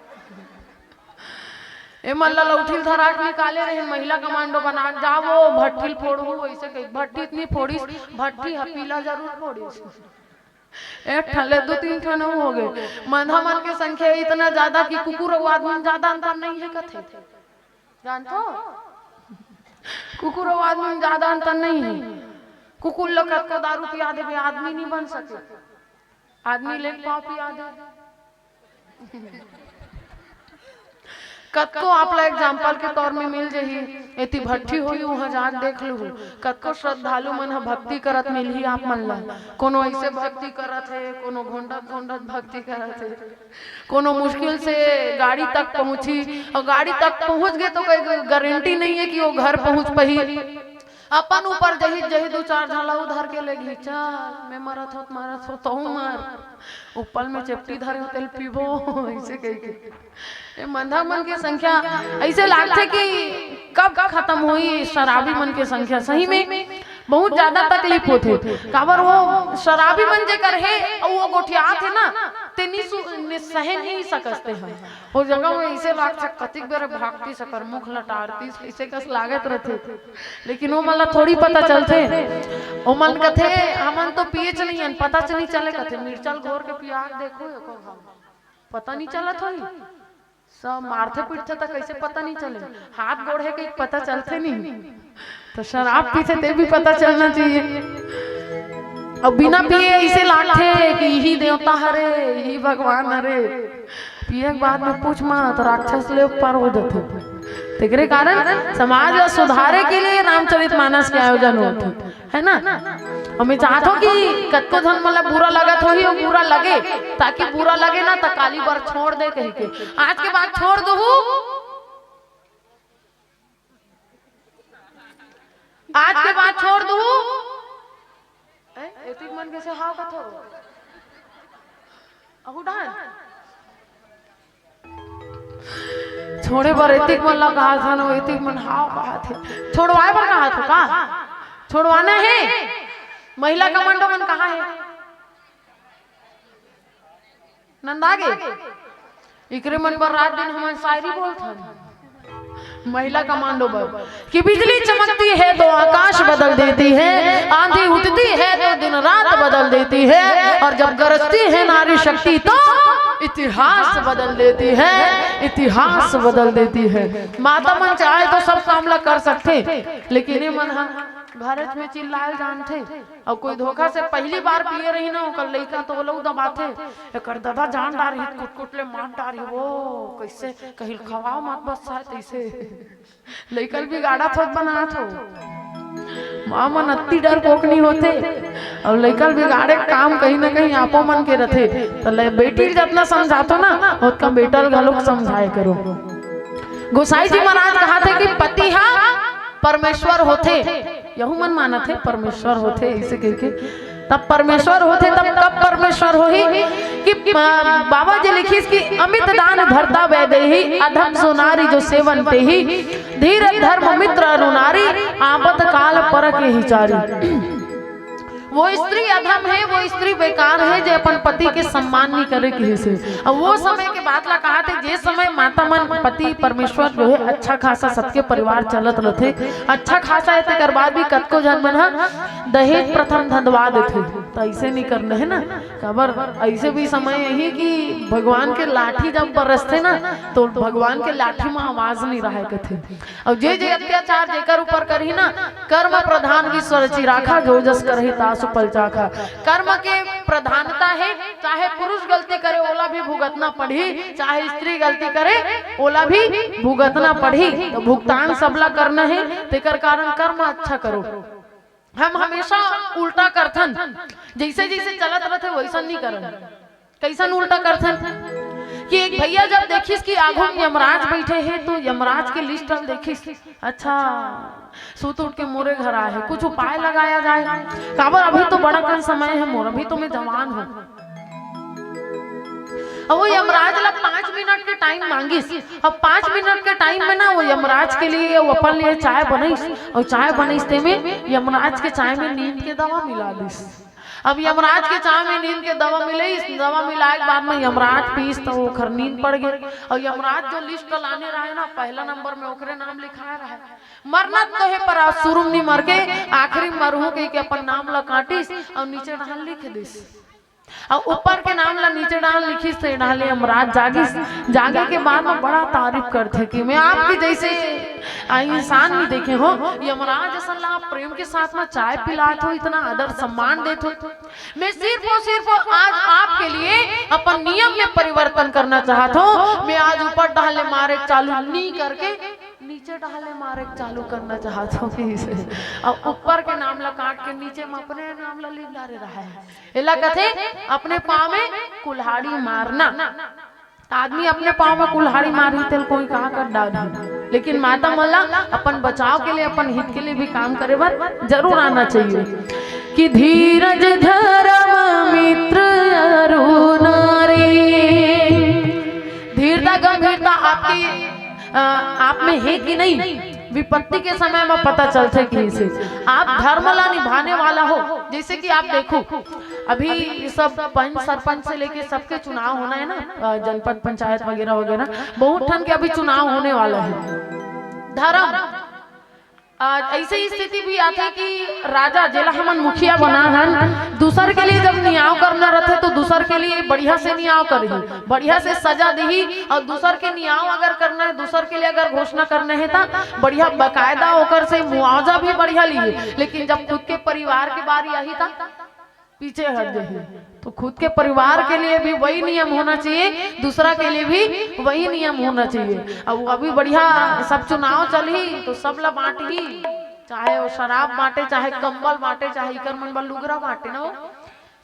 ए मन ला लौठिल धराक निकाले रहे, महिला कमांडो बना के जावो, भट्ठिल फोड़हू, ऐसे कही, भट्ठी नहीं फोड़िस, भट्ठी ह पीला जरूर फोड़िस। एक ठन ले दू तीन ठन हो गए। मंदा मन के संख्या इतना ज्यादा कि कुकुर अउ आदमी में ज्यादा अंतर नहीं है कथे। जानथो? कुकुर अउ आदमी में ज्यादा अंतर नहीं है। कुकुर ल कतको दारू पिया देबे, आदमी नहीं बन सके। आदमी ले पाव पिया दे। कतको आप ला एग्जाम्पल के तौर में मिल जही, एती भट्ठी होही, उहाँ जाके देख लूहू। कतको श्रद्धालु मन ह भक्ति करत मिलही आप मन ला। कोनो ऐसे भक्ति करत हे, कोनो घोंडत घोंडत भक्ति करत हे, कोनो मुश्किल से गाड़ी तक पहुँची, अउ गाड़ी तक पहुँच गे तो कोई गारंटी नहीं है कि वो घर पहुँच पाही। अपन ऊपर जही जही दू चार झाला उधर के ले गई, चल मैं मरत होत मरत हो तहूँ मर, उपल में चेपटी धरे हो तेल पीबो। ऐसे कह के ये मंदा मन के संख्या ऐसे लागथे कि कब खत्म होई शराबी मन के संख्या। सही में बहुत ज्यादा तकलीफ होथे, काबर वो शराबी मन जेकर हे अउ वो गोठियात हे ना, ते नि सु-, नि-, सहे नहीं सकसते हैं। वो जगह में ऐसे लागथे कतिक बेर भागती सकर मुख लटारती ऐसे कस लागत रहथे। लेकिन वो मन ला थोड़ी पता चलथे। वो मन कथे, "हमन तो पिएच नहीं हन, पता च नहीं चले," कथे, "मिर्चा ल घोर के पिया के देखो, एको घाव पता नहीं चलत होही।" सब मारथे पीटथे त कैसे पता नहीं चले? हाथ गोड़ हे कि पता चलथे नहीं। तो शराब पीथे ते भी पता चलना चाहिए। अब बिना पिए ऐसे लागथे कि यही देवता हरे, यही भगवान हरे। पिए के बाद में पूछ मत, राक्षस ले ऊपर हो जाथे। तेकरे कारण समाज ला सुधारे के लिए रामचरित मानस के आयोजन होथे, है ना? अउ मैं चाहत हूँ कि कतको झन मन ला बुरा लगत होही, वो बुरा लगे, ताकि बुरा लगे ना, त काली बर छोड़ दे कही के। आज के बाद छोड़ दूहू, आज के बाद छोड़ दूहू। ए, एतिक मन कैसे हाव कथो? अहू डहन छोड़े बर एतिक मन ला कहा था ना, एतिक मन हाव कहा थे। छोड़वाए बर कहा था का? छोड़वाना है। महिला कमांडो मन कहाँ है? नंदा गे। इकरे मन बर रात दिन हमन शायरी बोलथन। महिला कमांडो बर कि बिजली चमकती है तो आकाश बदल देती है, आंधी उठती है तो दिन रात बदल देती है, और जब गरजती है नारी शक्ति तो इतिहास बदल देती है, इतिहास बदल देती है। माता मन चाहे तो सब काम ला कर सकथे, लेकिन ये मन ह भारत में चिल्लाए जानथे। अउ कोई धोखा से पहली बार पिए रही ना, ओकर लइका तो ओला दबाथे, "एकर दादा जान डारही, कुट-कुट ले मार डारही, वो कैसे कहिल खवाओ मत बस शायद ऐसे।" लइका ल बिगाड़त होत बनात हो। माँ मन अत्ती डरपोकनी होथे, अउ लइका ल बिगाड़े के काम कहीं ना कहीं आपो मन के रथे। त ले बेटी ल जतना समझाथो ना, ओतका बेटा ल घलोक समझाए करो। गोसाई जी महाराज कहाथे कि पति हा परमेश्वर होथे, यहू मन मानत हे परमेश्वर होथे, ऐसे कहिके। तब परमेश्वर होथे, तब कब परमेश्वर होही? कि, अ, बाबा जी लिखिस कि अमित दान भरता वैदेही, अधम सो नारी जो सेवन तेही, धीर धर्म मित्र अरु नारी, आपत काल पर के ही चारी। वो स्त्री अधम है, वो स्त्री बेकार है, जे अपन पति के सम्मान नहीं करे किहिस हे। अब वो समय के बात ला कहाथे, जे समय माता मन पति परमेश्वर जो है अच्छा खासा सबके परिवार चलत रथे, अच्छा खासा है, तेकर बाद भी कतको झन मन ह दहेज प्रथम धंधवा देथे। तो ऐसे नहीं करना है ना, काबर ऐसे भी समय यही कि भगवान के लाठी जब बरसथे ना, तो भगवान के लाठी में आवाज नहीं रहे कथे। अउ जे जे अत्याचार जेकर ऊपर करही ना, कर्म प्रधान विश्व रचि राखा, जो जस करही तासु फल चाखा। कर्म के प्रधानता है, चाहे पुरुष गलती करे ओला भी भुगतना पड़ही, चाहे स्त्री गलती करे ओला भी भुगतना पड़ही। तो भुगतान सबला करना है, तेकर कारण कर्म अच्छा करो। हम हमेशा उल्टा करथन, जैसे जैसे चलत रहथे वैसन नहीं करन। कैसन उल्टा करथन कि एक भैया जब देखिस कि आघू में यमराज बैठे हे तो यमराज के लिस्ट ल देखिस, अच्छा, सुत उठ के मोरे घर आए हे, कुछ उपाय लगाया जाए, काबर अभी तो बड़ा कन समय है मोर, अभी तो मैं जवान हूँ। अब वो यमराज ला पाँच मिनट के टाइम मांगिस। अब पाँच मिनट के टाइम में ना वो यमराज के लिए, वो अपन लिए चाय बनइस, अउ चाय बनइस ते में यमराज के चाय में नींद के दवा मिला दिस। अब यमराज के चाय में नींद के दवा मिलइस, दवा मिलाए के बाद में यमराज पीस त ओखर नींद पड़ गे। अउ यमराज जो लिस्ट लाने रहे ना, पहला नंबर में ओखरे नाम लिखाए रहे। मरना तो हे पर आज शुरू में नहीं मर के, आखिरी मरहूं कह के अपन नाम ला काटिस अउ नीचे डहान लिख दिस। अउ ऊपर के नाम ला नीचे डाल लिखिस, ते डाले यमराज जागिस। जागे के बाद में बड़ा तारीफ करथे कि मैं आपके जैसे, आ, इंसान नहीं देखे हो। यमराज असन ला आप प्रेम के साथ में चाय पिलात हो, इतना आदर सम्मान देत हो। मैं सिर्फ और सिर्फ आज आपके लिए अपन नियम में परिवर्तन करना चाहत हूँ। मैं आज ऊपर डाले मारे चालू नी करके नीचे डाले मारे चालू करना चाहत हूँ। कि इसे अब ऊपर के नाम ला काट के नीचे में अपने नाम ला लिख डारे रहा है। एला कथे अपने पाँव में कुल्हाड़ी मारना। त आदमी अपने पाँव में कुल्हाड़ी मारही, तेल कोई कहाँ कर डालही। लेकिन माता मन ला अपन बचाव के लिए, अपन हित के लिए भी काम करे बर जरूर आना चाहिए। कि धीरज धर्म मित्र अरु नारी, धीरता गंभीरता आपकी, अ, आप में है कि नहीं, विपत्ति के समय में पता चलथे। कि इसे आप धर्म ला निभाने वाला हो। जैसे कि आप देखो, अभी ये सब पंच सरपंच से लेके सबके चुनाव होना है ना, अ, जनपद पंचायत वगैरह वगैरह, बहुत ठन के अभी चुनाव होने वाला है। धर्म, अ, ऐसे स्थिति भी आथे कि राजा, जेला हमन मुखिया बना हन, दूसर के लिए जब नियाव करना रहथे तो दूसर के लिए बढ़िया से नियाव करही, बढ़िया से सजा देही, और दूसर के नियाव अगर करना है, दूसर के लिए अगर घोषणा करना है, त बढ़िया बकायदा ओकर से मुआवजा भी बढ़िया लिही। लेकिन जब खुद के परिवार के बारी आही, त पीछे हट जाही। तो खुद के परिवार के लिए भी वही नियम होना चाहिए, दूसरा के लिए भी वही नियम होना चाहिए। अब वो अभी बढ़िया सब चुनाव चलही, तो सब ला बांटही, चाहे वो शराब बांटे, चाहे कंबल बांटे, चाहे इकर मन बर लुगरा बांटे ना, वो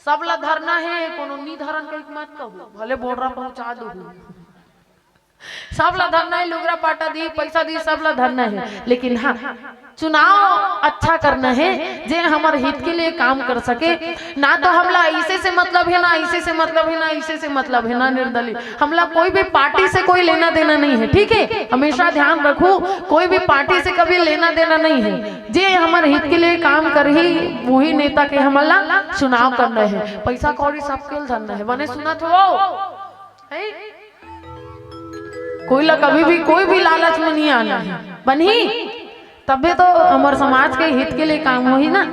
सब ला धरना है। कोनो नी धरन कहिके मत कहू, भले बोरा पहुंचा दू। सब ला धरना है, लुगरा पाटा दी, पैसा दी, सब ला धरना है। लेकिन हाँ, चुनाव अच्छा करना है, जे हमर हित के लिए काम कर सके। ना तो हमला इसे से मतलब है, ना इसे से मतलब है, ना इसे से मतलब है, ना निर्दलीय। हमला कोई भी पार्टी से कोई लेना देना नहीं है, ठीक है? हमेशा ध्यान रखू, कोई भी पार्टी से कभी लेना देना नहीं है। जे हमर हित के लिए काम करही, वही नेता के हमला चुनाव करना है। पैसा कौड़ी सबके ल धरना है। बने सुनत हो? हैं? कोई ला कभी भी कोई भी लालच में नहीं आना है, बनही? तबे तो हमर समाज के हित के लिए काम होही ना।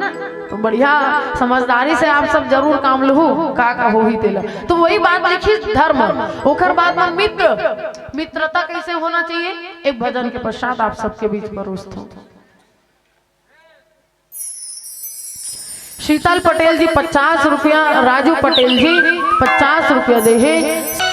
तो बढ़िया समझदारी से आप सब जरूर काम लहू, का का होही तेला। तो वही बात लिखी धर्म, ओकर बाद में मित्र, मित्रता कैसे होना चाहिए, एक भजन के पश्चात आप सबके बीच परोसत हूँ। शीतल पटेल जी पचास रुपया, राजू पटेल जी पचास रुपया दे हे।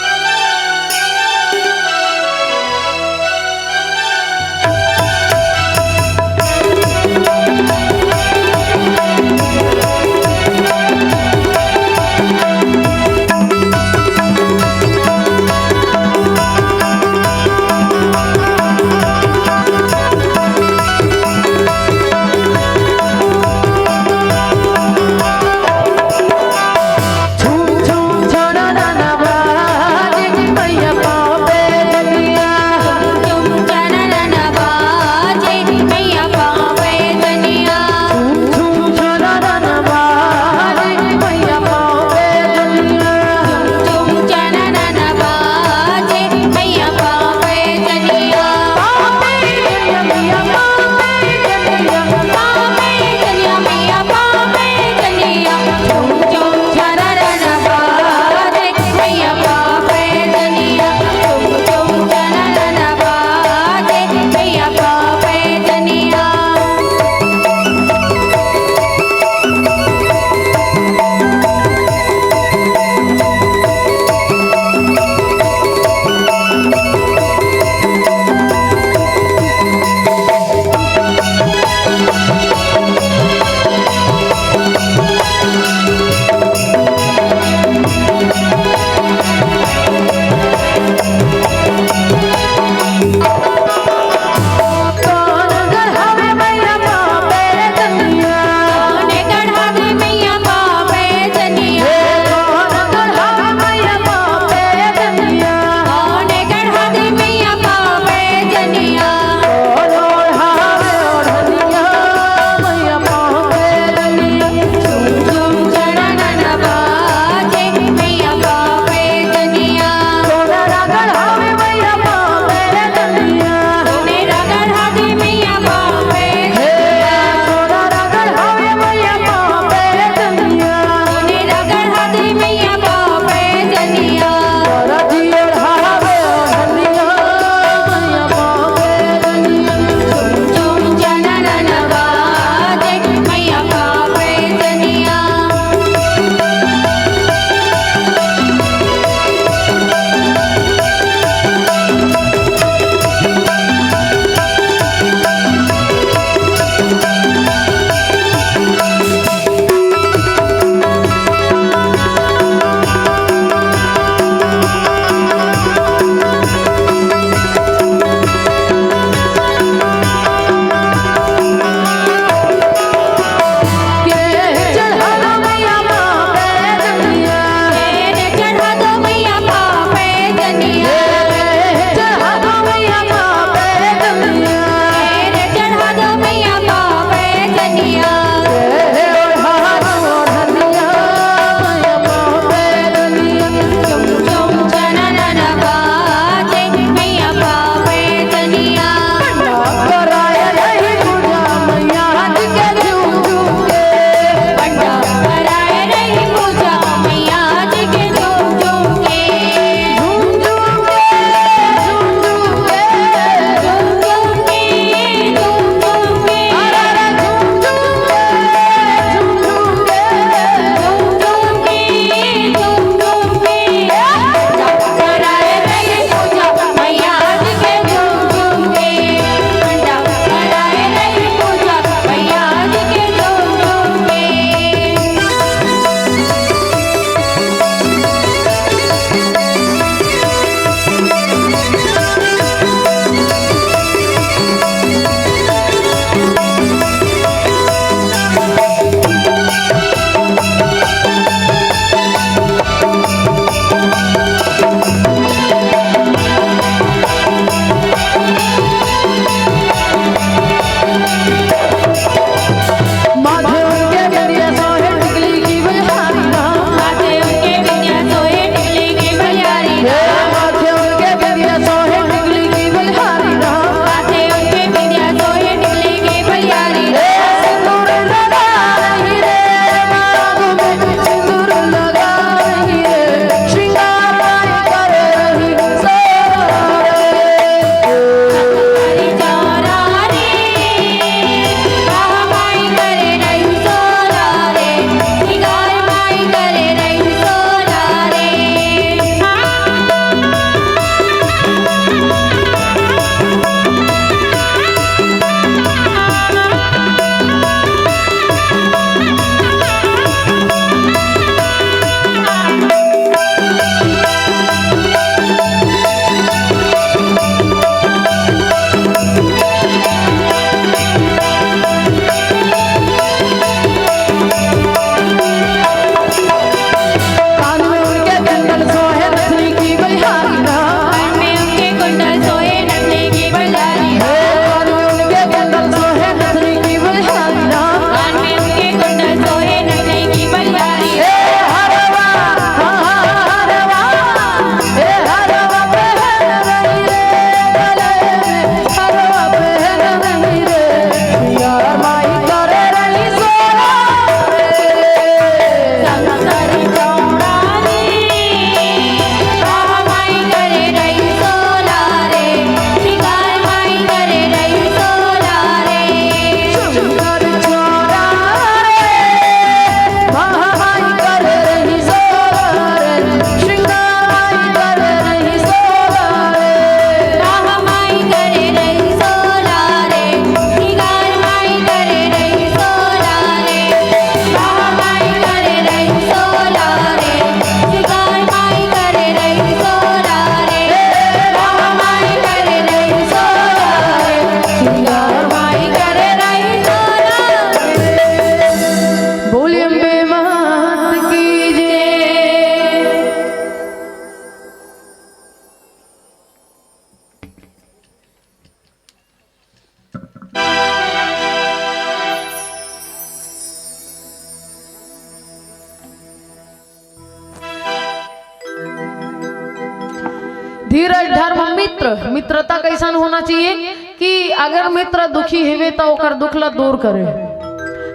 मित्र, मित्रता कैसन होना चाहिए कि अगर मित्र दुखी हेवे त ओकर दुख ला दूर करे।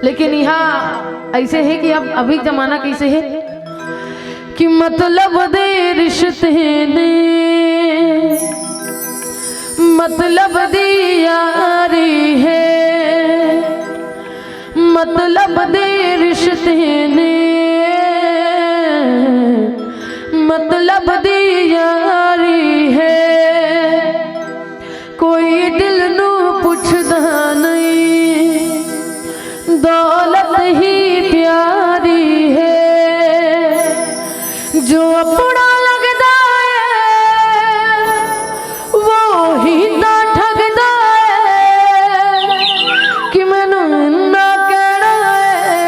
लेकिन यहाँ ऐसे है कि अब अभी जमाना कैसे है कि मतलब दे रिश्ते ने, मतलब दी यारी है, मतलब दे रिश्ते ने, मतलब दी यारी है। कोई दिल नू पुछदा नहीं, दौलत ही प्यारी है। जो अपना लगदा है, वो ही ना ठगदा है। कि मैनू इन्ना कहना है,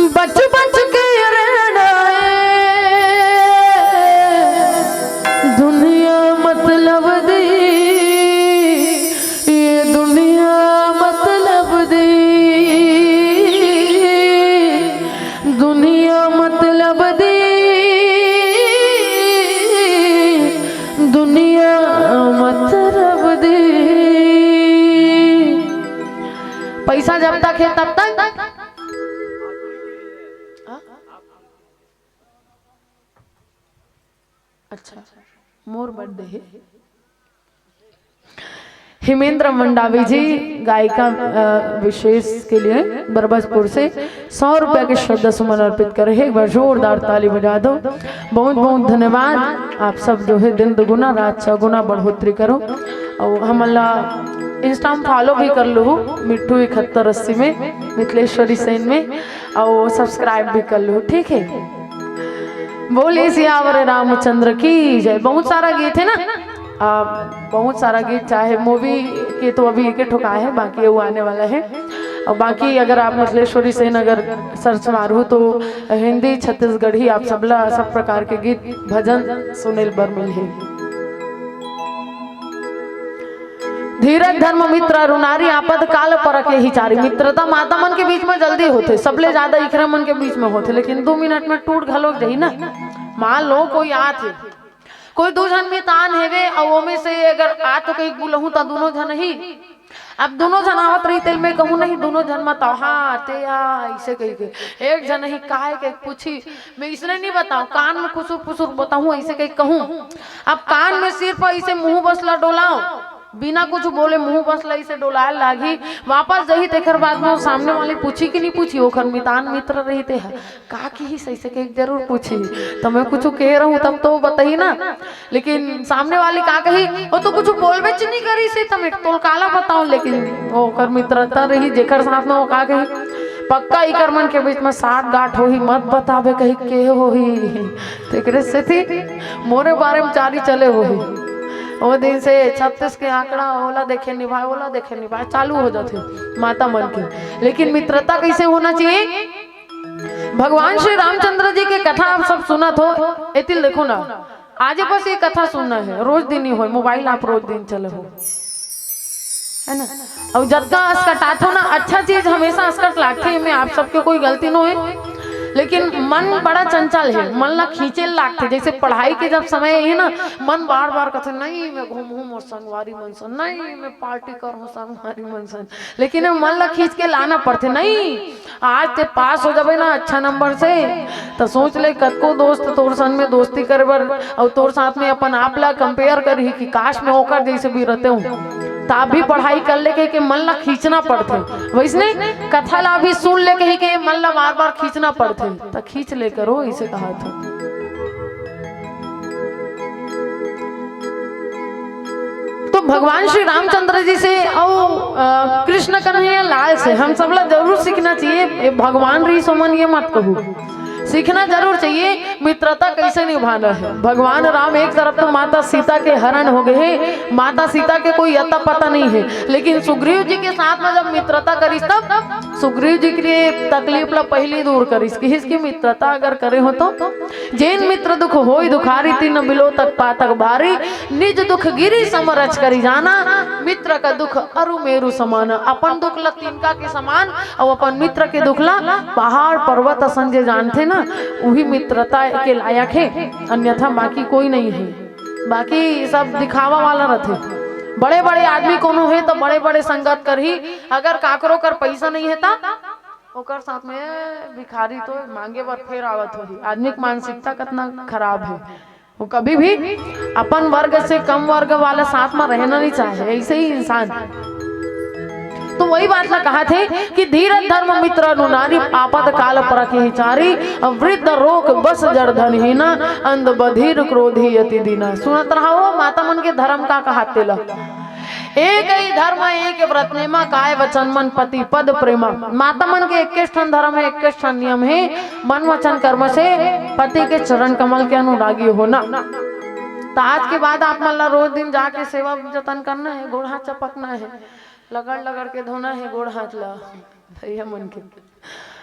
बच बच के रहना है। दुनिया मतलब दी, ये दुनिया मतलब दी, दुनिया मतलब दी, दुनिया मतलब दी। पैसा जब तक है तब तक। हाँ? अच्छा, मोर बर्थडे है। हिमेंद्र मंडावी जी, गायिका, अ, विशेष के लिए बरबसपुर से सौ रुपया के श्रद्धा सुमन अर्पित करे हैं। एक बार जोरदार ताली बजा दो। बहुत बहुत धन्यवाद। आप सब जो है दिन दुगुना रात चौगुना बढ़ोतरी करो। और हमन ला Insta में follow भी कर लो, मिट्ठू इकहत्तर अस्सी में, मिथिलेश्वरी सेन में, और subscribe भी कर लो, ठीक है। बोलिए सियावर रामचंद्र की जय। बहुत सारा गीत है ना, आ, बहुत सारा गीत, चाहे मूवी के तो अभी एक ठो का है, बाकी वो आने वाला है। और बाकी अगर आप मिथिलेश्वरी सेन अगर सर्च मारू तो हिंदी, छत्तीसगढ़ी, आप सबला सब प्रकार के गीत भजन सुने बर मिलही। धीरज धर्म मित्र अरु नारी, आपद काल परख एही चारी। मित्रता माता मन के बीच में जल्दी होथे, सबले ज्यादा इखरा मन के बीच में होथे, लेकिन दू मिनट में टूट घलोक जाही ना। मान लो कोई आत हे, कोई दू झन मितान हेवे, अउ ओमे से अगर आत कही बुलहूं त दूनों झन ही, अब दूनों झन आवत रही तेल में कहूं नहीं, दूनों झन मत आव, हाँ ते आ, ऐसे कही के एक झन ही काय के पूछी, मैं इसने नहीं बताऊं, कान में खुसुर फुसुर बताऊं, ऐसे कही कहूं। अब कान में सिर्फ ऐसे मुंह बस ला डोलाओ, बिना कुछ बोले मुंह बस ला ऐसे डोलाए लागी। वापस जही तेखर बाद में वो सामने वाली पूछी कि नहीं पूछी, ओखर मितान मित्र रही ते ह, का किहिस ऐसे के जरूर पूछी। तो मैं कुछ कह रहूं तब तो बताही ना, लेकिन सामने वाली का कही, वो तो कुछ बोलबे च नहीं करी से, तो मैं तोल काला बताऊं। लेकिन वो ओकर मित्रता रही जेकर साथ में वो का कही, पक्का इकर मन के बीच में साठ गांठ होही, मत बताबे कही के होही। तेकरे सेती मोरे बारे में चारी चले होही। वो दिन से छत्तीस के आंकड़ा, ओला देखे निभाए, ओला देखे निभाए चालू हो जाथे माता मन के। लेकिन मित्रता कैसे होना चाहिए? भगवान श्री रामचंद्र जी के कथा आप सब सुनत हो, एतिल देखो ना, आज बस ये कथा सुनना है, रोज दिन ही होय, मोबाइल आप रोज दिन चले हो, है ना? और जतका असकटात हो ना, अच्छा चीज हमेशा असकट लागथे, एमे आप सबके कोई गलती नो है, लेकिन मन बड़ा चंचल है, मन ला खींचे लागथे। जैसे पढ़ाई के जब समय है ना, मन बार बार कहथे, नहीं मैं घूमहूं मोर संगवारी मन सन, नहीं मैं पार्टी करहूं संगवारी मन सन, लेकिन ये मन ला खींच के लाना पड़थे। नहीं, आज ते पास हो जाबे ना अच्छा नंबर से, त सोच ले कतको दोस्त तोर संग में दोस्ती करे बर अउ तोर साथ में अपन आप ला कंपेयर करही कि काश मैं ओकर जैसे भी रहते हूँ, त आप भी पढ़ाई कर ले कही के मन ला खींचना पड़थे। वैसने कथा ला भी सुन ले कही के मन ला बार बार खींचना पड़थे, त खींच ले करो, इसे कहा था। तो भगवान श्री रामचंद्र जी से अउ, अ, कृष्ण कन्हैया लाल से हम सबला जरूर सीखना चाहिए। ए, भगवान रही सोमन ये मत कहू, सीखना जरूर चाहिए मित्रता कैसे निभाना है। भगवान राम एक तरफ तो माता सीता के हरण हो गए हैं, माता सीता के कोई अता पता नहीं है, लेकिन सुग्रीव जी के साथ में जब मित्रता करिस तब सुग्रीव जी के लिए तकलीफ ला पहली दूर करिस, किहिस की मित्रता अगर करे हो तो। जेन मित्र दुख होई दुखारी, तिन बिलो तक पातक भारी। निज दुख गिरि सम रज करि जाना, मित्र का दुख अरु मेरु समान। अपन दुख ला तिनका के समान अउ अपन मित्र के दुख ला पहाड़ पर्वत असन जे जानथे ना, उही मित्रता के लायक है, अन्यथा बाकी कोई नहीं है। बाकी सब दिखावा वाला रथे। बड़े बड़े आदमी कोनो हे तो बड़े बड़े संगत करही, अगर काकरो कर पैसा नहीं हे ता ओकर साथ में भिखारी तो मांगे बर फेर आवत होही। आदमी के मानसिकता कितना खराब है। वो कभी भी अपन वर्ग से कम वर्ग वाला साथ में रहना नहीं चाहे। ऐसे ही इंसान, तो वही बात ला कहा थे कि धीर धर्म मित्र अनु नारी, आपत काल परखहि चारी, वृद्ध रोग बस जड़ धन हीना, अंध बधिर क्रोधी अति दीना। सुनत रहा हो माता मन के धर्म का कहा तेला। एक ही धर्म एक व्रत नेमा, काय वचन मन पति पद प्रेमा। माता मन के इक्कीस ठन धर्म है, इक्कीस ठन नियम है। मन वचन कर्म से पति के चरण कमल के अनुरागी होना। तो आज के बाद आप मन ला रोज दिन जाके सेवा जतन करना है, गोड़ हाथ चपकना है, लगड़ लगड़ के धोना है गोड़ हाथ ला भैया मन के।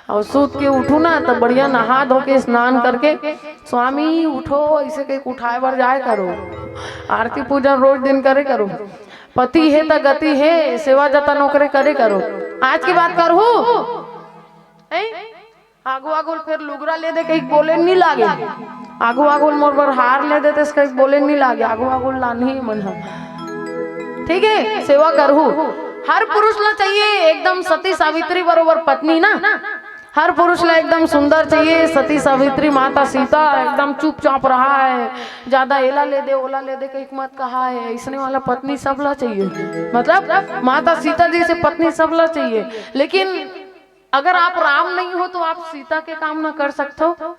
और सूत के उठू ना तो बढ़िया नहा धो के स्नान करके, स्वामी उठो, ऐसे कह के उठाए बर जाए करो। आरती पूजन रोज दिन करे करो। पति है त गति है, सेवा जतन ओकरे करे करो। आज की बात करहू, हैं? आगू आगू ल फेर लुगरा ले दे कहिके बोले नहीं लागे। आगू आगू ल मोर बर हार ले देते कहिके बोले नहीं लागे। आगू आगू ल लानही मन ह। ठीक है, सेवा करहू। हर पुरुष ला चाहिए एकदम सती सावित्री बरोबर पत्नी ना। हर पुरुष ला एकदम सुंदर चाहिए, सती सावित्री, माता सीता एकदम चुपचाप रहा है, ज्यादा एला ले दे ओला ले दे कहिके मत कहा है। ऐसने वाला पत्नी सब ला चाहिए, मतलब माता सीता जैसे पत्नी सब ला चाहिए। लेकिन अगर आप राम नहीं हो तो आप सीता के काम ना कर सकते हो।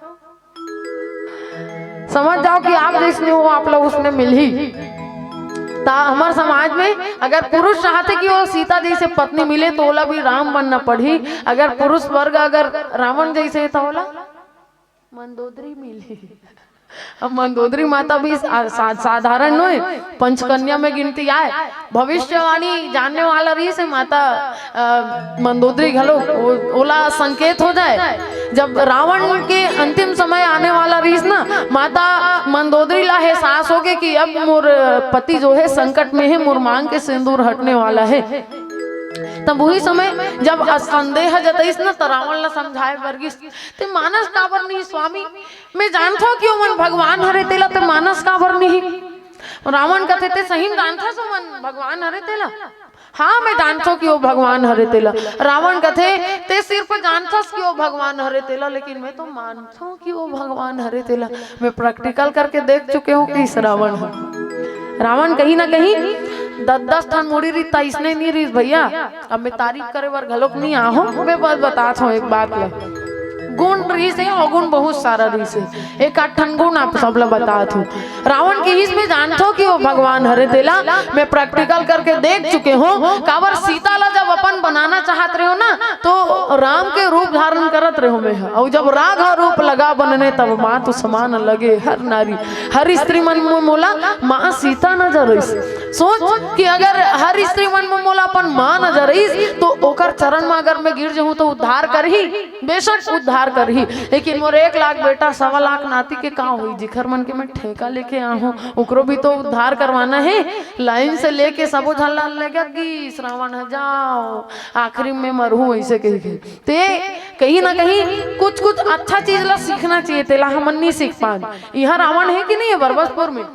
समझ जाओ कि आप जैसने हो आप ला उसने मिलही। ता हमर समाज में अगर पुरुष चाहते कि वो सीता जैसे पत्नी मिले तो ओला भी राम बनना पड़ही। अगर पुरुष वर्ग अगर रावण जैसे है तो ओला मंदोदरी मिलही। अब मंदोदरी माता भी सा-, सा-, साधारण नोहे, पंचकन्या में गिनती आए। भविष्यवाणी जानने वाला रहिस हे माता, अ, मंदोदरी घलो, ओ-, ओला संकेत हो जाए। जब रावण के अंतिम समय आने वाला रहिस ना, माता मंदोदरी ला एहसास होगे कि अब मोर पति जो है संकट में है, मोर मांग के सिंदूर हटने वाला है। तब वही समय जब संदेह जतइस ना, त रावण ला समझाए बर गिस, "ते मानस काबर नहीं स्वामी?" मैं जानथों कि ओमन भगवान हरे तेला, ते मानस काबर नहीं? रावण कथे, "ते सही में जानथस ओमन भगवान हरे तेला?" "हाँ, मैं जानथों कि वो भगवान हरे तेला।" रावण कथे, "ते सिर्फ जानथस कि वो भगवान हरे तेला, लेकिन मैं तो मानथों कि वो भगवान हरे तेला। मैं practical करके देख चुके हूँ कि इस रावण ह।" रावण कहीं ना कहीं दस दस ठन मुड़ी रहिस, त इसने नहीं रहिस भैया। अब मैं तारीफ करे बर घलोक नहीं आहूं, मैं बस बतात हूं एक बात ला। गुण रहिस हे, अवगुण बहुत सारा रहिस हे। एक आध ठन गुण आप सब ला बतात हूं। रावण किहिस, मैं जानथों कि वो भगवान हरे तेला, मैं practical करके देख चुके हूं। काबर सीता ला जब अपन बनाना चाहत रहे हो ना, तो राम के रूप धारण करत रहे हो मैं ह। और जब राघव रूप लगा बनने, तब मातु समान लगे हर नारी। हर स्त्री मन में मोला माँ सीता नजर आइस। सोच कि अगर हर स्त्री मन में मोला अपन माँ नजर आइस, तो ओकर चरण में अगर मैं गिर जाहूं, तो उद्धार करही, बेशक उद्धार करही, लेकिन मोर एक लाख बेटा, सवा लाख नाती के का होही, जिखर मन के मैं ठेका लेके आहूं, ओकरो भी तो उद्धार करवाना है। लाइन से लेके सबो झन ला लेगे कि श्रावण ह जाओ, आखिरी में मरहूं, ऐसे कहिके। ते कहीं ना कहीं कुछ कुछ अच्छा चीज ला सीखना चाहिए, तेला हमन नहीं सीख पान। यहाँ रावण है कि नहीं है बरबसपुर में?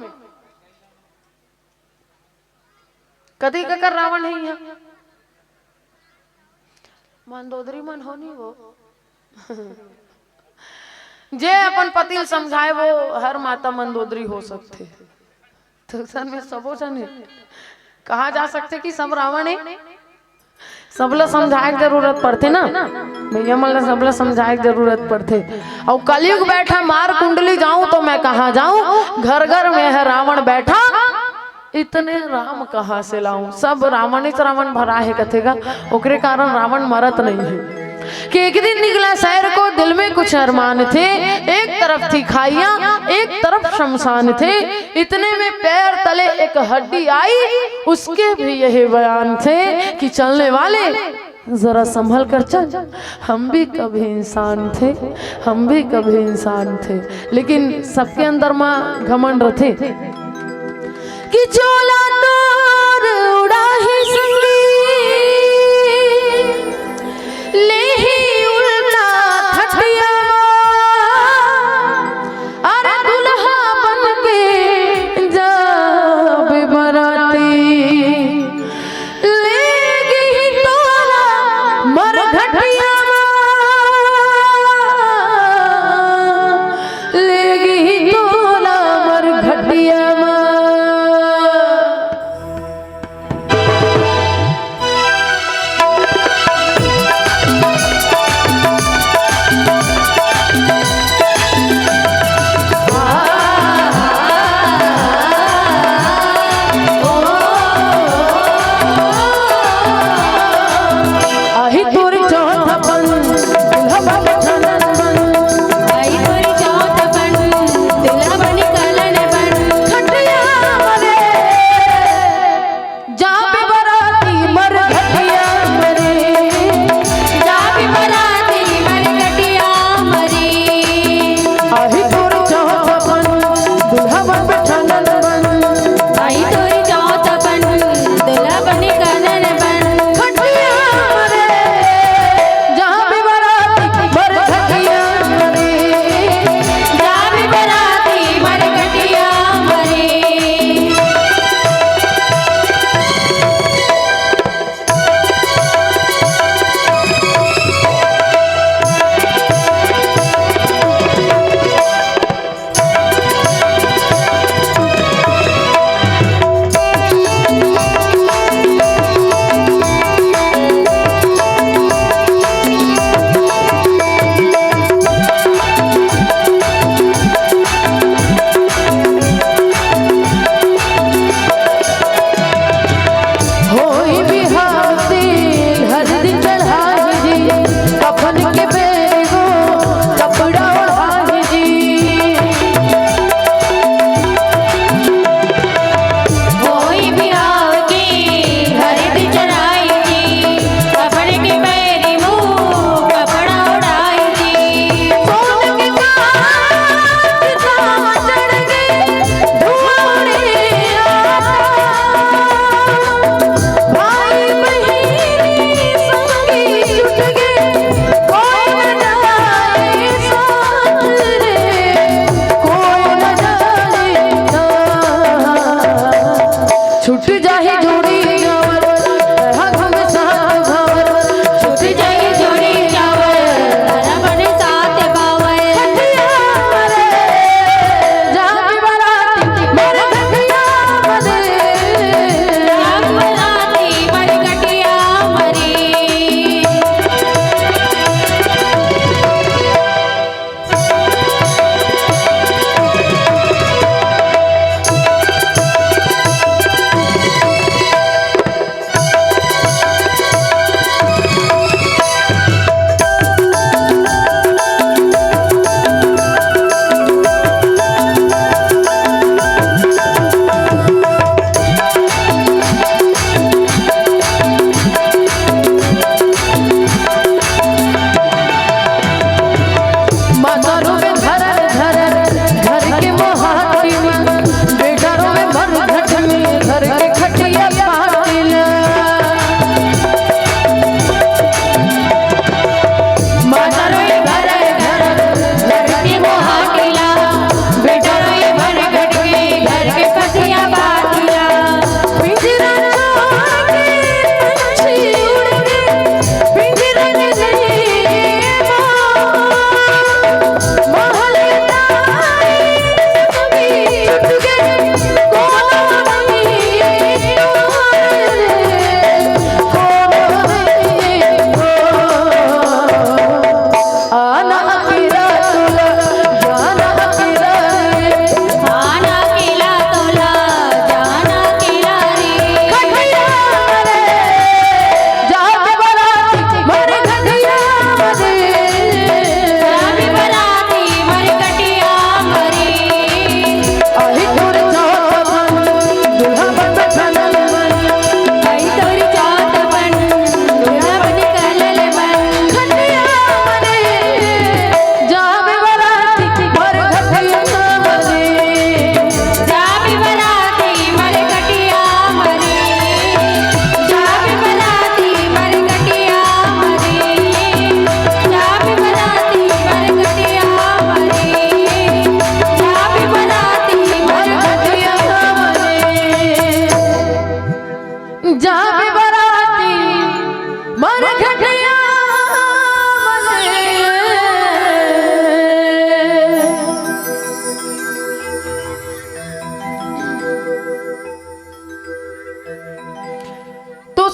कति ककर रावण है यहाँ? मंदोदरी मन हो नहीं वो। जे अपन पति ल समझाए वो हर माता मंदोदरी हो सकथे। तो अइसन में सबो झन हे। कहा जा सकथे कि सब रावण हे। सबला समझाए के जरूरत पड़थे ना भैया, मन ला सबला समझाए के जरूरत पड़थे। अउ कलयुग बैठा मार कुंडली जाऊं तो मैं कहां जाऊं, घर घर में है रावण बैठा, इतने राम कहां से लाऊं। सब रावणेच रावण भरा हे कथे गा, ओकरे कारण रावण मरत नहीं है। कि एक दिन निकला सैर को, दिल में कुछ अरमान थे, एक तरफ थी खाइयां, एक तरफ शमशान थे। इतने में पैर तले एक हड्डी आई, उसके भी यही बयान थे कि चलने वाले, जरा संभल कर चल, हम भी कभी इंसान थे, हम भी कभी इंसान थे। लेकिन सबके अंदर मा घमंड रथे कि चोला तोर उड़ाही संगी, लेही उल्टा खटिया मा, अरे दुल्हा बन के जा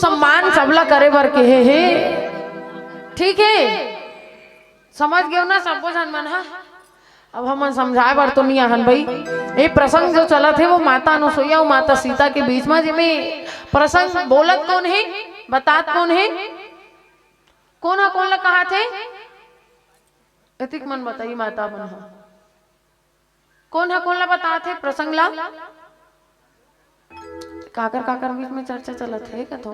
सम्मान सबला करे बर केहे हे। ठीक हे, समझ गेव ना सब्बो झन मन ह? अब हमन समझाए बर तो नइ आहन भई। ये प्रसंग जो चलत हे, वो माता अनुसुईया अउ माता सीता के बीच म, जेमे प्रसंग बोलत कोन हे, बतात कोन हे, कोन ह कोन ल कहाथे? एतिक मन बताई माता मन ह। कोन ह कोन ल बतात हे प्रसंग ला? काकर काकर बीच में चर्चा चलत हे कथो?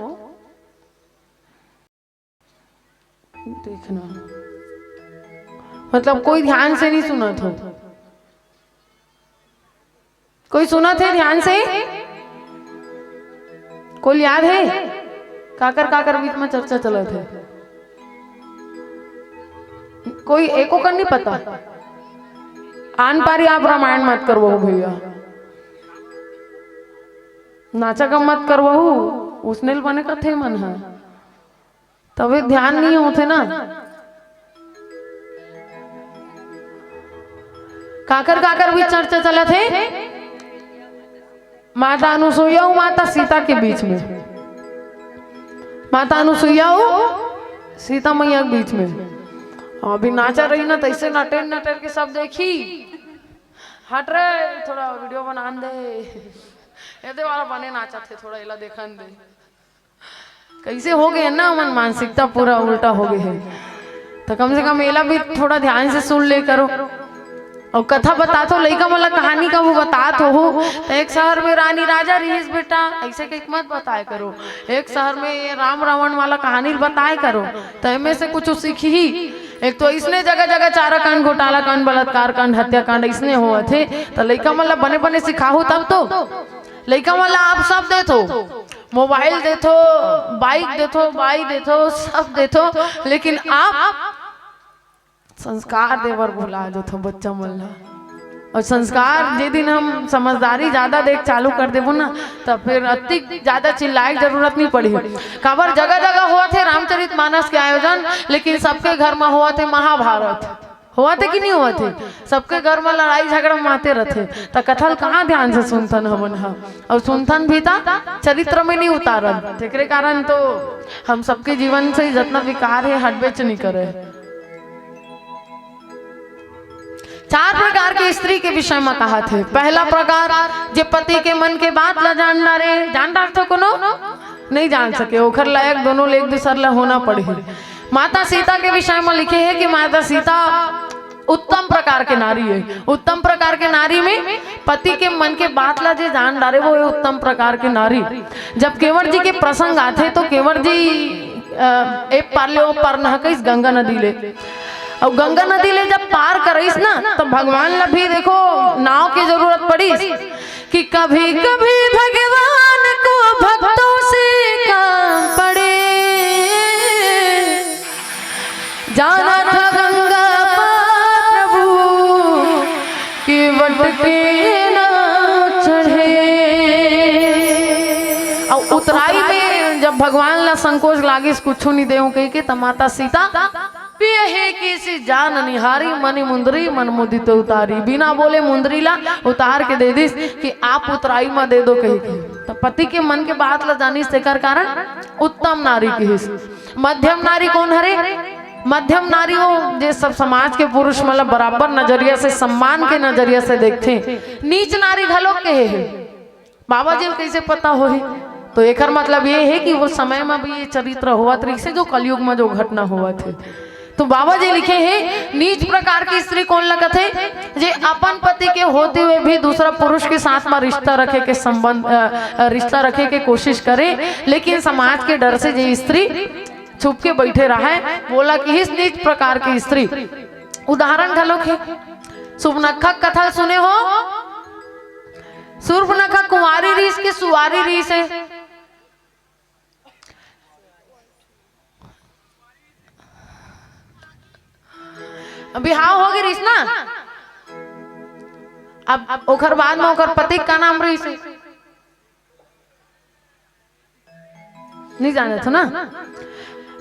देखना, मतलब कोई ध्यान से नइ सुनत हो। कोई सुनत हे ध्यान से? कोई याद हे? काकर काकर बीच में चर्चा चलत हे? कोई एको कर नइ पता? आन पारी आप रामायण मत करवहू भैया, नाचा गम मत करवहू, उसने ल बने कथे मन ह। तभे ध्यान नइ होथे ना। काकर काकर बीच चर्चा चलत हे? माता अनुसुईया अउ माता सीता के बीच में, माता अनुसुईया अउ सीता मैया के बीच में। अभी नाचा रही ना, तइसे नटेर नटेर के सब देखी। हट रे, थोड़ा वीडियो बनान दे। ये दे वाला बने नाचत हे, थोड़ा एला देखन दे। कइसे हो गे ना, मन मानसिकता पूरा उल्टा हो गे हे। त कम से कम एला भी थोड़ा ध्यान से सुन ले करो। अउ कथा बतात हो, लइका मन ला कहानी कभू बतात होहू, त एक शहर में रानी राजा रिहिस बेटा, अइसे कहिके मत बताए करो। एक शहर में राम रावण वाला कहानी बताए करो, त एमे से कुछ सीखही। एक तो अइसने जगह जगह चारा कांड, घोटाला कांड, बलात्कार कांड, हत्या कांड अइसने होवत हे, त लइका मन ला बने बने सिखाहू तब तो। लइका मन ला आप सब देथो, मोबाइल देथो, बाइक देथो, बाई देथो, सब देथो, लेकिन आप संस्कार दे बर भुला जथो बच्चा मन ला। अउ संस्कार जे दिन हम समझदारी जादा देख चालू कर देबो ना, त फेर अतिक जादा चिल्लाए के जरूरत नइ पड़ही। काबर जगह जगह होवत हे रामचरित मानस के आयोजन, लेकिन सबके घर म होवत हे महाभारत। होवत हे कि नइ होवत हे? सबके घर म लड़ाई झगड़ा माते रथे, त कथा ल कहाँ ध्यान से सुनथन हमन ह? अउ सुनथन भी त चरित्र में नइ उतारन। तेकरे कारण तो हम सबके जीवन से जतना विकार हे, हटबेच नइ करे। चार प्रकार के स्त्री के विषय म कहाथे। पहला प्रकार, जे पति के मन के बात ला जान डारे। जान डारथो कोनो? नइ जान सके, ओखर लायक दोनों ले एक दूसर ला होना पड़ही। माता सीता के विषय म लिखे हे कि माता सीता उत्तम प्रकार के नारी हे। उत्तम प्रकार के नारी में पति के मन के बात ला जे जान डारे, वो हे उत्तम प्रकार के नारी। जब केवट जी के प्रसंग आथे तो केवट जी, अ, ए पार ले ओ पार नहकइस गंगा नदी ले। अउ गंगा नदी ले जब पार करइस ना, त भगवान ला भी देखो नाव के जरूरत पड़िस कि कभी कभी भगवान को भक्तों से काम पड़े। जाना था गंगा पार प्रभु, केवट के ना चढ़े। अउ उतराई में जब भगवान ला संकोच लागिस, कुछु नइ देहूं कहिके, त माता सीता पियही किसी जान निहारी, मनि मुंदरी मन मुदित उतारी। बिना बोले मुंदरी ला उतार के दे दिस कि आप उतराई म दे दो कहिके। त पति के मन के बात ला जानिस, तेकर कारण उत्तम नारी किहिस। मध्यम नारी कोन हरे? मध्यम नारी वो जे सब समाज के पुरुष मन ला बराबर नजरिया से, सम्मान के नजरिया से देखथे। नीच नारी घलो केहे हे। बाबा जी ल कइसे पता होही? तो एकर मतलब ये हे कि वो समय म भी ये चरित्र होवत रहिसे, जो कलयुग म जो घटना होवत हे। तो बाबा जी लिखे हे, नीच प्रकार की स्त्री कोन ला कथे? जे अपन पति के होते हुए भी दूसरा पुरुष के साथ म रिश्ता रखे के संबंध, अ, अ, रिश्ता रखे के कोशिश करे, लेकिन समाज के डर से जे स्त्री छुप के बइठे रहय, वोला किहिस नीच प्रकार की स्त्री। उदाहरण घलोक हे, सुर्पनखा कथा सुने हो? सुर्पनखा कुंवारी रिहिस के सुवारी रिहिस हे? बिहाव हो गे रिहिस ना, अब ओखर बाद म ओखर पति का नाम रिहिस हे? नइ जानत हो ना?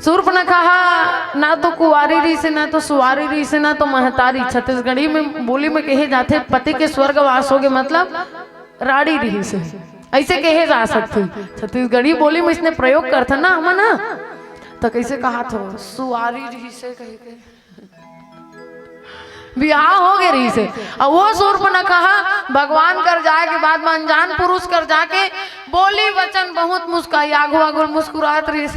सुर्पनखा हा ना तो कुंवारी रिहिस हे, ना तो सुवारी रिहिस हे, ना तो महतारी। छत्तीसगढ़ी में बोली में कहे जाथे, पति के स्वर्गवास हो गे, मतलब राड़ी रिहिस हे। ऐसे कहे जा सकथे। छत्तीसगढ़ी बोली में इसने प्रयोग करथन ना हमन ह, त कैसे कहाथो, सुवारी रिहिसे कहिके। बिहाव हो गे रिहिसे। अउ वो सूर्पनखा ह भगवान कर जाए के बाद म अनजान पुरुष कर जाके बोली वचन बहुत मुस्काई, आघू आघू मुस्कुरात रिहिस।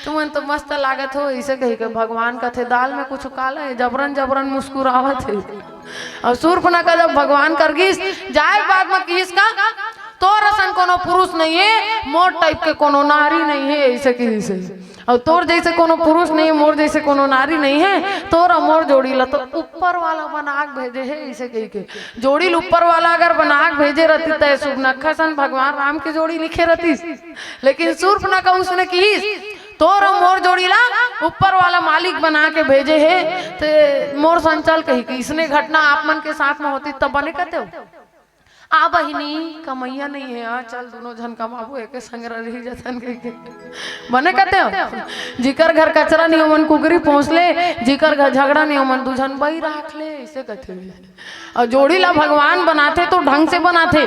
तुमन तो मस्त लागत हो, ऐसे कहिके भगवान कथे, दाल में कुछ काला है, जबरन जबरन मुस्कुरावत है। अउ सूर्पनखा जब भगवान कर गिस, जाए के बाद म किहिस का, तोर असन कोनो पुरुष नहीं है, मोर टाइप के कोनो नारी नहीं है, ऐसे किहिस। अउ तोर जैसे कोनो पुरुष नहीं है, मोर जैसे कोनो नारी नहीं है, तोर अउ मोर जोड़ी ला तो ऊपर वाला बना के भेजे है, ऐसे कहिके। जोड़ी ल ऊपर वाला अगर बना के भेजे रहती, त सूर्पनखा सन भगवान राम के जोड़ी लिखे रहतीस। लेकिन सूर्पनखा उसने किहिस, तोर अउ मोर जोड़ी ला ऊपर वाला मालिक बना के भेजे है, ते मोर संचल कहिके। इसने घटना आप मन के साथ में होती, तब बने कहते हो, आ बहिनी, कमैया नहीं है, आ चल, दोनों झन कमाबो, एके संग रही जतन कहिके। बने कहते हो, जिकर घर कचरा नहीं, ओमन कुकरी पोंस ले, जिकर घर झगड़ा नहीं, ओमन दू झन बई राख ले, ऐसे कहते हुए। अउ जोड़ी ला भगवान बनाथे तो ढंग से बनाथे।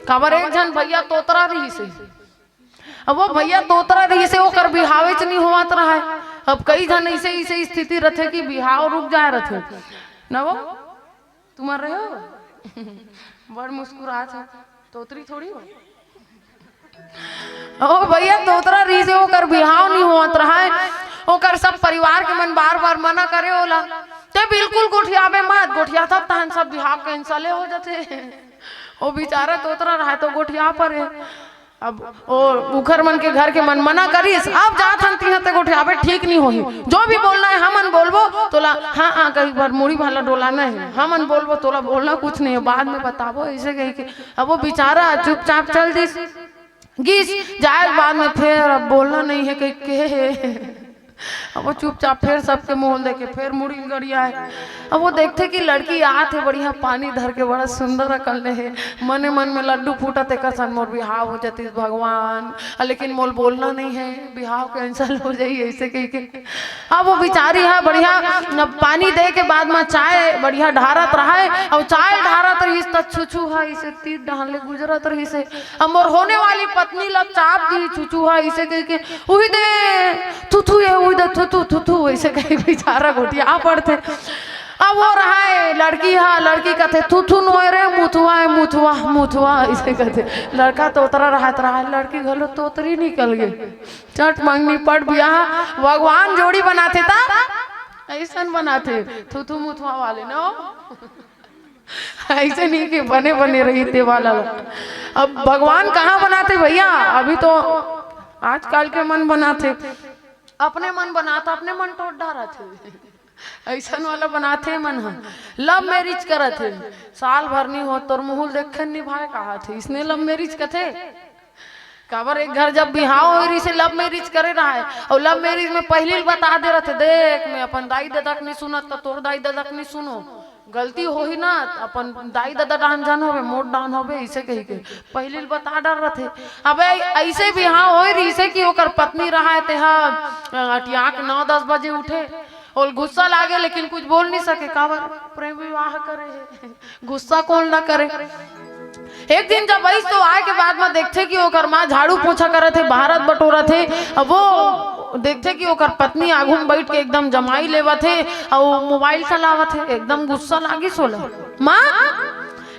काबर, एक झन भैया तोतरा रिहिसे। अब वो भैया तोतरा रिहिसे, ओकर बिहावेच नहीं होवत रहा है। अब कई झन ऐसे, ऐसे स्थिति रथे कि बिहाव रुक जाए रथे। न वो, तुम रहे हो? बड़ मुस्कुरात है, तोतरी थोड़ी हो। ओ भैया, तोतरा रिहिसे, ओकर बिहाव नहीं होवत रहा है। ओकर सब परिवार के मन बार बार मना करे ओला, ते बिल्कुल गोठियाबे मत, गोठियाथस तहन सब बिहाव कैंसले हो जाथे। ओ बेचारा तोतरा रहा है तो गोठिया परे। अब ओ उखर मन के घर के मन मना करिस, अब जात हन तिहां ते गोठियाबे ठीक नहीं होही। जो भी बोलना है हमन बोलबो तोला, हाँ हाँ कही भर मुड़ी भाला डोलाना है, हमन बोलबो तोला बोलना कुछ नहीं है, बाद में बताबो, ऐसे कहिके। अब वो बेचारा चुपचाप चल दिस, गिस, जाए के बाद में फेर अब बोलना नहीं है कहिके। अब वो चुपचाप फेर सबके मोल देके फेर मुड़ी गड़ियाए। अब वो देखथे कि लड़की आत हे, बढ़िया पानी धर के, बड़ा सुंदर अकन ले हे। मने मन में लड्डू फूटत, एकर सन मोर बिहाव हो जतिस भगवान। अ, लेकिन मोल बोलना नहीं है, बिहाव कैंसल हो जाही, ऐसे कहिके। अब वो बिचारी ह बढ़िया न पानी दे के बाद म चाय बढ़िया ढारत रहा है। अब चाय ढारत रहिस त छुछू ह इसे तीर डहन ले गुजरत रहिस हे। अब मोर होने वाली पत्नी ला चाप दी छुछू ह, इसे कहिके, "उही दे थुथु ये, उही दे थुथु, थुथु," ऐसे कही बेचारा गोठिया पड़थे। अब वो रहा है लड़की ह, लड़की कथे, "थुथु नोय रे, मुथुआ है, मुथुआ, मुथुआ," ऐसे कथे। लड़का तोतरा रहत रहा है, लड़की घलो तोतरी निकल गई। चट मंगनी पट बियाह, भगवान जोड़ी बनाथे ता ऐसन बनाथे, थुथु मुथुआ वाले न। ऐसे नहीं कि बने बने रही ते वाला। अब भगवान कहाँ बनाथे भैया? अभी तो आजकल के मन बनाथे, अपने मन बनात, अपने मन टोट डारत हे। ऐसन वाला बनाथे मन ह। लव मैरिज करत हे, साल भर नहीं हो तोर मुहुल देखे नहीं भाई कहा थे, इसने लव मैरिज कथे। काबर एक घर जब बिहाव होय रहिसे, लव मैरिज करे रहा है, और लव मैरिज में पहली ल बता दे रहथे, "देख, मैं अपन दाई ददा के नहीं सुनत, त तोर दाई ददा के नहीं सुनो, गलती होही ना, अपन दाई ददा डाहन जान होबे, मोर डाहन होबे," इसे कही के पहली ल बता डर रहथे। अब ऐ-, ऐसे बिहाव होय रहिसे कि ओकर पत्नी रहा है, तेहा अटिया के नौ दस बजे उठे, ओल गुस्सा लागे, लेकिन कुछ बोल नहीं सके, काबर प्रेम विवाह करे हे। गुस्सा कौन ना करे। एक दिन जब आइस तो आए के बाद में देखथे कि ओकर माँ झाड़ू पोछा करत हे, बहारत बटोरत हे। अब वो देखथे कि ओकर पत्नी आगू में बैठ के एकदम जमाई लेवत हे अउ मोबाइल चलावत हे। एकदम गुस्सा लागिस ओला। "माँ,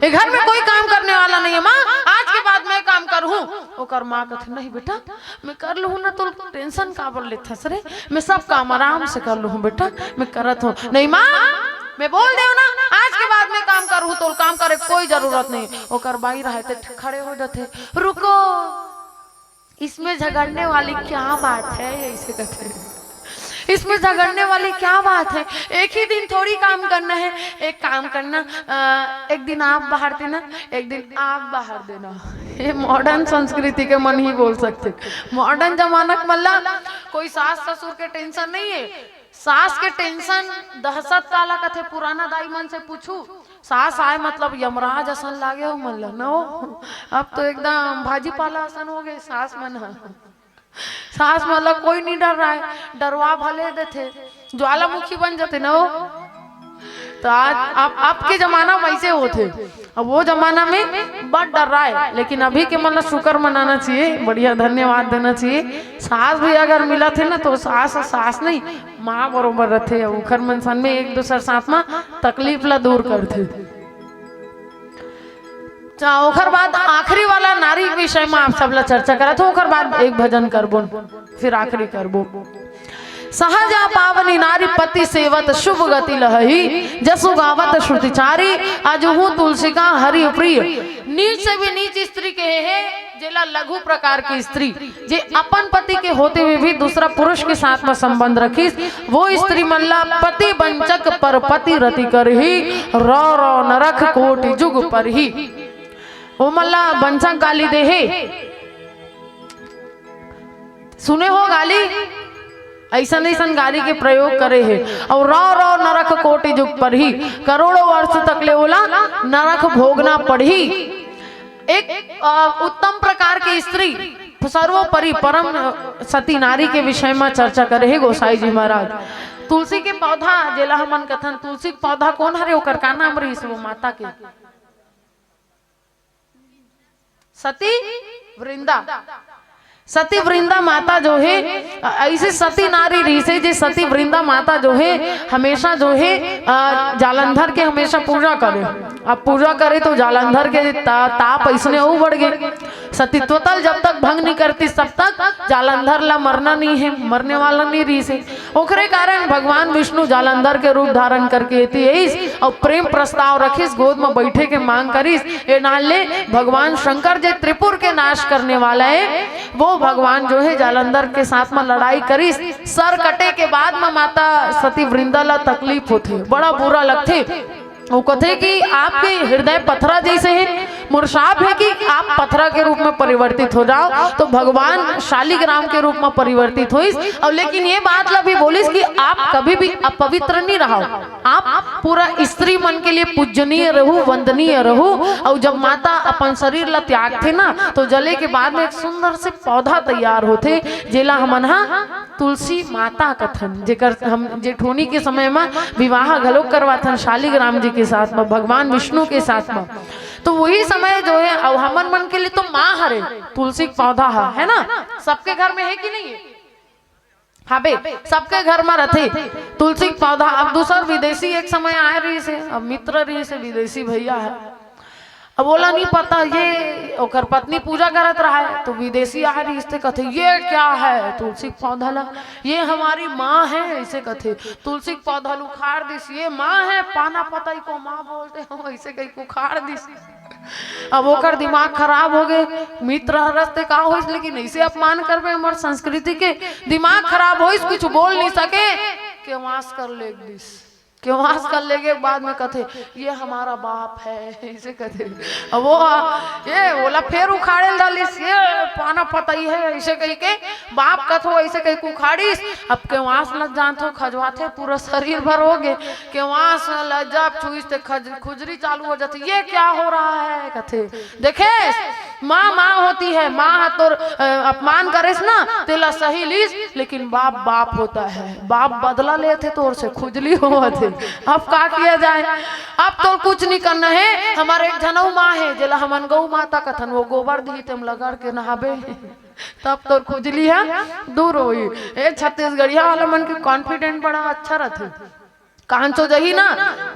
ये घर में कोई काम करने वाला नहीं है माँ, आज के बाद मैं काम करूँ।" ओकर माँ कथे, "नहीं बेटा, मैं कर लूँ ना, तो टेंशन काबर लेथस रे, मैं सब काम आराम से कर लूँ बेटा, मैं करत हूँ।" "नहीं माँ, मैं बोल देव ना, आज के बाद मैं काम करूँ, तो काम करे कोई जरूरत नहीं।" ओकर बाई रहे ते खड़े हो जाते, "रुको, इसमें झगड़ने वाली क्या बात है?" ऐसे कहते हैं। "इसमें झगड़ने वाली क्या बात है? एक ही दिन थोड़ी काम करना है, एक काम करना, अ, एक दिन आप बाहर देना, एक दिन आप बाहर देना।" ये मॉडर्न संस्कृति के मन ही बोल सकथे। मॉडर्न जमाना के मन ला कोई सास ससुर के टेंशन नहीं है। सास के टेंशन, दहशत काला कथे, पुराना दाई मन से पूछू, सास आए मतलब यमराज असन लागे हो मन ला, न हो? अब तो एकदम भाजी पाला असन हो गए सास मन ह। सास मन ला कोई नहीं डर रहा है, डरवा भले देथे, ज्वालामुखी बन जाते न हो। तो आज आप, आपके जमाना में ऐसे होते, अब वो जमाना में बड़ डर रहा है, लेकिन अभी के मन ला शुक्र मनाना चाहिए, बढ़िया धन्यवाद देना चाहिए। सास भी अगर मिला थे ना, तो सास, सास नहीं, माँ बरोबर रथे, उखर मन सन में एक दूसर साथ में तकलीफ ला दूर करथे। अच्छा, ओखर बाद आखिरी वाला नारी के विषय में आप सब ला चर्चा करत हो, ओखर बाद एक भजन करबो, फिर आखिरी करबो। सहजा पावनी नारी पति सेवत शुभ गति लहई, जसु गावत श्रुति चारी, अजहू तुलसिका हरि प्रिय। नीच से भी नीच स्त्री कहे हे, जेला लघु प्रकार की स्त्री, जे अपन पति के होते हुए भी दूसरा पुरुष के साथ में संबंध रखिस, वो स्त्री मन ला पति बंचक पर पति रति करही, रौ रौ नरक कोटि जुग परही। वो मन ला बंचक गाली दे हे, सुने हो गाली, ऐसन ऐसन गाली के प्रयोग करे हे। और रौ रौ नरक कोटि जुग परही, करोड़ों वर्ष तक ले ओला नरक भोगना पड़ही। एक, अ, उत्तम प्रकार की स्त्री, सर्वोपरि परम, अ, सती नारी के विषय में चर्चा करे हे गोसाई जी महाराज। तुलसी के पौधा, जेला हमन कथन तुलसी के पौधा कोन हरे, ओकर का नाम रहिस वो माता के? सती वृंदा। सती वृंदा माता जो हे, अ, ऐसे सती नारी रहिस हे, जे सती वृंदा माता जो हे, हमेशा जो हे, अ, जालंधर के हमेशा पूजा करे। अब पूजा करे तो जालंधर के ता-, ताप ऐसने अउ बढ़ गे। सतीत्व तल जब तक भंग नहीं करती, तब तक जालंधर ला मरना नहीं है, मरने वाला नहीं रहिस हे। ओकरे कारण भगवान विष्णु जालंधर के रूप धारण करके एती आइस और प्रेम प्रस्ताव रखिस, गोद में बैठे के मांग करिस। ए नाले भगवान शंकर जे त्रिपुर के नाश करने वाला है, वो भगवान जो है जालंधर के साथ में लड़ाई करिस। सर कटे के बाद में माता सती वृंदा ला तकलीफ होथे, बड़ा बुरा लगथे। वो कथे कि आपके हृदय पथरा जैसे है, मोर शाप है कि आप पथरा के रूप में परिवर्तित हो जाओ। तो भगवान शालिग्राम के रूप में परिवर्तित होइस। और लेकिन ये बात ला भी बोलिस कि आप कभी भी अपवित्र नहीं रहो, आप पूरा स्त्री मन के लिए पूजनीय रहू, वंदनीय रहू। और जब माता अपन शरीर ला त्यागथे ना, तो जले के बाद में एक सुंदर से पौधा तैयार होथे, जेला हमन हा तुलसी माता कथन, जेकर हम जेठोनी के समय में विवाह घलो करवाथन शालिग्राम जी के साथ में, भगवान विष्णु के साथ में। तो वही समय जो है, अब हमन मन के लिए तो माँ हरे तुलसी के पौधा है, है ना? सबके घर में है कि नहीं है? हाँ बे, सबके घर में रथे तुलसी के पौधा। अब दूसर विदेशी एक समय आए रहिस हे, अब मित्र रहिस हे, विदेशी भैया है, अब ओला नहीं पता, ये ओकर पत्नी पूजा करत रहा है, तो विदेशी आए रहिस ते कथे, "ये क्या है?" तुलसी के पौधा ला, "ये हमारी माँ है," ऐसे कथे। तुलसी के पौधा ला उखाड़ दिस, "ये माँ है, पाना पतई को माँ बोलते हो," ऐसे कहि के उखाड़ दिस। अब ओकर दिमाग खराब हो गए। मित्र हरस ते का होइस, लेकिन ऐसे अपमान करबे हमर संस्कृति के। दिमाग खराब होइस, कुछ बोल नहीं सके, केवास कर लेग दिस। केवास कर लेगे के बाद में कथे, "ये हमारा बाप है," ऐसे कथे। अब वो, ये ओला फेर उखाड़े ल डालिस, "ये पाना पतई है," ऐसे कहि के बाप कथो, ऐसे कहि के उखाड़िस। अब केवास लग जानथो, खजवाथे, पूरा शरीर भर हो गे। केवास लज्जा छुइस ते खज-, खुजली चालू हो जाथे। "ये क्या हो रहा है?" कथे, "देखे, माँ, माँ होती है, माँ हा तोर, अ, अपमान करेस ना, तेला सही लीस, लेकिन बाप, बाप होता है, बाप बदला लेथे तोर से, खुजली होवत हे। अब का किया जाए? अब तो कुछ नहीं करना है।" हमारे एक झन अउ माँ है, जेला हमन गौ माता कथन, वो गोबर दिही, तेम लगड़ के नहाबे, तब तोर खुजली है दूर होई। ए, छत्तीसगढ़िया वाला मन के confident बड़ा अच्छा रथे। कांचो जही ना,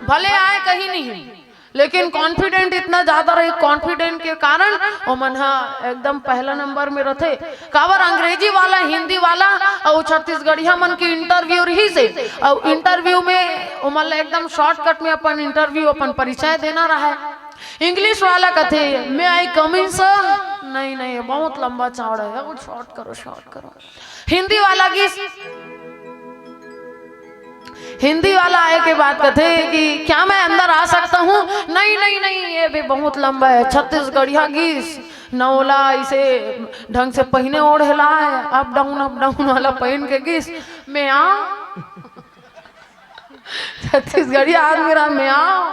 भले आए कहीं नहीं, लेकिन confident इतना ज्यादा रही, confident के कारण ओमन हा एकदम पहला नंबर में रथे। काबर अंग्रेजी वाला, हिंदी वाला और छत्तीसगढ़िया मन की interview रहिस हे, और interview में ओमन ला एकदम shortcut में अपन interview, अपन परिचय देना रहा है। English वाला कथे, "May I come in, sir?" नहीं, नहीं, बहुत लंबा चौड़ा है, कुछ short करो, short करो। हिंदी वाला गिस, हिंदी वाला आए के बाद कथे कि, "क्या मैं अंदर आ सकता हूँ?" "नहीं, नहीं, नहीं, ये भी बहुत लंबा है।" छत्तीसगढ़िया गिस, न ओला इसे ढंग से पहिने ओढ़े ला है, up down, up down वाला पहन के गिस, "मैं आ?" छत्तीसगढ़िया आदमी रहा, "मैं आ?"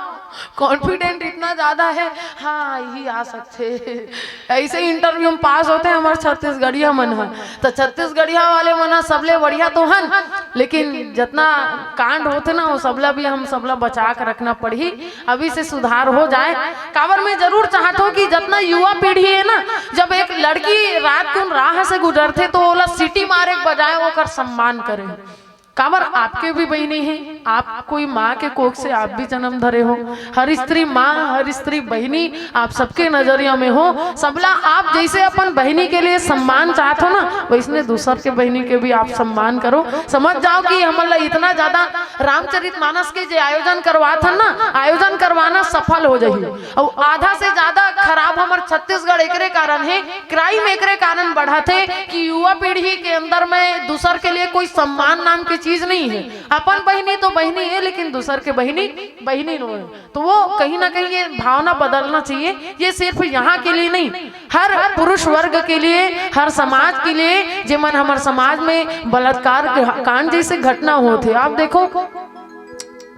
कॉन्फिडेंट इतना ज्यादा है। हाँ, यही आ सकते। ऐसे इंटरव्यू में पास होते हैं हमारे छत्तीसगढ़िया मन ह। तो छत्तीसगढ़िया वाले मन ह सबले बढ़िया तो हन, लेकिन जितना कांड होते ना, वो सबला भी हम सबला बचा के रखना पड़ही। अभी से सुधार हो जाए। काबर मैं जरूर चाहत हूँ कि जितना युवा पीढ़ी है ना, जब एक लड़की रात कुन राह से गुजरथे तो ओला सीटी मारे के बजाय ओकर सम्मान करे। काबर आपके भी बहिनी है, आप कोई माँ के कोख से आप भी जन्म धरे हो। हर स्त्री माँ, हर स्त्री बहिनी आप सबके नजरिया में हो। सबला आप जैसे अपन बहिनी के लिए सम्मान चाहत हो ना, वैसने दूसर के बहिनी के भी आप सम्मान करो। समझ जाओ कि हमन ला इतना ज्यादा रामचरित मानस के जे आयोजन करवात हन ना, आयोजन करवाना सफल हो जाही। अउ आधा से ज्यादा खराब हमर छत्तीसगढ़ एकरे कारण है, क्राइम एकरे कारण बढ़त है कि युवा पीढ़ी के अंदर में दूसर के लिए कोई सम्मान नाम की चीज नहीं है। अपन बहिनी तो बहिनी है, लेकिन दूसर के बहिनी बहिनी नो है। तो वो कहीं ना कहीं ये भावना बदलना चाहिए। ये सिर्फ यहाँ के लिए नहीं, हर पुरुष वर्ग के लिए, हर समाज के लिए, जेमन हमर समाज में बलात्कार के कांड जैसे घटना होत है, आप देखो,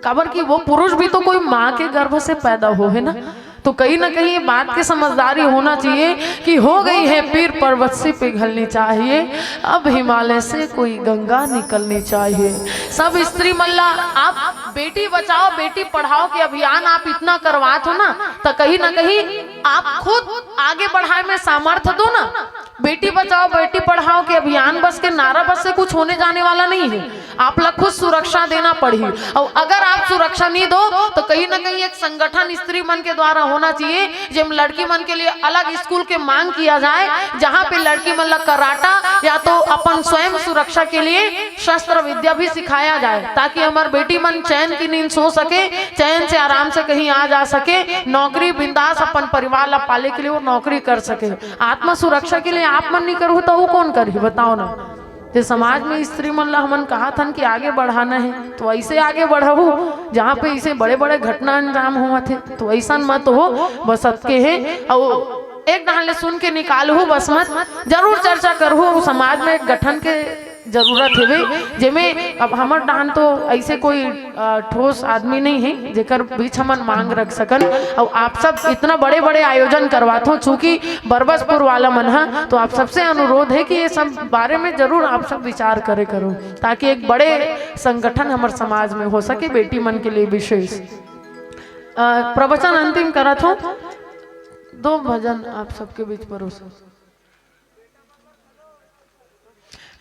काबर कि वो पुरुष भी तो कोई माँ के गर्भ से पैदा हो है ना। तो कहीं ना कहीं ये बात की समझदारी होना चाहिए कि हो गई है पीर पर्वत से पिघलनी चाहिए, अब हिमालय से कोई गंगा निकलनी चाहिए। सब स्त्री मन ला आप बेटी बचाओ बेटी पढ़ाओ के अभियान आप इतना करवात हो ना, तो कहीं ना कहीं आप खुद आगे बढ़ाए में सामर्थ्य दो ना। बेटी बचाओ बेटी पढ़ाओ के अभियान बस के नारा बस से कुछ होने जाने वाला नहीं है। आप ला खुद सुरक्षा देना पड़ही। और अगर आप सुरक्षा नहीं दो, तो कहीं ना कहीं एक संगठन स्त्री मन के द्वारा होना चाहिए, जेम लड़की मन के लिए अलग स्कूल के मांग किया जाए, जहाँ पे लड़की मन ला कराटा या तो अपन स्वयं सुरक्षा के लिए शस्त्र विद्या भी सिखाया जाए, ताकि हमार बेटी मन चैन की नींद सो सके, चैन से आराम से कहीं आ जा सके, नौकरी बिंदास अपन परिवार ला पाले के लिए वो नौकरी कर सके। आत्मा सुरक्षा के लिए आप मन नहीं करहु तो वो कौन करही, बताओ ना। जे समाज में स्त्री मन ला हमन कहाथन कि आगे बढ़ाना है, तो ऐसे आगे बढ़हु, जहाँ पे इसे बड़े बड़े घटना अंजाम होवत है, तो ऐसा मत हो। बस अतके है। और एक डाहन ले सुन के निकालहु, बस मत, जरूर चर्चा करहु। समाज में एक गठन के जरूरत हवे, जेमे अब हमर डाहन तो ऐसे कोई अ, ठोस आदमी नहीं है जेकर बीच हमन मांग रख सकन। और आप सब इतना बड़े बड़े आयोजन करवात हो, चूंकि बरबसपुर वाला मन ह, तो आप सबसे अनुरोध है कि ये सब बारे में जरूर आप सब विचार करे करो, ताकि एक बड़े संगठन हमर समाज में हो सके, बेटी मन के लिए विशेष। अ, प्रवचन अंतिम करत हो, दो भजन आप सबके बीच परोसो।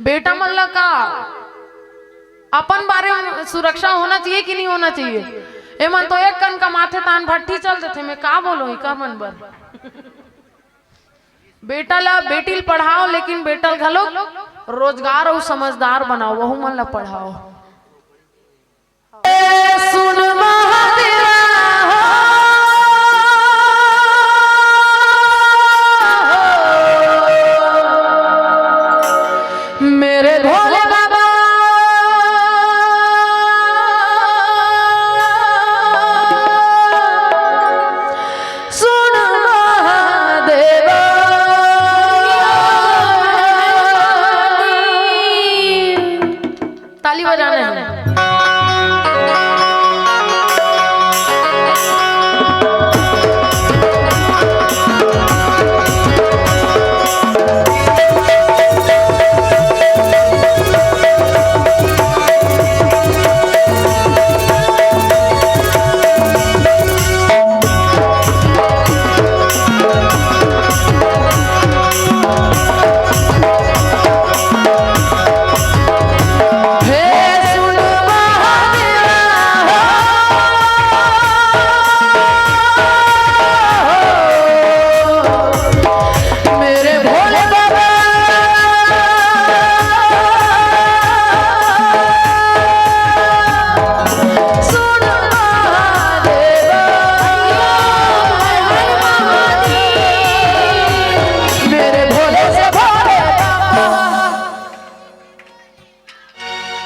बेटा मन ला का अपन बारे में सुरक्षा होना चाहिए कि नहीं होना चाहिए? एमन तो एक कन कमाथे तान भट्ठी चल देथे, मैं का बोलूं इकर मन बर। बेटा ला बेटी ल पढ़ाओ, लेकिन बेटा ल घलो रोजगार अउ समझदार बनाओ, वहू मन ला पढ़ाओ। सुन महादेवा हो, मेरे भोले बाबा, सुन महादेवा। ताली बजाना है।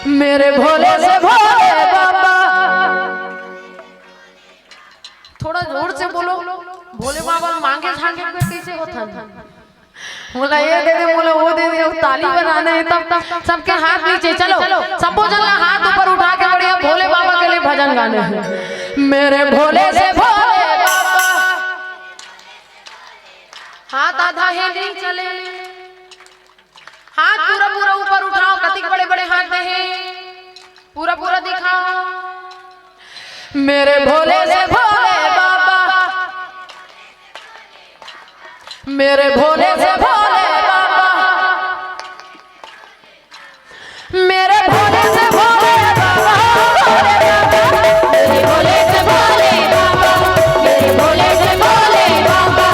मेरे भोले से भोले बाबा। थोड़ा जोर से बोलो। भोले बाबा मांगे झांगे पे कैसे होता है? बोला ये दे दे, बोला वो दे दे, ताली बजाना है तब, तब सबके हाथ नीचे। चलो, सबो जन ला हाथ ऊपर उठा के बढ़िया भोले बाबा के लिए भजन गाने हैं। मेरे भोले से भोले बाबा। हाथ आधा हे, नहीं चले। हाथ पूरा पूरा ऊपर उठाओ, कतिक बड़े बड़े हाथ दे हे, पूरा पूरा दिखाओ। मेरे भोले से भोले बाबा, मेरे भोले से भोले बाबा, मेरे भोले से भोले बाबा, भोले बाबा, मेरे भोले से भोले बाबा, मेरे भोले से भोले बाबा,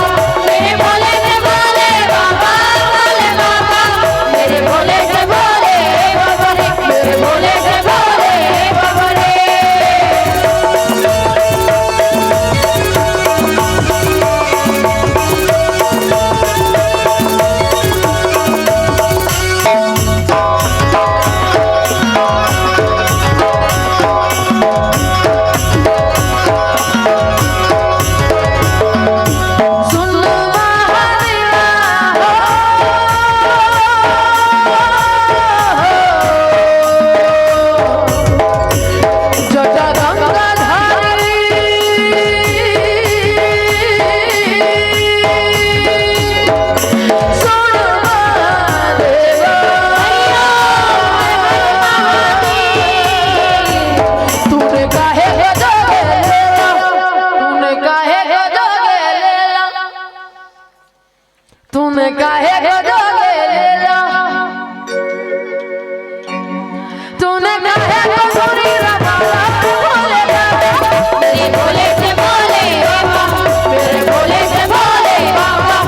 मेरे भोले से भोले बाबा, भोले बाबा, मेरे भोले से भोले बाबा रे, मेरे भोले से भोले बाबा रे। तूने काहे को जोगे लेला, तूने काहे को जोगे लेला, तूने काहे को जोगे लेला, तूने काहे को सुनी रहा भोले बाबा, मेरे भोले से भोले बाबा, मेरे भोले से भोले बाबा,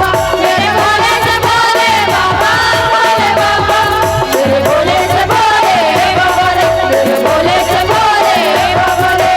मेरे भोले से भोले बाबा, भोले बाबा, मेरे भोले से भोले बाबा रे, मेरे भोले से भोले बाबा रे।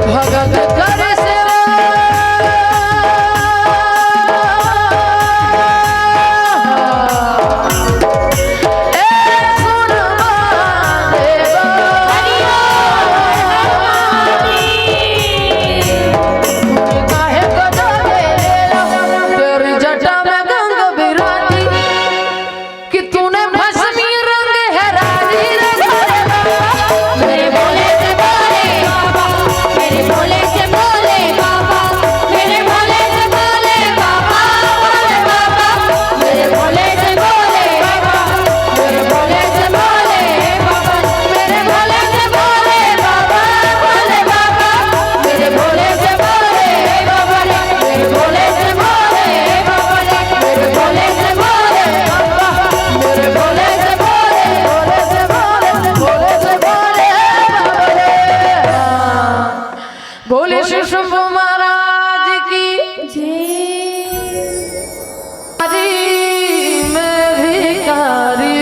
भगत कर सेवा। ए सुन महादेवा। तूने काहे को जोगे लेला, तेरी जटा में गंग बिराजी। कि तूने भस्मी रंग है राजी रे भोले बाबा, मेरे भोले से भोले बाबा, मेरे भोले से भोले बाबा, मेरे भोले से भोले बाबा, भोले बाबा, मेरे भोले से भोले बाबा, मेरे भोले से भोले बाबा, मेरे भोले से भोले बाबा, भोले बाबा, मेरे भोले से भोले बाबा रे, मेरे भोले से भोले बाबा रे, मेरे भोले से भोले बाबा, मेरे भोले से भोले, भोले से भोले, भोले से भोले बाबा रे। बोले श्री शंभू महाराज की जय। भिखारी में भिखारी,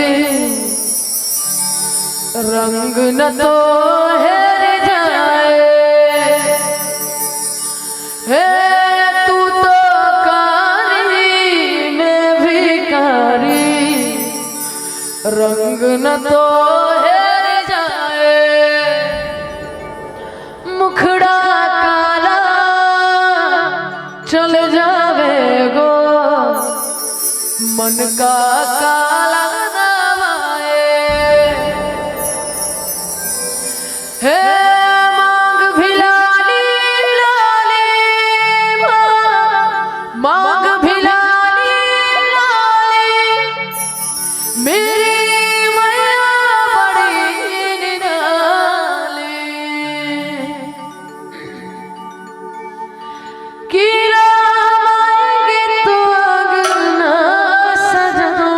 रंग न तो हेर जाए। हे तू तो कारी में भिखारी, रंग न तो हेर जाए। मुखड़ा काला चल जावे गो, मन का काला नवाए। हे मांग भी लाली लाली, मांग भी लाली लाली, मेरी मैया बड़ी निराली। कि राम आएंगे तो अंगना सजाएंगे।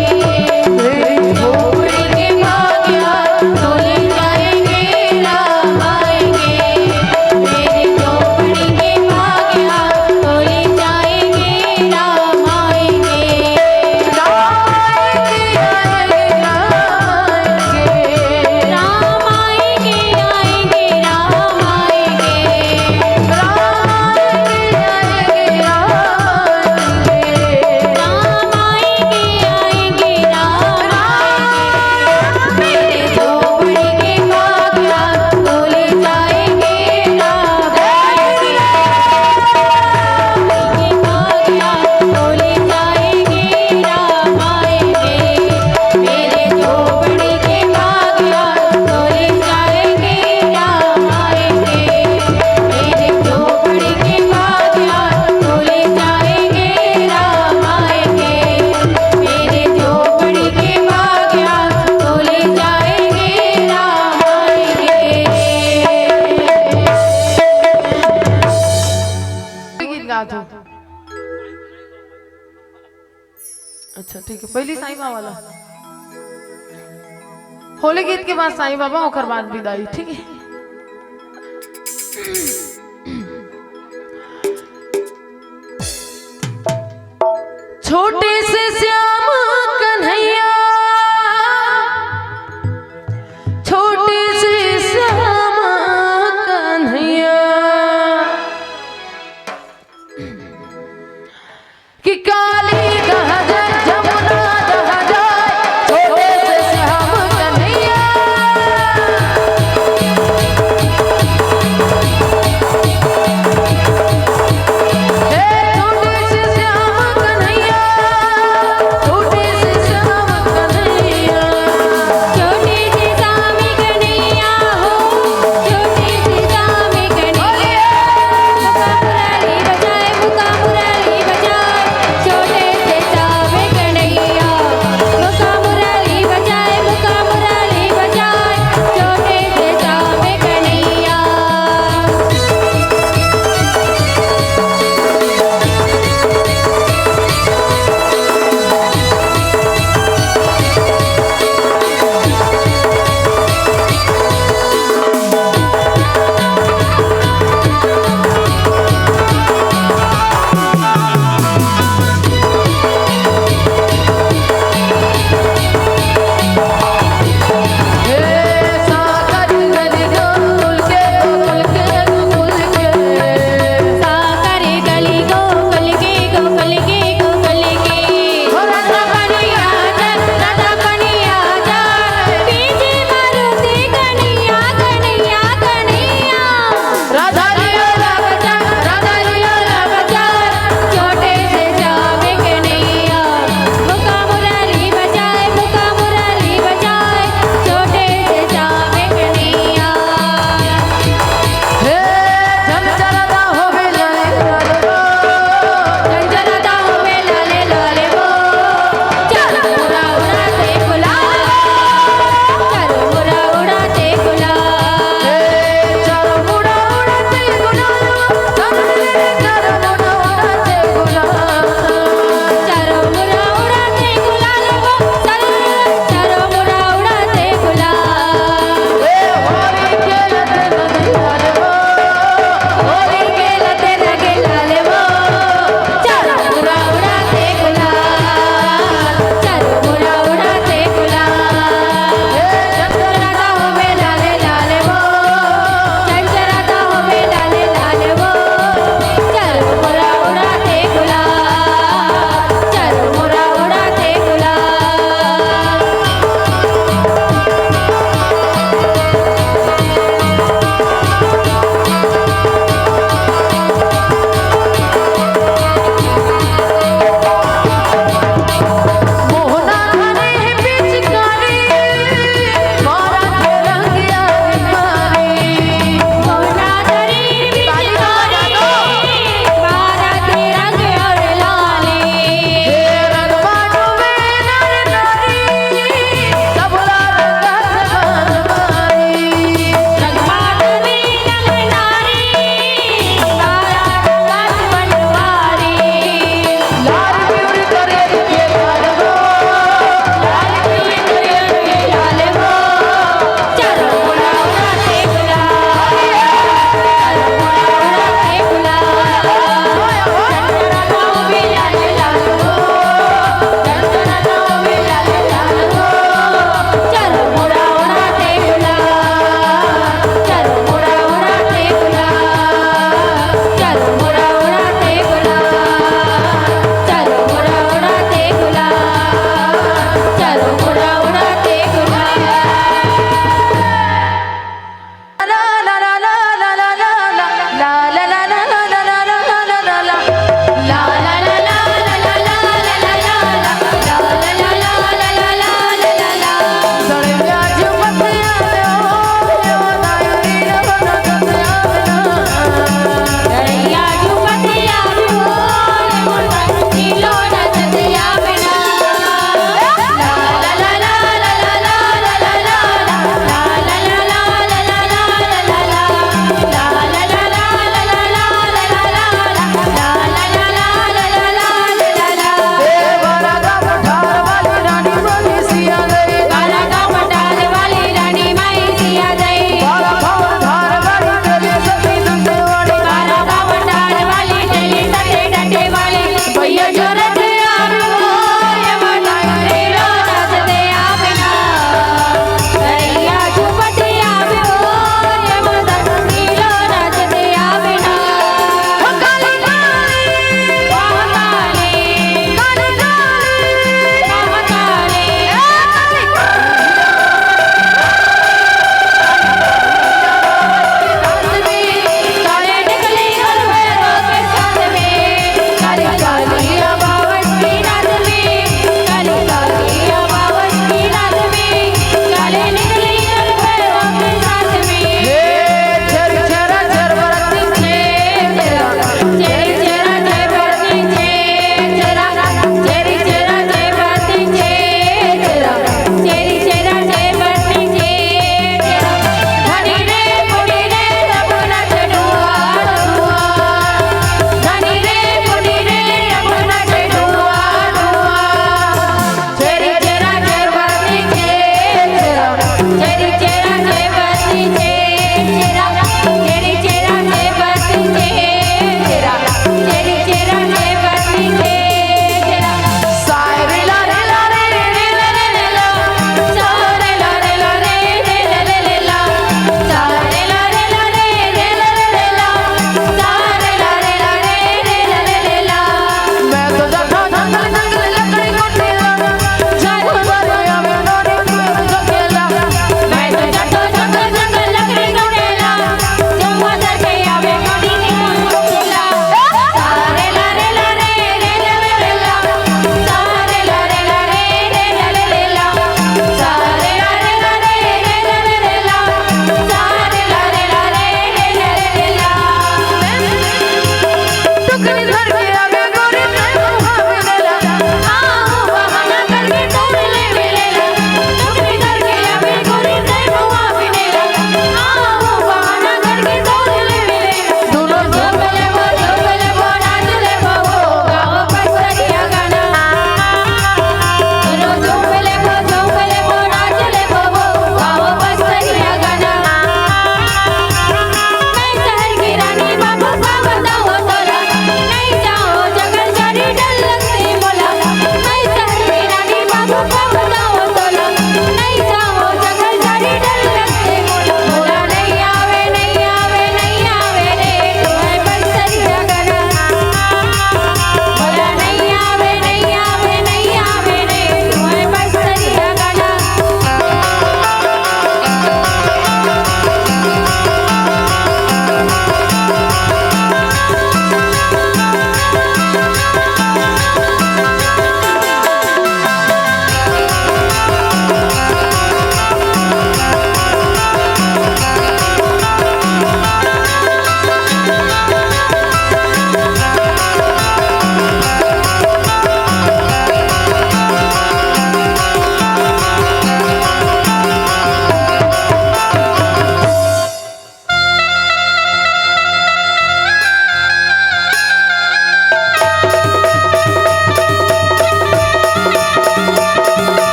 गीत गात हो। अच्छा, ठीक है, पहली साईं बाबा वाला। होली गीत के बाद साईं बाबा, ओकर बाद विदाई, ठीक है। छोटे से श्याम कन्हैया, छोटे से श्याम कन्हैया, कि काली दह जाए, जमुना दह जाए, छोटे से श्याम कन्हैया। हे छोटे से श्याम कन्हैया, छोटे से श्याम कन्हैया। छोटे से श्याम कन्हैया हो, छोटे से श्याम कन्हैया। मुका मुरली बजाए, मुका मुरली बजाए, छोटे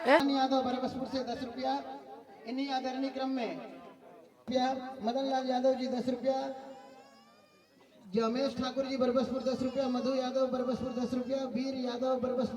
ए? यादव बरबसपुर से दस रुपया, इन्हीं आदरणीय क्रम में रुपया, मदन लाल यादव जी दस रुपया, जमेश ठाकुर जी बरबसपुर दस रुपया, मधु यादव बरबसपुर दस रुपया, वीर यादव बरबसपुर